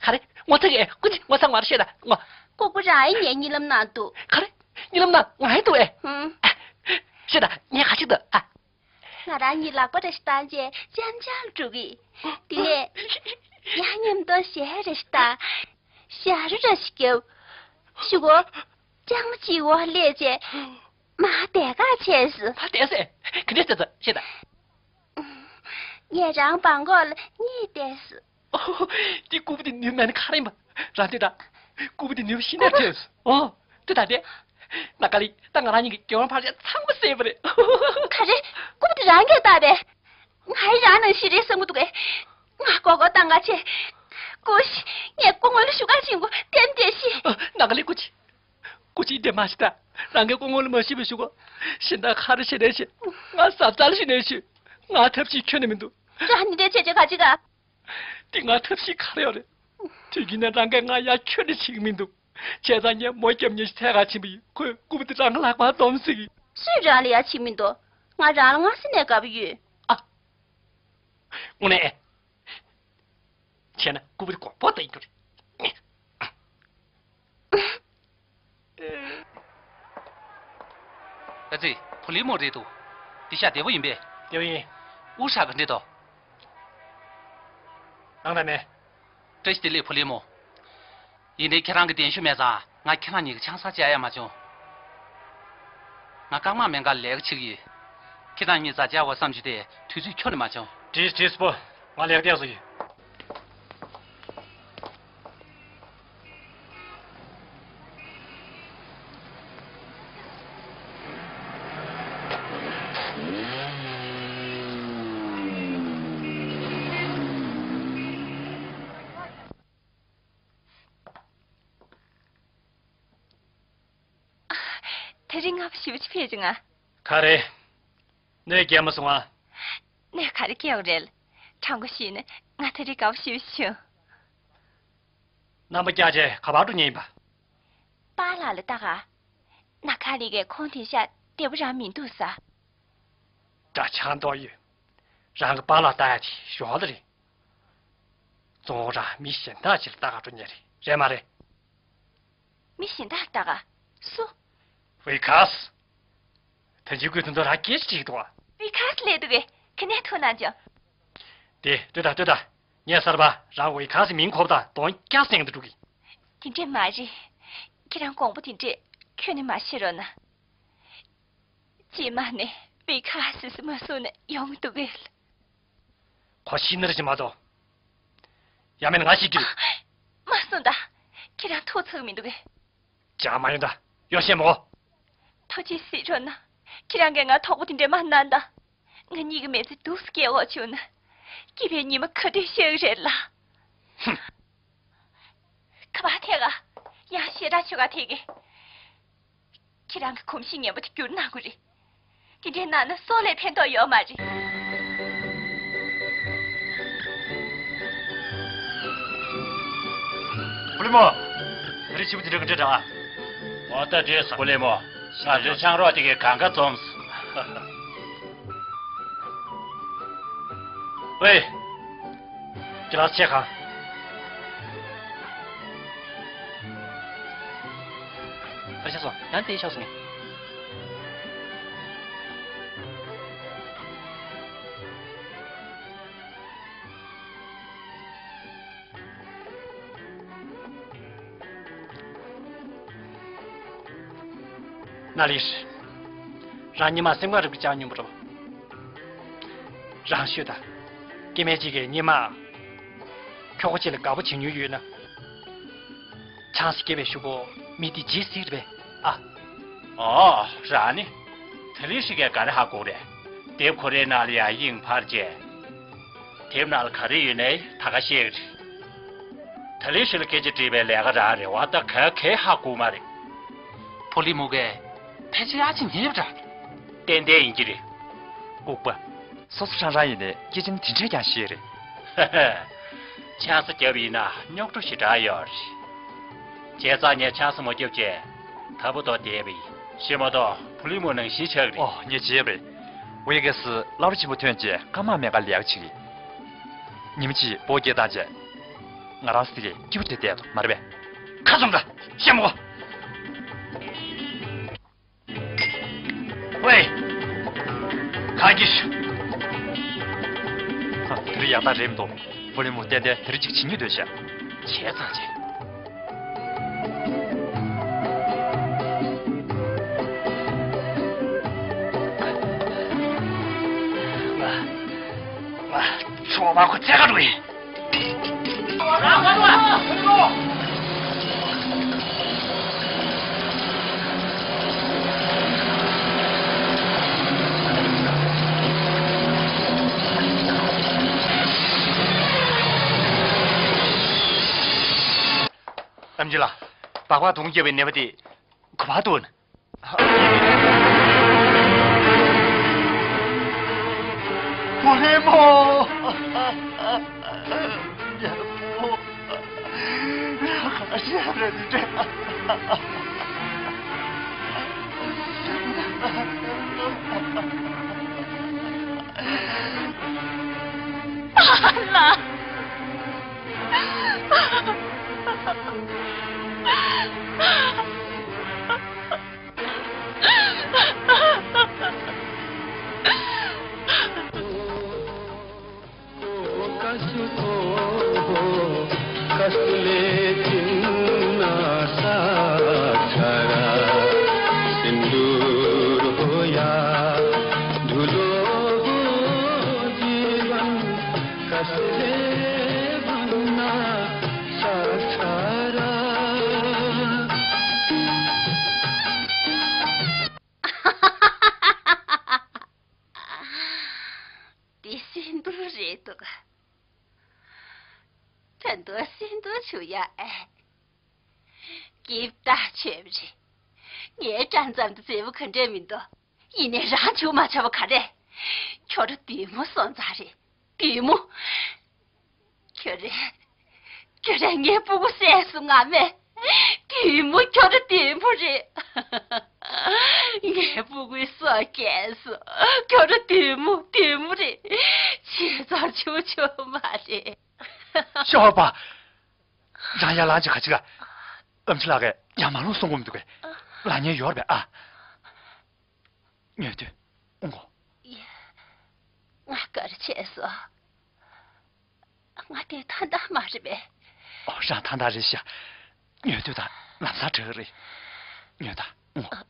ག་རེ། ངོ་ཚ་གི་ཨེ། ཀུ་ཅི་ངོ་ཚ་ང་རེ་ཤེས་ད་ངོ། ལྐུགས་པ་རང་ཡིན་ངའི་གཉིད་ལམ་ནང་འདུག་ག་རེ། གཉིད་ལམ་ནང་ང་ཡིན་འདུག་ཨེ། ཧུམ། ཤེས་ད་ངས་ག་ཅིག་འདུག་ཨ། ང་རང་གཉིས་ལག་པ་རེ་ཞིག་བཏང་རྗེས་འཇམ་འཇམ་འགྲོ་གི། དེ་ནས་ཡང་མཉམ་དུ་གཞས་རེ་ཞིག་བཏང་། ཞབས་བྲོ་རེ་ཞིག་བརྒྱབ། གཞུག་གུ་ལྕང་མ་གཅིག་འོག་སླེབས་རྗེས་མར་དེད་ཁ་བྱས་སོང་། མར་དེད་སོང་། ག་འདྲས་བྱས་སོང་ཤེས་ད། ངས་རང་བང་གོག་ལ་གཉིད་བལྟས་སོང་། ཨོ། འདི་རྐུབ་བུ་དེ་ནུས་མེད་ན་ག་རེ་ཡིན་པ། རང་ལྟོས་དང་། རྐུབ་བུ་དེ་ནུས་པ་ཤི་ནས་ཐོན་སོང་། ཨོ། ལྟོས་དང་དེ། ནག་ལི། ད་ང་རང་གཉིས་ཀྱི་རྒྱལ་དབང་བར་ཆད་ཚང་མ་སེལ་བ་རེད། ག་རེ། རྐུབ་བུ་དེ་རང་གིས་བཏགས་པས། ང་ཡི་རང་ནང་བཞིན་རེད་བསམ་གྱི་འདུག་གས། ང་མགོ་སྐོར་བཏང་ག་ཆེ། སྐུ་ཞི། ངས་སྐུ་ངོ་ལ་ཞུ་ག་ཕྱིན་གོ་ལྟེམ་ལྟེ་ཤི། ནག་ལི་སྐུ་མཁྱེན། སྐུ་མཁྱེན་དེ་མ་ཤི་ད། རང་གི་སྐུ་ངོ་ལ་མ་ཤི་བའི་ཞུ་གོ་གཞན་དག་ག་རེ་བྱེད་ནས་ཤི། ང་ཟབ་ཚར་ཞུ་ནས་ཤི། ང་ཐབས་ཤེས་ཁྱོན་ནས་མི་འདུག་རང་ནི་འདྲ་བྱས་བྱས་ག་ཅི་ག་དེ་ང་ཐབས་ཤེས་ག་རེ་ཡོད་རེད། དུས་རྒྱུན་ནས་རང་གིས་ང་ཡ་ཁྱོན་ནས་བྱེད་ཀྱི་མི་འདུག་བྱས་ཙང་ངས་མོ་རྒྱབ་ཉེ་ཞིག་འཚོལ་ག་ཕྱིན་པ་ཡིན། ཁོས་རྐུབ་བུ་དེ་རང་གི་ལག་པར་སྡོམ་ཟེར་གི། སུས་རང་ལ་ཡ་བྱེད་མི་འདུག་ང་རང་ལ་སྔ་ས་ནས་དགའ་པོ་ཡོད། ཨ། དངོས་གནས། བྱས་ན་རྐུབ་བུ་དེ་གོག་པོ་ལྟ་ཡིན་རྒྱུ་རེད། ཨ་ཙི། བུ་ལི་མོ་རེད་འདུག་འདི་ཤ་བདེ་པོ་ཡིན་པས། བདེ་པོ་ཡིན། དབུགས་ཧྲག་གི་འདྲ་འདུག་ནང་ན་མེད། བཀྲ་ཤིས་བདེ་ལེགས་བུ་ལི་མོ། ཡིན་ནའི་ཁྱེད་རང་གི་གདན་ཞུ་མེད་ཙང་ང་ཁྱེད་རང་གཉིས་ཀྱི་ཆང་ས་བཅར་ཡ་མ་བྱུང་། ང་རྐང་མག་སྨན་ཁང་ལས་ཀ་བྱེད་ཀྱི་ཡོད། ཁྱེད་རང་གཉིས་རྩར་བཅར་བ་བསམ་བྱས་ཏེ་དུས་ཚོད་ཁྱོན་ནས་མ་བྱུང་། བྲིས་བྲིས་པོ། ང་ལས་ཀ་བལྟས་སོ་ཡིན། རིང་སྔ་པོ་ཞེ་པོ་ཅིག་ཕེབས་བྱུང་ང་། ག་རེ། གནོད་སྐྱེལ་མ་སོང་ང་། གནོད་ག་རེ་སྐྱེལ་བ་རེད། དྲང་པོ་བཤད་ན་ང་དེ་རིང་དགའ་པོ་ཞེ་པོ་བྱུང་། རྣམ་པ་སྐྱག་ཆེ་ག་པར་འགྲོ་མཁན་ཡིན་པ། པཱ་ལགས་ལ་ལྟ་ག། ན་ཁ་ལི་གས་ཁོང་དེང་སང་བདེ་པོ་རང་མི་འདུག་ས། འདྲ་ཆགས་མདོག་ཡོད། རང་གི་པཱ་ལགས་ལྟ་ཡ་དེ་ཞོར་ལ་རེད། གཙོ་བོ་རང་མི་གཞན་དག་ཅིག་ལ་ལྟ་ག་འགྲོ་མཁན་རེད། རེད་མ་རེད། མི་གཞན་དག་ལ་ལྟ་ག། སུ། ཝི་ཁ་སི། ད་ཅི་ཁོས་དོན་དག་རང་སྐད་ཆ་དྲིས་འདུག་བ། ཝི་ཁ་སི་སླེབས་འདུག་གས། ཁ་ནས་ཐུག་གནང་བྱུང་། དེ་ལྟོས་དང་ལྟོས་དང་། ངས་གསར་པ་རང་ཝི་ཁ་སི་མིང་གོ་བ་དང་གདོང་སྐྱ་སེང་དུ་འགྲོ་གི། དེ་འདྲས་མ་རེད། ཁྱེད་རང་དགོངས་པ་དེ་འདྲས་ཁྱོན་ནས་མ་བཞེས་རོགས་གནང་། རྗེས་མ་ནས་ཝི་ཁ་སི་ཟེར་མ་གསུངས་ན་ཡོང་གི་འདུག་གས། ཁོ་ཤི་ན་རེ་ཞིག་མ་གཏོགས། ཡང་མིན་ང་ཤི་གི་རེད། མ་གསུངས་དང་། ཁྱེད་རང་ཐུགས་ཚ་གི་མི་འདུག་གས། ཅང་མ་ཡོང་ད། ཡོ་བཤད་མོ། ཐུགས་རྗེ་གཟིགས་རོགས་གནང་། ཁྱེད་རང་གིས་ང་དོགས་པ་དེ་འདྲས་མ་གནང་དང་། ང་གཉིས་ཀྱི་མི་ཚེ་སྡུག་སེ་སྐྱེལ་འོག་བྱུང་ན། སྐྱིད་པའི་ཉི་མ་ག་དུས་ཤར་གི་རེད་ལ། ཧུམ། ག་པར་ཐད་ག། ཡང་ཞེ་དྲག་ཆེ་ག་ཐད་གི། ཁྱེད་རང་གི་གོམས་གཤིས་ངན་པ་དེ་བསྒྱུར་གནང་དགོས་རེད། དེ་འདྲས་གནང་ན་སྲོག་ལས་ཕན་ཐོགས་ཡོད་མ་རེད། བུ་ལི་མོ། དེ་རིང་ཕྱི་པོ་དེ་འདྲ་ག་འདྲ་འདྲ། འོ་ད་འདྲས་སོང་། བུ་ལི་མོ། ང་ཚོའི་ཆང་རོགས་དེ་གས་གང་ག་འཛོམས། ཝེ། ཁྱེད་རང་ཆས་གང་། ཕར་ཆགས་སོང་། ཡང་དེ་ཆགས་སོང་ངས། ན་ལི་ཧྲི། རང་ཉི་མ་སེམས་ཁམས་རིག་པ་ཅང་སྙོམས་པོ་འགྲོ། རང་ཤོད་དང་། སྐྱེ་དམན་གཅིག་གིས་སྙེ་མ། ཁྱོ་ག་གཅིག་ལ་དགའ་པོ་བྱེད་མྱོང་ཡོད་ན། ཆང་ས་སྐྱེས་པའི་ཤུགས་པོ་མི་དེ་ཇི་སྲིད་རེད་པས་ཨ། ཨོ། རང་ནི། ད་ལི་ཧྲི་གས་ག་རེ་ཧ་གོ་རེད། དེབ་ཁོ་རའི་ནང་ལ་ཡང་དབྱིངས་ཕར་བཅད། དེབ་ནང་ལ་ག་རེ་ཡོད་ནའི་ད་ག་བཤད་གི་རེད། ད་ལི་ཧྲི་ལ་སྐད་ཆ་དྲིས་པའི་ལས་ཀ་རང་རེད་བ། ད་ག་གས་ཧ་གོ་མ་རེད། ཕོ་ལི་མོ་གས་ཕལ་ཆེར་ཨ་ཅེ་ཉེ་བ་འདྲ། ཏན་ཏན་ཡིན་གྱི་རེད། ལྐུགས་པ། སོ་སོ་རང་རང་ཡིན་ནའི་སྐད་ཆ་ནི་དེ་འདྲས་ཀྱང་བཤད་རེད། ཧ་ཧ། ཆང་ས་བརྒྱབ་ཡིན་ན་རྙོག་དྲ་ཞེ་དྲག་ཡོད་རེད། བྱས་ཙང་ངས་ཆང་ས་མ་བརྒྱབ་བྱས། དལ་པོ་ཏོག་བསྡད་པ་ཡིན། ཤེས་མ་གཏོགས་བུ་ལི་མོ་ནང་བཞིན་ཆགས་ཀྱི་རེད། ཨོ། ངས་བརྗེད་པ་རེད། ཝེ་གེ་སི་སློབ་གྲྭ་ཆེན་པོ་ཐོན་རྗེས་སྐར་མ་མེད་ཀ་ལས་ཀ་བྱེད་ཀྱི། ཉི་མ་གཅིག་བོ་སྐྱེས་བཏང་རྗེས། ང་རང་སི་གེ་སྐྱིད་པོ་བྱས་བསྡད་འདུག་མ་རེད་པས། ཁ་བཙུམ་དང་། བཤད་མ་གོ། ཝེ། ག་གི་ཤུ། ཧ། དེ་རིང་ཡག་རྟགས་རེད་མི་འདུག་བུ་ལི་མོ་ཏན་ཏན་དེ་རིང་གཅིག་བྱེད་སྙིང་འདོད་ཤག་བྱས་ཙང་བྱས། ང་། ང་ཚོ་མ་ཁོ་ཚད་ག་འགྲོ་ཡིན། ཨེམ་ཆི་ལགས། སྦག་སྦག་གདོང་བརྒྱབ་པའི་ནད་པ་དེ་ག་པར་འདུག་ན། བུ་ལྷན་མོ། ཡག་པོ། ག་ཤེད་རེད་འདི། ཨ་ལ། འདི་སིན་དུ་རེད་འདུག་ད་འདུག་སིན་དུ་ཆུ་ཡ་ཨེ། སྐྱིབས་ད་ཆོས་རེད། ངའི་སྐྲ་མཚམས་དེ་མཛེས་པོ་ག་འདྲས་མི་འདུག་ཡིན་ནའི་རང་བྱུང་མ་ཆགས་པ་ག་རེ། ཁྱོད་རང་བདུད་མོ་སོང་ཙང་རེད། བདུད་མོ། ཁྱོད་རང་། ཁྱོད་རང་ངའི་སྤུ་གུ་བསད་སོང་ང་མེ། བདུད་མོ། ཁྱོད་རང་བདུད་མོ་རེད། ངའི་སྤུ་གུའི་སྲོག་བསྐྱལ་སོང་། ཁྱོད་རང་བདུད་མོ་བདུད་མོ་རེད། བྱས་ཙང་བྱུང་ཆོག་མ་རེད། ཤོག་པ། རང་ཡར་ལངས་ཅིག་ག་ཅིག་ག་ཨམ་ཆི་ལགས་ཀྱིས་ཡར་མར་ལོག་གསུང་གི་མི་འདུག་གས། ལངས་ཉན་ཡོད་རེད་པས་ཨ། ཉོས་དུས་ཨུང་གོ། ཡེ། ང་ག་རེ་བྱས་སོང་། ང་དེ་ཐང་ཐང་མ་རེད་པས། ཨོ་རང་ཐང་ཐང་རེད་ཤག་ཉོས་དུས་དང་ལམ་སང་དྲག་རེད། ཉོས་དང་ཨུང་གོ།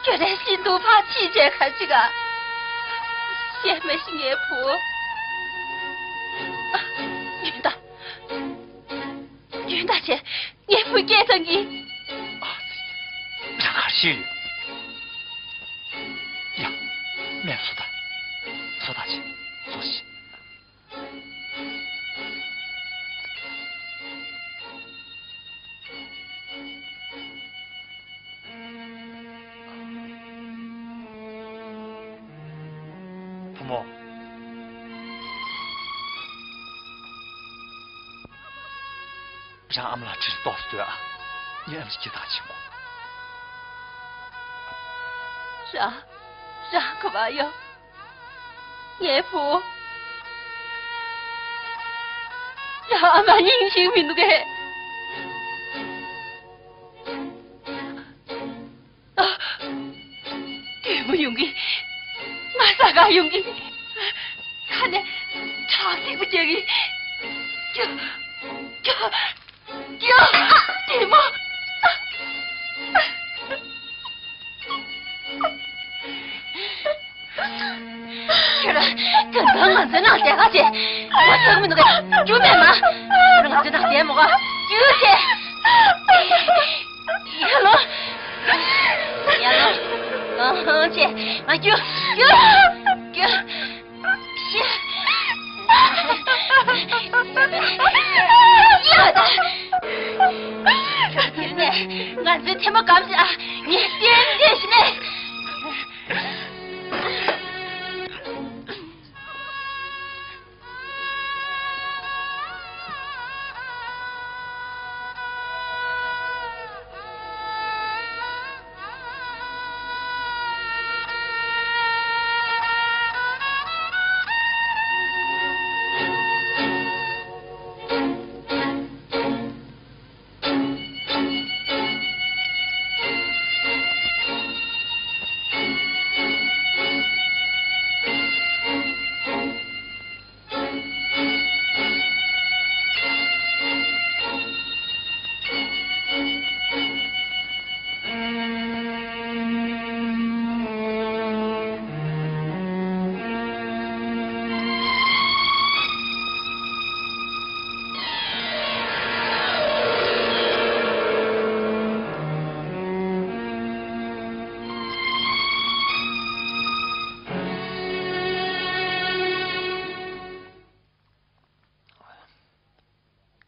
ཁྱོད་རང་ཤི་འདུག་ཕར་ཕྱིན་བྱས་ག་ཅི་ག་ཤེས་མ་ཤེས་ངའི་བུ། ཡོན་བདག་ཡོན་བདག་ཆེ། ངའི་བུ་སྐྱེལ་བཏང་གི། ཨ་ཙི། རང་གར་ཤི་ཡོད། ཡ། སྨན་བཟོ་ད། བཟོ་ད་ཆེ། བཟོ་ཤིག་བུ་མོ། རང་ཨ་མ་ལགས་ཁྲིར་ཏོག་ཙམ་སྡོད་ཨ། ངས་ཨམ་ཆི་སྐྱེལ་ཐག་ཆེན་པོ། རང་། རང་ག་པར་ཡོད། ངའི་བུ། རང་ཨ་མ་སྙིང་རྗེ་མི་འདུག་གས། ཨ། བདུད་མོ་ཡོང་གི། ང་ས་ག་ཡོང་གི། ཁ་ནས་ཁྲག་སིལ་བུ་རྒྱག་གི། རྒྱག་རྒྱག་རྒྱག་བདུད་མོ། ཁྱོད་རང་གང་ལྟར་ང་ཚོའི་ནང་བསྡད་ཁ་བྱེད། ང་ཚོའི་མི་འདུག་གས། རྒྱུ་མེད་མ། ཁྱོད་རང་ང་ཚོའི་ནང་བསྡད་མོ་ག་རྒྱུ་བྱེད། ཡ་ལོ། ཡ་ལོ། ཨང་ཧང་བྱེད། ང་རྒྱུ། རྒྱུ། རྒྱུ། ཤི། ཡ་ད། དེ་ནས་ང་ཚོའི་ཐལ་མོ་སྒམ་ཞིག་ཨ། ངས་བསྟན་བསྟན་ཞིག་ནས།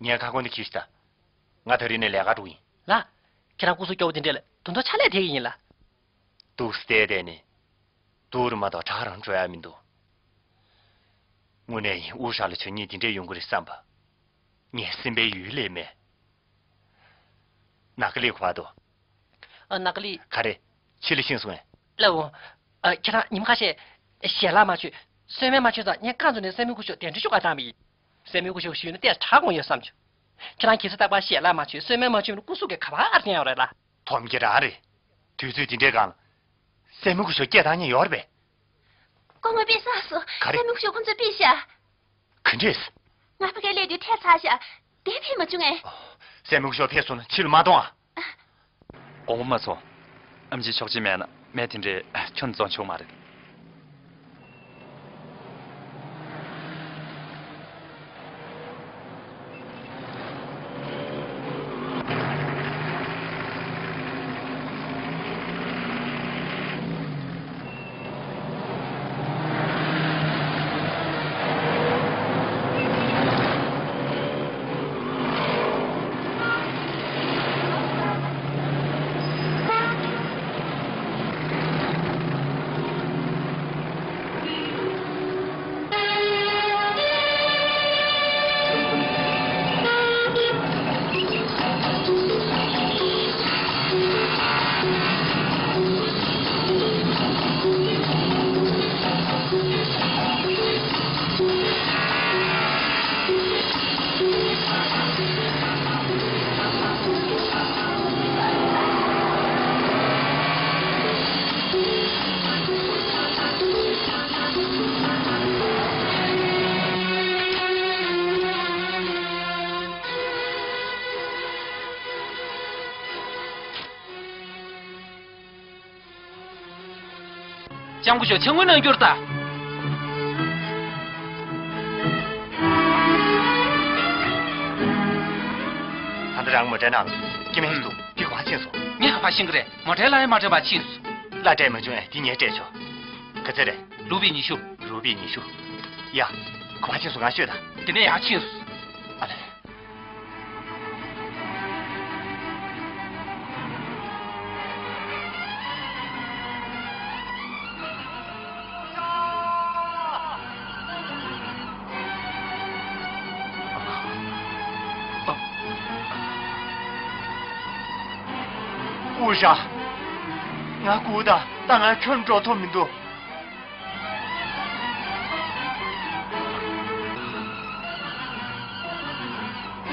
ངས་ཁ་སྐོང་འདི་གྱིས་ཤིག་ད། ང་ད་རིང་ནས་ལས་ཀ་འགྲོ་གི་ཡིན། ལགས། ཁྱེད་རང་སྐུ་གཟུགས་སྐྱོ་བོ་དེ་འདྲས་ལ་དུང་དུང་ཕྱག་ལས་དེ་གི་ཡིན་ལགས། འདུག་སེ་བསྡད་ནས། སྡུག་རུ་མ་གཏོགས་དྲག་རང་འགྲོ་ཡ་མི་འདུག་དངོས་གནས་ཡིན་དབུ་ཞྭ་ལ་བྱ་ཉེས་འདི་འདྲས་ཡོང་གི་རེད་བསམ་པ། ངས་སེམས་པའི་ཡུལ་ལས་མེད། ནག་ལི་ག་པར་འདུག་ཨ། ནག་ལི། ག་རེ། ཕྱི་ལ་ཕྱིན་སོང་ངས། ལགས་འོང་། ཨ། ཁྱེད་རང་ཉིན་ཁ་ཤས་ཞལ་ལག་མ་མཆོད། གསོལ་སྨན་མ་མཆོད་ཙང་ངས་རྐང་བཙུགས་ནས་སྲས་མོའི་སྐུ་ཞབས་གདན་འདྲེན་ཞུ་ག་བཏང་བ་ཡིན། སྲས་མོའི་སྐུ་ཞབས་ཞུས་ན་ལྟས་དྲག་དགོངས་ཡོད་བསམ་བྱུང་། ཁྱེད་རང་ག་ཚོད་རྟག་པར་ཞལ་ལག་མ་མཆོད། གསོལ་སྨན་མ་མཆོད་ན་སྐུ་གཟུགས་ཀྱི་ག་པར་ཨར་ཐེན་ཡོད་རེད་ལགས། དོམ་གྱི་རང་རེད། དུས་ཚོད་འདི་འདྲའི་སྒང་ལ། སྲས་མོའི་སྐུ་ཞབས་སྐད་བཏང་མཁན་ཡོད་རེད་པས། སྐུ་ངོ་ཕེབས་ཚར་སོང་། ག་རེ། སྲས་མོའི་སྐུ་ཞབས་ཁོང་ཚོ་ཕེབས་ཤག་ག་འདྲས། ང་ཕ་གིར་སླེབས་དུས་ཐལ་ཚར་ཤག་དེ་ཕེབས་མ་བྱུང་ངས། སྲས་མོའི་སྐུ་ཞབས་ཕེབས་སོང་ན་ཕྱི་ལ་མ་གཏོང་ཨ། དགོངས་པ་མ་ཚོམས། ཨེམ་ཆི་ཆོག་མཆན་མེད་ན་སྨན་དེ་འདྲས་ཁྱོན་ནས་བཙོང་ཆོག་མ་རེད། སྤྱང་པོ་ཞོག་ཆང་ངུ་ནང་བསྐྱུར་ད། ད་ལྟ་རང་མོ་ཊའི་ནང་ལ་སྐྱེ་དམན་ཞིག་འདུག་འདི་ག་པར་ཕྱིན་སོང་། ངས་ག་པར་ཤེས་ཀྱི་རེད། མོ་ཊའི་གླ་ཡང་མ་སྤྲད་པར་ཕྱིན་སོང་། གླ་སྤྲད་མ་བྱུང་ཡང་འདི་ངས་སྤྲད་ཆོག་ག་ཚོད་རེད། རུ་པི་ཉི་ཤུ། རུ་པི་ཉི་ཤུ། ཡ། ག་པར་ཕྱིན་སོང་ང་ཤོད་དང་། དེ་ནས་ཡར་ཕྱིན་སོང་། ཨ་ལས། ཨུ་ཤ། ང་སྒུག་དང་། ད་ང་ཁྱོད་འགྲོ་ཐུབ་མི་འདུག་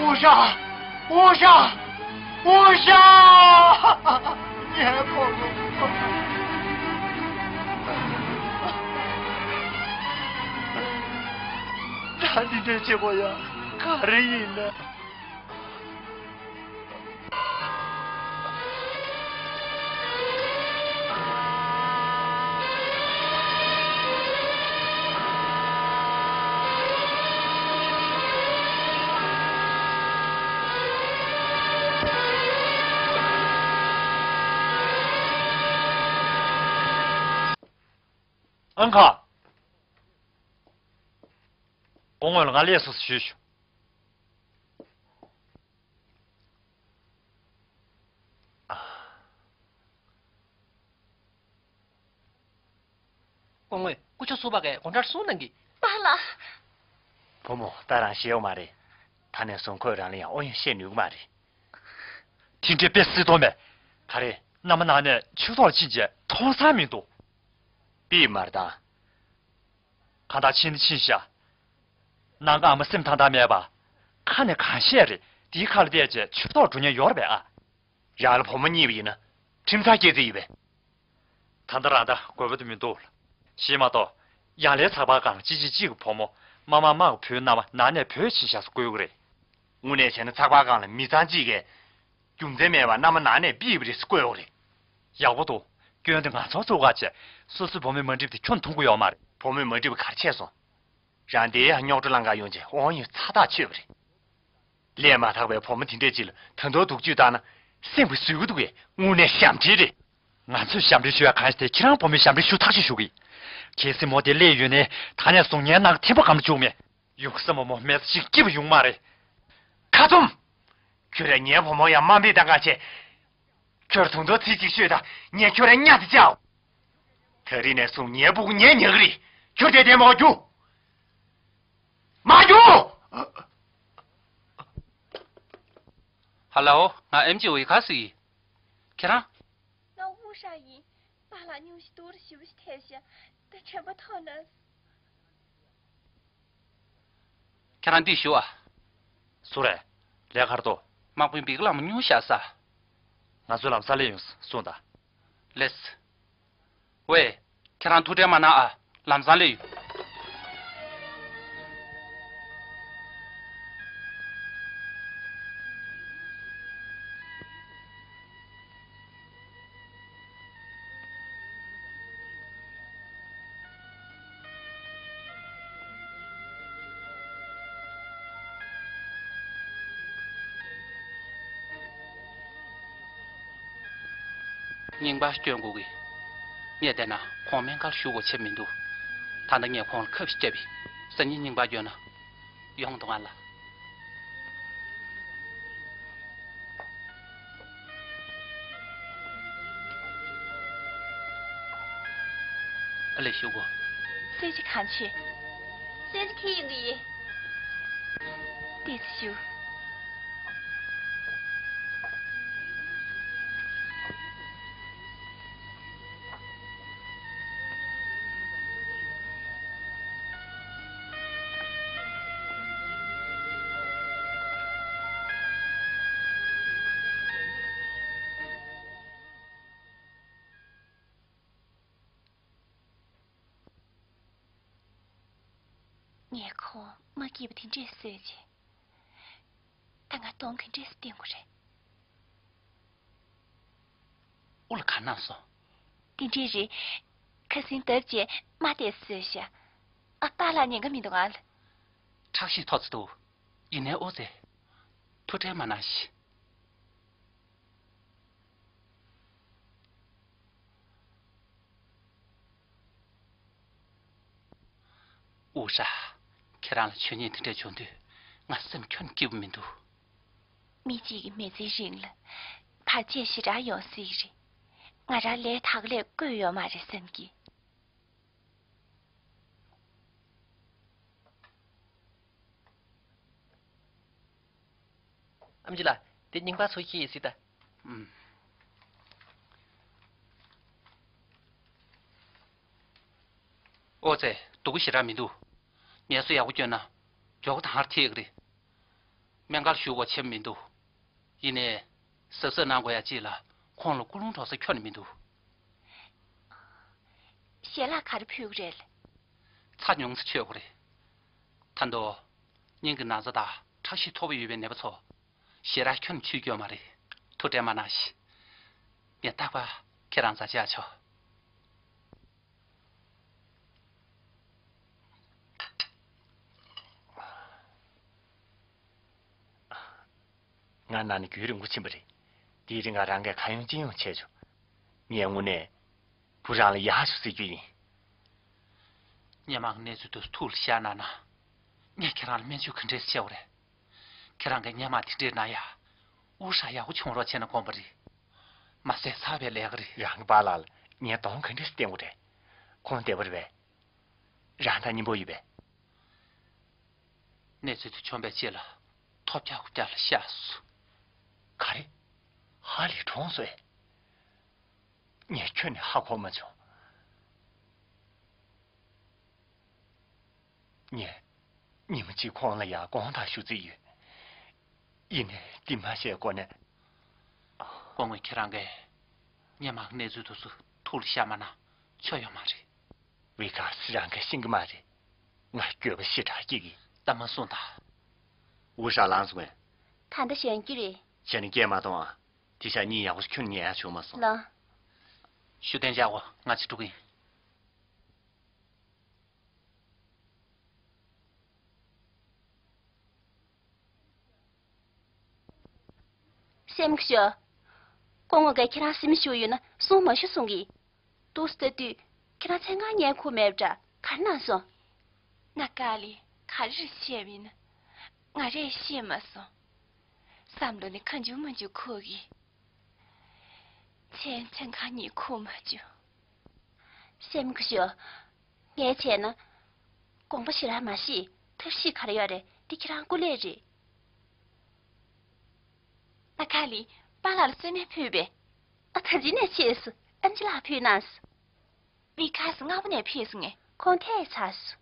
ཨུ་ཤ། ཨུ་ཤ། ཨུ་ཤ། ངའི་ཕོ་བྲང་། ད་འདི་འདྲ་བྱེད་དགོས་ཡ་ག་རེ་ཡིན་ན། ཨང་ཁ། སྐུ་ངོ་ལ་ང་ལས་སོ་སོ་ཞུས་ཞུ། སྐུ་ངོས་སྐུ་ཞབས་སུ་པ་གས་དགོང་གྲངས་གསུམ་གནང་གི། པཱ་ལགས། བུ་མོ་ད་རང་ཤེས་ཡོད་མ་རེད། ད་ནས་བཟུང་ཁོས་རང་ལ་ཡང་ཨོ་ཡོན་བཤད་ནུས་ཀྱི་མ་རེད། དེ་འདྲའི་དཔེ་སྲིད་དོ་མེད། ག་རེ། མནའ་མ་ནང་ནས་ཆུ་ཐོག་ཕྱིན་རྗེས་མཐོང་ས་མི་འདུག་པིས་མར་བཏང་། གང་ལྟར་ཕྱིན་ནི་ཕྱིན་ཤག་ནང་ཁ་ཨ་མ་སེམས་ཐང་ཐང་མེད་པ། ཁ་ནས་གང་བཤད་རེད། དེའི་ཁ་ལ་བལྟས་རྗེས་ཆུ་ཐོག་འགྲོ་ཉེན་ཡོད་རེད་པས་ཨ། རང་ལ་བུ་མོ་གཉིས་པ་ཡིན་ན་ཁྲིམས་ཚང་སྐྱེ་རྩིས་ཡོད་པས། ད་ལྟ་རང་ད་དགོས་པ་དེ་མི་འདུག་ལ། ཞེས་མ་གཏོགས། ཡང་ལའི་ཚགས་པར་སྒང་ལ་གཅིག་རྗེས་གཅིག་གི་བུ་མོ། མ་མ་མ་གི་བུའི་མནའ་མ་ནང་ནས་བུད་ཕྱིན་ཤག་ཟེར་བཀོད་ཀྱི་རེད། དངོས་གནས་བྱས་ན་ཚགས་པར་སྒང་ལ་མི་ཚང་གཅིག་གིས། རྒྱུ་མཚན་མེད་པར་མནའ་མ་ནང་ནས་ཕུད་པ་རེད་ཟེར་བཀོད་ཡོད་རེད། ཡག་པོ་འདུག་སྐྱོན་དེ་ང་ཚོར་བཙུགས་ག་བྱས། སོ་སོའི་བུ་མོས་མ་འགྲིག་པ་དེ་ཁྱོན་མཐོང་གི་ཡོད་མ་རེད། བུ་མོས་མ་འགྲིག་པ་ག་རེ་བྱས་སོང་། རང་དེའི་ཡང་རྙོག་དྲ་ལང་ག་ཡོང་རྗེས་དབང་ཡོད་ཚ་ཐག་ཆོད་པ་རེད། ལས་མ་དག་པའི་བུ་མོ་དེ་འདྲས་ཅིག་ལ་ད་དུང་སྡུག་སྤྱོད་བཏང་ན་སེམས་པ་ཟུག་གི་འདུག་གས། དངོས་གནས་ཞབས་འདྲེན་རེད། ང་ཚོས་ཞབས་འདྲེན་ཞུ་ཡ་གང་ཞིག་དེ་ཁྱེད་རང་བུ་མོའི་ཞབས་འདྲེན་ཞུ་ཐག་ཆོད་ཞུ་གི། གལ་སྲིད་མོ་དེ་སླེབས་ཡོད་ནའི་ད་ནས་བཟུང་ངའི་ནང་ཐེམ་པོ་སྒང་ལ་བཅུག་མེད། ཡོང་ས་མོ་མོ་མེད་ས་ཅིག་སྐྱིད་པོ་ཡོང་མ་རེད། ཁ་བཙུམ། ཁྱོད་རང་ངའི་བུ་མོ་ཡང་དམའ་འབེབས་བཏང་ག་བྱས། ཁྱོད་ད་དུང་ཚིག་གཅིག་ཤོད་དང་ངས་ཁྱོད་རང་གཉའ་དེ་བཅའ། ད་རིང་ནས་བཟུང་ངའི་སྤུ་གུ་ངས་ཉར་གི་རེད། ཁྱོད་དེ་དེ་མ་རྒྱུག་མ་རྒྱུག་ཧ་ལོ། ང་ཨེམ་ཆི་ཝེ་ཁ་སི་ཡིན། ཁྱེད་རང་། ང་ཝུ་ཧྲ་ཡིན། པཱ་ལགས་སྙུང་གཞི་སྡུག་རུ་ཞེ་པོ་ཞིག་ཐེབས་ཤག་ད་དྲན་པ་ཐོར་ན། ཁྱེད་རང་འདིར་བཞུགས་ཨ། སུ་རེད། ལས་ཀར་དོ། དམག་དཔོན་བི་ཀི་ལམ་སྙུང་གཞི་ས། ང་ཚོའི་ལམ་སང་སླེབས་ཡོང་གསུངས་དང་། ལེས། ཝེ། ཁྱེད་རང་ཐུགས་ཁྲལ་མ་གནང་ཨ། ལམ་སང་སླེབས་ཡོང་། རྙིང་པ་སྐྱོན་དགོས་ཀྱི། ངས་བལྟས་ན་ཁོང་སྨན་ཁང་ཞུ་དགོས་ཆེ་མི་འདུག་ད་ལྟ་ངས་ཁོང་ལ་ཁ་བཤད་པས་སང་ཉིན་རྙིང་པ་སྐྱོན་ན་ཡོང་འདུག་ང་ལ། ཨ་ལས་ཞུ་གོ། གསོལ་ཇ་གང་མཆོད། གསོལ་ཇ་ཁྱེར་ཡོང་གི་ཡིན། ཏོག་ཙམ་བཞུགས། ངས་ཁོང་མ་སྐྱིད་པ་དེ་འདྲས་བཟོས་རྗེས། ད་ང་གདོང་ག་འདྲས་སེ་བསྟན་དགོས་རེད། དབུ་ལ་ག་ན་སོང་། དེ་འདྲས་རེད། ཁ་སང་ལྟར་བྱས་མ་བལྟས་བཟོས་ཤག་ཨ་པཱ་ལགས་ཉེན་ཁ་མི་འདུག་ཨ། ཁྲག་ཤེད་མཐོ་ཙམ་འདུག་ཡིན་ནའི་ཨོ་ཙེ། ཐུགས་ཁྲལ་མ་གནང་ཞིག་ཨུ་ཧྲ། ཁྱེད་རང་ལ་ཆོས་ཉིད་དེ་འདྲ་བྱུང་དུས་ང་སེམས་ཁྱོན་ནས་སྐྱིད་པོ་མི་འདུག་མི་གཅིག་གི་མི་ཚེའི་རིང་ལ་བར་ཆད་ཞེ་དྲག་ཡོང་སྲིད་རེད། ང་རང་ལས་དག་ལས་བསྐོས་ཡོད་མ་རེད་བསམ་གི། ཨམ་ཆི་ལགས། དེ་རྙིང་པ་ཚོ་ཁྱེར་ཡིན་སྲིད་ད། ཨུམ། ཨོ་ཙེ། སྡུག་གུ་ཞེ་དྲག་མི་འདུག་ངལ་གསོ་ཡག་པོ་སྐྱོན་ན་མགྱོགས་པོ་ད་ཧར་ཐེག་གི་རེད། སྨན་ཁང་ཞུ་དགོས་ཆེ་མི་འདུག་ཡིན་ནའི་གཟབ་གཟབ་གནང་དགོས་ཡ་ཅིག་ལ་ཁོང་ལ་སྐུ་རླུང་འགྲོ་ས་ཁྱོན་ནས་མི་འདུག་ཞལ་ལག་ག་རེ་ཕུལ་གི་རེད། ཚྭ་ཉུང་ཙམ་མཆོད་དགོས་རེད། ད་དུང་། སྙིང་གི་ན་ཚ་དང་ཁྲག་ཤེད་མཐོ་པོ་ཡོད་པའི་ནད་པ་ཚོ། ཞེ་དྲག་ཁྱོན་ནས་མཆོད་རྒྱུ་ཡོད་མ་རེད། ཐུགས་ཁྲལ་མ་གནང་ཞིག་ངས་རྟག་པར་ཁྱེད་རང་རྩ་ཆེ་ཆོག་ང་ན་ནི་རྒྱུན་རིང་པོ་ཕྱིན་པ་རེད། དེའི་རིང་ང་རང་གིས་གང་ཡོང་ཅི་ཡོང་བྱས་བྱུང་། ངས་དངོས་གནས་བུ་རང་ལ་ཡག་ཤོས་ཟེར་རྒྱུ་ཡིན། སྔོན་མ་གི་གནས་ཚུལ་དེ་ཐུགས་ལ་བཞག་གནང་ན། ངས་ཁྱེད་རང་ལ་སྨན་བཅོས་ག་འདྲས་བྱས་པ་རེད། ཁྱེད་རང་གིས་སྔོན་མ་དེ་འདྲས་གནང་ཡ། དབུ་ཧྲ་ཡག་པོ་བྱུང་རོགས་བྱས་ན་དགོངས་པ་རེད། མ་ཟད་ཚར་བའི་ལས་ཀ་རེད། རང་གི་པཱ་ལགས་ལ་ངས་གདོང་ག་འདྲས་བསྟན་དགོས་རེད། ཁོང་བདེ་པོ་རེད་པས། རང་དང་མཉམ་པོ་ཡོད་པས། གནས་ཚུལ་དེ་བྱུང་བའི་རྗེས་ལ་ཐོབ་རྒྱག་རྐུབ་བཀྱག་ལ་བཤགས་སོང་། ག་རེ། ཧ་ལས་གྲོངས་སོང་ཨེ། ངས་ཁྱོན་ནས་ཧ་གོ་མ་བྱུང་། ངས་ཉི་མ་གཅིག་ཁོང་ལ་ཡང་དགོངས་དག་ཞུ་རྩིས་ཡོད། ཡིན་ནའི་འདི་མ་བཤད་གོང་ནས། སྐུ་ངོ་ཁྱེད་རང་གིས་སྔོན་མ་གནས་ཚུལ་དེ་ཚོ་ཐུགས་ལ་བཞག་མ་ན་ཆོ་ཡོད་མ་རེད། ཝི་ཀཱ་སི་རང་གིས་ཤེས་ཀྱི་མ་རེད། ང་འགྱོད་པ་ཞེ་དྲག་སྐྱེ་གི། ད་མ་གསུངས་དང་། དབུ་ཞྭ་ལངས་སོང་ངས། ད་ལྟ་གཞོན་སྐྱེས་རེད། གཞན་ནི་སྐད་མ་གཏོང་ཨ། དེ་ཤ་གཉིས་ཡག་པོ་ཁྱོན་ཉལ་ཡ་བྱུང་མ་སོང་། ལགས། ཤུ་ཏན་ཅག་གོ་ང་ཅི་འགྲོ་གི་ཡིན། སེམས་ཤོ། སྐུ་ངོ་གིས་ཁྱེད་རང་སེམས་ཤོར་ཡོད་ན་གསུང་མ་ཤོར་གསུང་གི། འདུག་སེ་ལྟ་དུས་ཁྱེད་རང་མཚན་གང་ཉལ་ཁུག་མེད་པ་འདྲ། ག་རེ་གནང་སོང་། ན་ཀ་ལི་ག་རེ་བཤད་པ་ཡིན་ན། ང་རས་ཤེས་མ་སོང་། བསམ་བློ་ནི་ཁ་མཇུག་མ་མཇུག་འཁོར་གི། མཚན་མཚན་གང་ཉལ་ཁུག་མ་བྱུང་། སེམས་ཁུ་ཤོ། ངས་བྱས་ན། དགོངས་པ་ཞེ་དྲག་མ་བཞེས། ཐབས་ཤེས་ག་རེ་ཡོད་རེད། འདི་ཁྱེད་རང་སྐུ་ལས་རེད། ན་ཀ་ལི་པཱ་ལགས་ལ་གསོལ་སྨན་ཕུལ་བས། ཨ་ད་ཅི་ནས་ཆེས་སུ་ཨམ་ཆི་ལགས་ཕུལ་གནང་སོང་། ཝི་ཁ་སི་སྔ་པོ་ནས་ཕེབས་སོང་ངས། ཁོང་ཐད་ཚར་སོང་།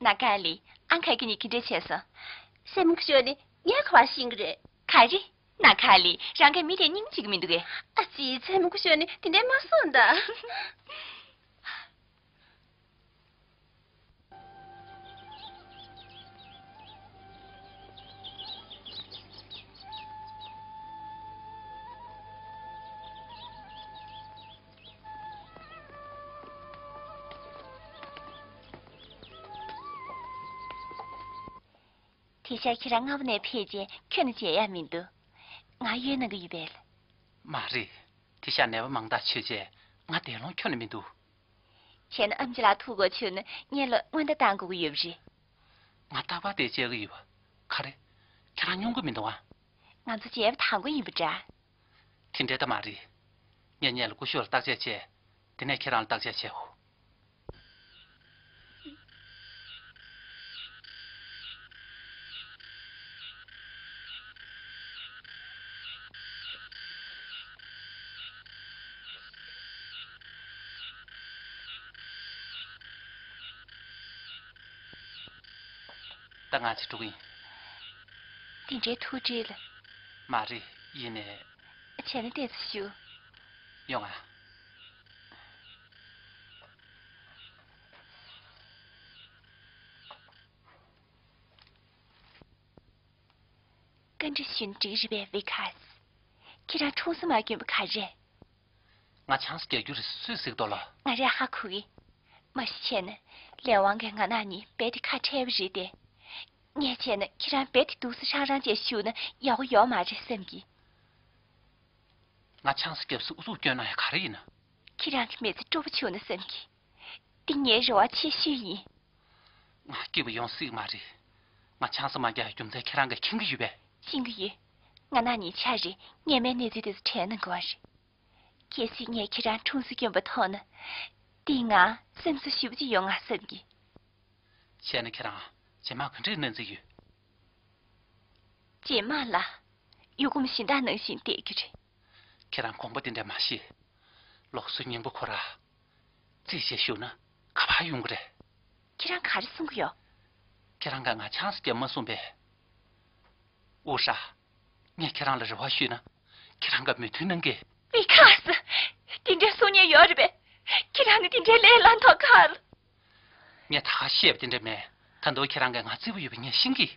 ན་ཀ་ལི། ཨང་ཁ་ཀི་ནི་གི་འདྲེ་བྱས་སོང་། སེམས་ཁུ་ཤོ་ནི་ངའི་ཁ་བ་ཤིང་གི་རེད། ག་རེ། ན་ཀ་ལི། རང་གི་མི་དེ་སྙིང་རྗེ་གི་མི་འདུག་གས། ཨ་ཙི། སེམས་ཁུ་ཤོ་ནི་དེ་འདྲས་མ་གསུངས་ད། དེ་ཤ་ཁྱེད་རང་སྔ་པོ་ནས་ཕེབས་རྗེས་ཁྱོན་ནས་མཇལ་ཡ་མི་འདུག་ང་གཡོལ་གནང་གི་ཡོད་པས། མ་རེད། དེ་ཤ་ནད་པ་མང་དག་བྱས་རྗེས་ང་བདེ་ལོང་ཁྱོན་ནས་མི་འདུག་བྱས་ན་ཨམ་ཆི་ལགས་ཐུག་དགོས་བྱུང་ན་སྔོན་ལ་སྔོན་བརྡ་བཏང་དགོས་ཀྱི་ཡོད་པ་རེད། ང་རྟག་པར་དེ་བྱེད་ཀྱི་ཡོད་པ། ག་རེ། ཁྱེད་རང་མྱོང་གི་མི་འདུག་ཨ། ང་ཚོ་མཇལ་བ་དང་པོ་ཡིན་པ་འདྲ། དེ་འདྲའི་ད་མ་རེད། ངས་སྔོན་ལ་སྐུ་ཞབས་ལ་བརྟག་དཔྱད་བྱས། དེ་ནས་ཁྱེད་རང་ལ་བརྟག་དཔྱད་བྱས་འོ། ད་ང་ཚོ་འགྲོ་གི་ཡིན། དེ་འདྲའི་ཐུགས་བྲེལ་ལ། མ་རེད། ཡིན་ནའི། བྱས་ན་བལྟས་ཚུལ་ཞུ། ཡོང་ང་། ཀ་ འདྲི་ཞུས་ན་འགྲིག་རེད་པས་ཝི་ཁཱས། ཁྱེད་རང་འཁྲུངས་ས་མ་གྱོན་པ་ག་རེ་རེད། ང་ཆང་ས་རྒྱག་རྒྱུ་རེད་སུས་གཟིགས་འདུག་ལ། ང་རས་ཧ་གོ་གི། མ་གཞི་བྱས་ན་ལས་དབང་གིས་ང་རང་གཉིས་རྦད་དེ་ཁ་བྲལ་བ་རེད་དེ། ངས་བྱས་ན་ཁྱེད་རང་རྦད་དེ་སྡུག་ས་ཧྲང་ཧྲང་བྱས་བཞུགས་ན་ཡག་པོ་ཡོད་མ་རེད་བསམ་གི། ང་ཆང་ས་རྒྱབ་ས་ཨུ་ཚུགས་སྐྱོན་ན་ཡང་ག་རེ་ཡིན་ན། ཁྱེད་རང་གི་མི་ཚེ་སྤྲོ་པོ་བྱུང་ན་བསམ་གི། འདི་ངའི་རེ་བ་ཆེ་ཤོས་ཡིན། ང་སྐྱིད་པོ་ཡོང་སྲིད་མ་རེད། ང་ཆང་ས་མ་རྒྱག་རྒྱུ་མཚན་ཁྱེད་རང་གིས་མཁྱེན་གི་ཡོད་པས། མཁྱེན་གི་ཡོད། ང་རང་གཉིས་ཆ་རེད་སྔོན་མའི་གནས་ཚུལ་དེ་ཚོ་དྲན་གནང་དགོས་པ་རེད། གལ་སྲིད་ངས་ཁྱེད་རང་འཁྲུངས་ས་གྱོན་པ་མཐོང་ན། འདིས་ང་སེམས་གསོ་ཞེ་པོ་ཅིག་ཡོང་ང་བསམ་གི། བྱས་ན་ཁྱེད་རང་རྗེས་མ་ག་འདྲས་གནང་རྩིས་ཡོད། རྗེས་མ་ལ། ཡུལ་གོམས་གཞན་དག་ནང་བཞིན་བསྡད་རྒྱུ་རེད། ཁྱེད་རང་དགོངས་པ་དེ་འདྲ་མ་བཞེས། ལུགས་སྲོལ་རྙིང་པ་ཁོ་ར། རྩིས་བྱས་བཞུགས་ན་ག་པར་ཡོང་གི་རེད། ཁྱེད་རང་ག་རེ་གསུང་གི་ཡོད། ཁྱེད་རང་གིས་ང་ཆང་ས་རྒྱབ་མ་གསུངས་པས། ཨུ་ཧྲ། ངས་ཁྱེད་རང་ལ་རེ་བ་ཞུས་ན། ཁྱེད་རང་གིས་མོས་མཐུན་གནང་གི། ཝི་ཁཱས། དེ་འདྲའི་གསུང་མཁན་ཡོད་རེད་པས། ཁྱེད་རང་ནི་དེ་འདྲའི་ལས་སླ་མཐོ་ཁ་ལ། ངས་ད་ག་བཤད་པ་དེ་འདྲ་མེད། ད་དུང་ཁྱེད་རང་གིས་ང་བརྩི་བ་ཡོད་པ་ངས་ཤེས་གི།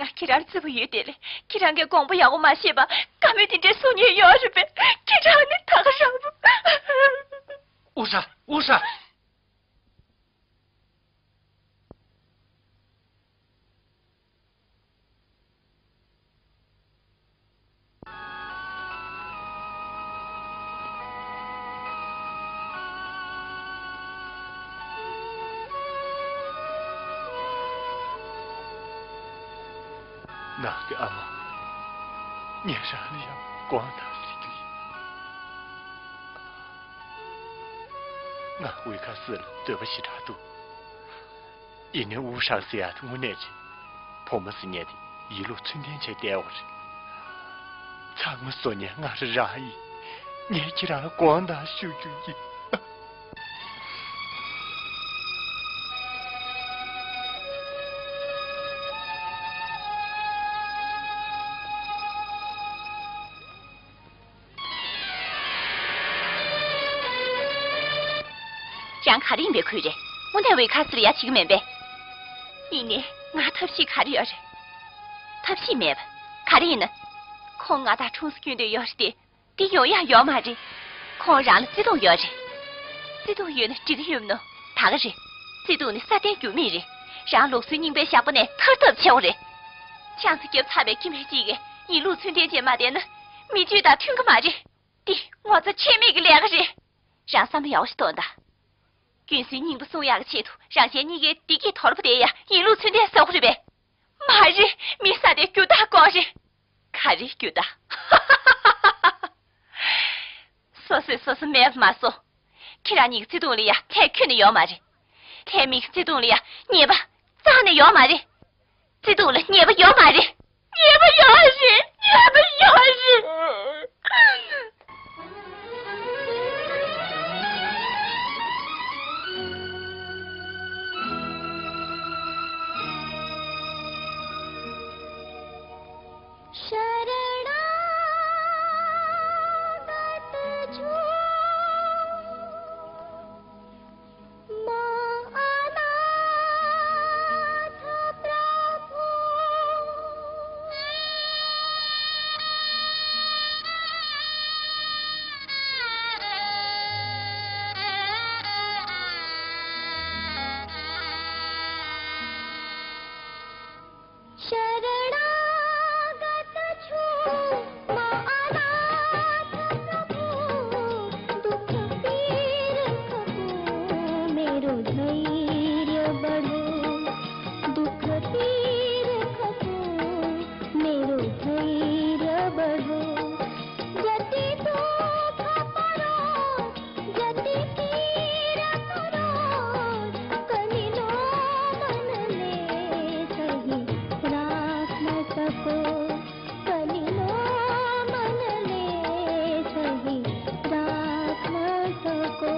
ང་ཁྱེད་རང་བརྩི་བ་ཡོད་དེ་ལས་ཁྱེད་རང་གིས་དགོངས་པ་ཡག་པོ་མ་བཞེས་པ་བཀའ་མོལ་དེ་འདྲའི་གསུང་མཁན་ཡོད་རེད་པས། ཁྱེད་རང་ནི་ད་ག་རང་། ཨུ་ཧྲ། ཨུ་ཧྲ། ནགས་ཀྱི་ཨ་མ། ངས་རང་ལ་ཡང་དགོངས་དག་ཞུ་རྒྱུ་ཡིན། ང་ཝི་ཁ་སི་ལ་འདོད་པ་ཞེ་དྲག་འདུག་ཡིན་ནའི་ཨུ་ཧྲ་ཟེར་ཡག་དེ་དངོས་གནས་རེད། བུ་མོ་ཟེར་མཁན་དེ་ཡིན་ལུགས་ཚུལ་ལྡན་བྱས་བསྡད་ཡོད་རེད། ཚང་མ་བཟོ་མཁན་ང་རང་རང་ཡིན། ངས་ཁྱེད་རང་ལ་དགོངས་དག་ཞུ་རྒྱུ་ཡིན། རང་ག་རེ་ཡིན་པའི་ཁུལ་རེད། དངོས་གནས་ཝེ་ཁ་སི་ལ་ཡ་བྱེད་ཀྱི་མིན་པས། ཡིན་ནའི་ང་ཐབས་ཤེས་ག་རེ་ཡོད་རེད། ཐབས་ཤེས་མེད་པ། ག་རེ་ཡིན་ན། ཁོང་ང་དང་འཁྲུངས་ས་སྐྱོན་འདོད་ཡོད་རེད་དེ། དེ་ཡོང་ཡག་ཡོད་མ་རེད། ཁོང་རང་ལ་བརྩེ་དུང་ཡོད་རེད། བརྩེ་དུང་ཡོད་ན་འགྲིག་གི་ཡོད་མ་ནོ། ད་ག་རེད། བརྩེ་དུང་ནི་སྲ་བརྟན་འགྱུར་མེད་རེད། རང་ལུགས་སྲོལ་རྙིང་པའི་ཞག་པོ་ནས་ཐར་ཐབས་བྱེད་དགོས་རེད། ཆང་ས་བརྒྱབ་ཚར་བའི་སྐྱེ་དམན་གཅིག་གིས་ཡིན་ལུགས་ཚུལ་ལྡན་བྱས་མ་བསྡད་ན། མི་རྒྱུད་དང་མཐུན་གི་མ་རེད། འདི་ངོ་ཚ་ཆེ་མེད་ཀྱི་ལས་ཀ་རེད། རང་བསམ་བློ་ཡག་པོ་ཞིག་གཏོང་དང་། ཀུན་གསལ་རྙིང་པ་སྲུང་ཡག་གི་ཆེད་དུ་རང་གཞན་གཉིས་ཀའི་བདེ་སྐྱིད་དོར་པོ་དེ་ཡང་ཡིན་ལུགས་ཚུལ་ལྡན་བཟོ་དགོས་རེད་པས། མ་རེད། མི་ས་དེ་རྒྱུ་དག་དགོས་རེད། ག་རེ་རྒྱུ་དག་སོ་སོས་སོ་སོ་མེད་པ་མ་བཟོ། ཁྱེད་རང་གཉིས་ཀྱི་བརྩེ་དུང་ལ་ཡ་ལྷད་ཁྱོན་ནས་ཡོད་མ་རེད། ལྷད་མེད་ཀྱི་བརྩེ་དུང་ལ་ཡ་ཉེས་པ་རྩ་ནས་ཡོད་མ་རེད། བརྩེ་དུང་ལ་ཉེས་པ་ཡོད་མ་རེད། ཉེས་པ་ཡོད་རེད། ཉེས་པ་ཡོད་རེད། शरणागत छो। शरणागत छो मां अनाथ प्रभु, दुख पीर खपो मेरो धैर्य बढ़ो, दुख पीर खपो मेरो धैर्य बढ़ो। जति दुख परो जति पीर करो, कलिलो मन ले सही राख न सको, कलिलो मन ले सही राख न सको।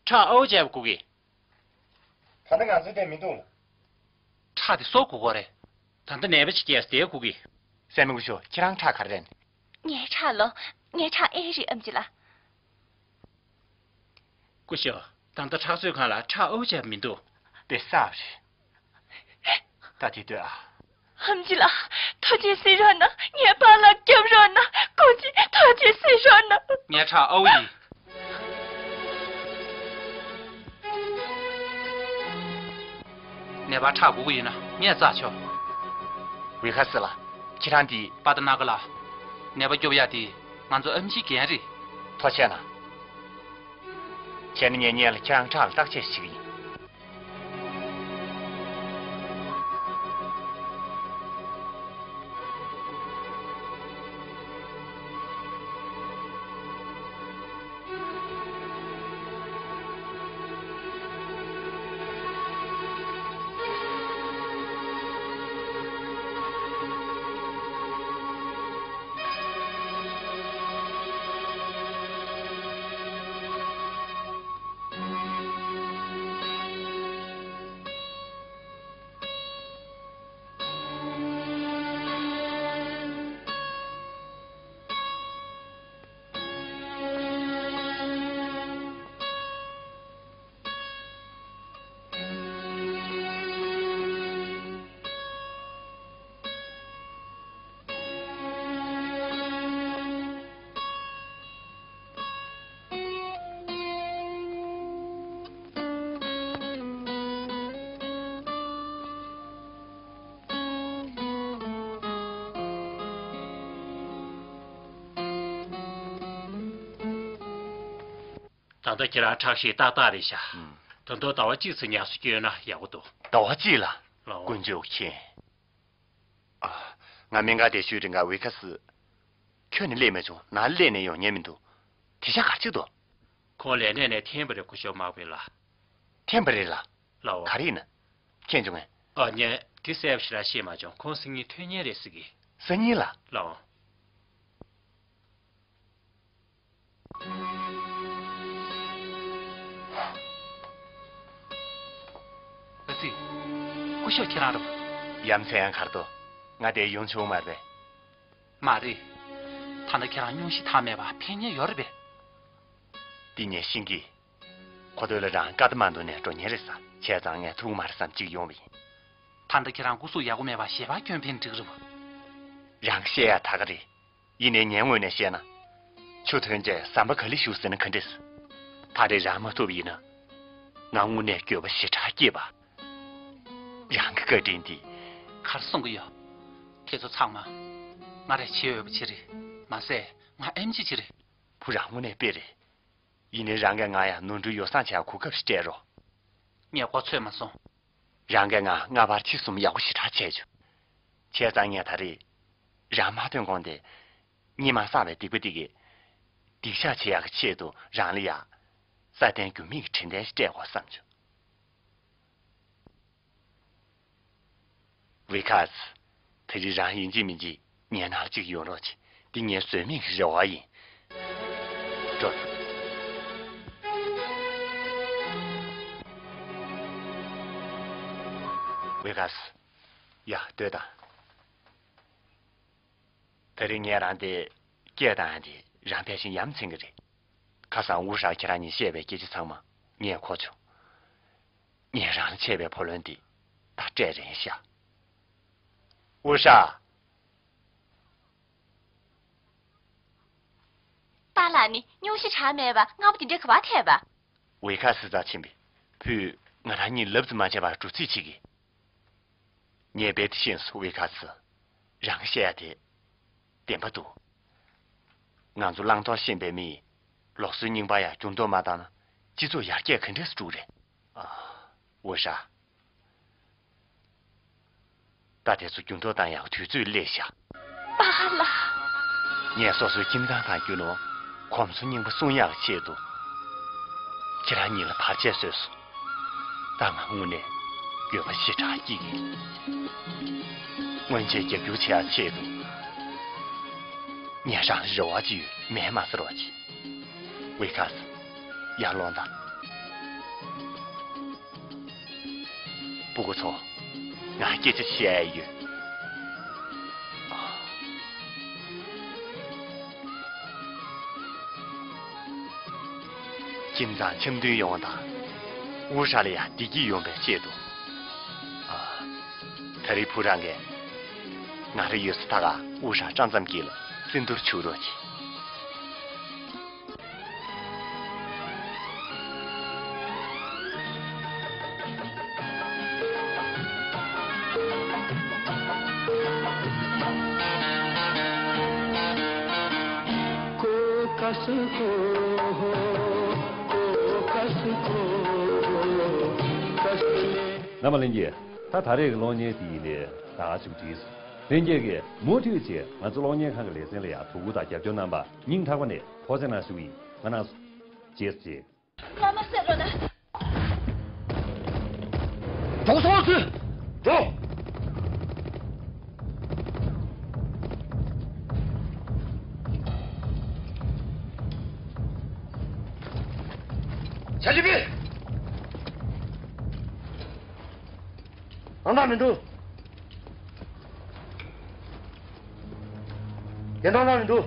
ཁྲག་ཨའུ་བྱས་པ་སྒུག་གི། ད་ལྟ་ང་ཚོའི་དེ་མི་འདུག་ལ། ཁྲག་དེ་གསོ་དགོས་ཀྱི་རེད། ད་ལྟ་ནད་པ་ཅིག་སྐྱེས་སོང་། དེ་སྒུག་གི། སྲས་མོ་སྐུ་ཞབས། ཁྱེད་རང་ཁྲག་ག་རེ་རེད། ངའི་ཁྲག་ལོ། ངའི་ཁྲག་ཨེ་རེད། ཨེམ་ཆི་ལགས། སྐུ་ཞབས། ད་ལྟ་ཁྲག་མཛོད་ཁང་ལ་ཁྲག་ཨའུ་བྱས་པ་མི་འདུག་དེ་གསར་པ་རེད། ད་དེ་ལྟོས་ཨ། ཨེམ་ཆི་ལགས། ཐུགས་རྗེ་གཟིགས་རོགས་གནང་། ངའི་པཱ་ལགས་སྐྱོབ་རོགས་གནང་། སྐུ་མཁྱེན། ཐུགས་རྗེ་གཟིགས་རོགས་གནང་། ངའི་ཁྲག་ཨའུ་ཡིན། ནད་པར་ཁྲག་དགོས་ཀྱི་ཡོད་ན་ངས་བཙལ་ཆོག་ཝི་ཁ་སི་ལགས། ཁྱེད་རང་འདི། པཱ་ཏ་ན་ག་ལགས། ནད་པ་སྐྱོབ་ཡག་དེ་ང་ཚོ་ཨེམ་ཆིའི་འགན་རེད། ཐུགས་རྗེ་གནང་། བྱས་ན་ངས་སྔོན་ལ་ཁྱེད་རང་ཁྲག་ལ་བརྟག་དཔྱད་བྱེད་ཀྱི་ཡིན། ད་ལྟ་ཁྱེད་རང་ཁྲག་ཤེད་ཏག་ཏག་རེད་ཤག་ཨུམ། ད་དུང་ཟླ་བ་གཅིག་ཙམ་ཉམས་གསོ་བསྐྱོན་ན་ཡག་པོ་འདུག་ཟླ་བ་གཅིག་ལ། ལགས། དཀོན་མཆོག་མཁྱེན། ཨ། ང་སྨན་ཁང་བསྡད་ཤུལ་རིང་ག་ཝེ་ཁ་སི། ཁྱོན་ནས་སླེབས་མ་བྱུང་། ནང་སླེབས་ནས་ཡོང་མཁན་མི་འདུག་དེ་ཤ་ག་རེ་བྱེད་འདུག་ཁོང་ལས་གནས་ནས་ཐོན་པ་རེད། སྐུ་ཞབས་མག་པའི་ལགས། ཐོན་པ་རེད་ལགས། ལགས། ག་རེ་ཡིན་ན། མཁྱེན་བྱུང་ངས། ཨ། ངས་དེ་གསལ་པོ་ཞེ་དྲག་ཤེས་མ་བྱུང་། ཁོང་སང་ཉིན་ཐོན་མཁན་རེད་ཟེར་གི། སང་ཉིན་ལ། ལགས། ཨ་ཙི། སྐུ་ཞབས་ཁྱེད་རང་རེད། ཡ་མཚན་ཡང་གར་དོ། ང་དེ་ཡོང་ཆོག་མ་རེད། མ་རེད། ད་ལྟ་ཁྱེད་རང་སྙུང་གཞི་དྭངས་མེད་པ་ཕེབས་མཁན་ཡོད་རེད་པས། འདི་ངས་ཤེས་ཀྱི། གོ་ཐོས་ལ་རང་ཀ་ཐ་མན་དུ་ནས་འགྲོ་མཁན་རེད་ཟེར། བྱས་ཙང་ངས་ཐུག་མ་རེད་བསམ་གཅིག་ཡོང་བ་ཡིན། ད་ལྟ་ཁྱེད་རང་སྐུ་གཟུགས་ཡག་པོ་མེད་པ་ཞལ་པར་སྐྱོན་ཕན་འགྲིག་རེད་པ། རང་གི་བཤད་ཡ་ད་ག་རེད། ཡིན་ནའི་ངའི་ངོས་ནས་བཤད་ན། ཆུ་ཐོན་རྗེས་ཟམ་པ་ག་ལེ་ཞུགས་ཟེར་ན་ག་འདྲས། ཕར་རེ་རང་མ་ཐུབ་ཡིན་ན། ང་དངོས་གནས་འགྱོད་པ་ཞེ་དྲག་སྐྱེས་པ། རང་གི་བཀའ་དྲིན་འདི། ག་རེ་གསུང་གི་ཡོད། དེ་ཚོ་ཚང་མ། ང་རས་བྱེད་འོས་པ་ཅིག་རེད། མ་ཟད་ང་ཨེམ་ཆི་ཅིག་རེད། བུ་རང་དངོས་གནས་དཔེ་རེད། ཡིན་ནའི་རང་གིས་ང་ཡང་ནོར་འཁྲུལ་ཡོ་བསྲང་བྱེད་ཡ་གོ་སྐབས་ཤིག་སྤྲད་རོགས། ངས་གོ་ཚོད་མ་སོང་། རང་གིས་ང་སྔ་བར་ཕྱི་གསུམ་ཡག་པོ་ཞེ་དྲག་བྱས་བྱུང་། བྱས་ཙང་ངས་ད་རེས་རང་མ་ཐོན་གོང་དེ་སྔོན་མ་བསགས་པའི་སྡིག་པ་དེ་གས་སྡིག་བཤགས་བྱེད་ཡག་གི་ཆེད་དུ་རང་ལ་ཡ་སྲ་བརྟན་འགྱུར་མེད་ཀྱི་དྲིན་ལན་ཞིག་སྤྲད་དགོས་བསམ་བྱུང་། ཝེ་ཁ་སི། ད་རེས་རང་ཡིན་གཅིག་མིན་གཅིག་ངའི་ནང་གཅིག་ཡོང་རོགས་གྱིས། འདི་ངའི་ཟོལ་མེད་ཀྱི་རེ་བ་ཡིན། འགྲོ། ཝེ་ཁ་སི། ཡ། སྡོད་དང་། ད་རེས་ངས་རང་དེ་སྐད་བཏང་ཡ་དེ་རང་ཕལ་ཆེར་ཡ་མཚན་གྱི་རེད། ཁ་སང་ཝུ་ཧྲ་ཁྱེད་རང་གཉིས་བཤད་པའི་སྐད་ཆ་ཚང་མ་ངས་གོ་བྱུང་། ངས་རང་ལ་བྱས་པའི་བུ་ལོན་འདི་ད་སྤྲད་རན་ཤག་ཝུ་ཧྲ། པཱ་ལགས་ནི་སྙུང་གཞི་དྲག་མེད་པ་སྔ་པོ་དེ་འདྲ་ག་པར་ཐད་པ། ཝེ་ཁ་སི་རྩ་ཆེན་པོས་བུས་ང་རང་གཉིས་ལབ་ཙམ་མ་བྱས་པར་འགྲོ་རྩིས་བྱེད་ཀྱི། ངས་རྦད་དེ་ཤེས་སོང་། ཝེ་ཁ་སི། རང་གིས་བཤད་ཡ་དེ་བདེན་པ་འདུག་ང་ཚོ་བླང་དོར་ཤེས་པའི་མིས་ལུགས་སྲོལ་རྙིང་པ་ཡ་འགྱུར་ལྡོག་མ་བཏང་ན་སྤྱི་ཚོགས་ཡར་རྒྱས་ག་འདྲས་སུ་འགྲོ་གི་རེད། ཨ། ཝུ་ཧྲ། ད་དེ་ཚོ་འགྱུར་ལྡོག་བཏང་ཡག་དུས་ཚོད་སླེབས་ཤག་པཱ་ལགས། ངས་སོ་སོའི་ཁྱིམ་ཚང་དང་རྒྱུ་ནོར་གོམས་སྲོལ་རྙིང་པ་སྲུང་ཡག་གི་ཆེད་དུ། ཁྱེད་རང་གཉིས་ལ་བར་ཆད་བཟོས་སོང་། ད་ང་དངོས་གནས་འགྱོད་པ་ཞེ་དྲག་སྐྱེ་གི། སྔོན་ཆད་རྒྱབ་སྐྱོར་བྱེད་ཡག་ཆེད་དུ། ངས་རང་ལ་རེ་བ་ཅིག་ཡོད། མེད་མ་ཟེར་བ་ཅིག་ཝེ་ཁ་སི། ཡར་ལོངས་དང་། སྤུ་གུ་ཚོ། ང་སྐད་ཆ་བཤད་ཡ་ཡོད། ཁྱིམ་ཚང་འཆམ་མཐུན་ཡོང་བ་དང་། དབུ་ཧྲ་ལ་ཡང་བདེ་སྐྱིད་ཡོང་བའི་ཆེད་དུ། ཨ། ད་རེས་བུ་རང་གིས་ང་རང་ཡོད་ས་ད་ག་དབུ་ཧྲ་སྤྲང་ཙམ་སྐྱིད་ལ་སེམས་ཐུར་བྱུག་རོགས་གྱིས། རྣམ་པ་ལྷན་རྒྱས། ད་ད་རེས་ཀྱི་གློག་བརྙན་དེ་ཡིན་ནས་ད་ག་ཞིག་བྲིས་སོང་། ལྷན་རྒྱས་ཀྱིས་མུ་མཐུད་བྱས་ང་ཚོ་གློག་བརྙན་ཁང་གི་ལེ་ཚན་ལ་ཡང་དོ་ཁུར་དང་རྒྱབ་སྐྱོར་གནང་བར་སྙིང་ཐག་པ་ནས་ཐུགས་རྗེ་གནང་ཞུ་གི་ཡིན། ང་རང་ཚོ་རྗེས་སུ་མཇལ། ང་མ་བསད་རོགས་གནང་། གྲོགས་ཚོགས་སུ་འགྲོ། བྱ་ཆུ་པི། ཨང་རྟགས་མི་འདུག་རྒྱན་ཐང་ལ་མི་འདུག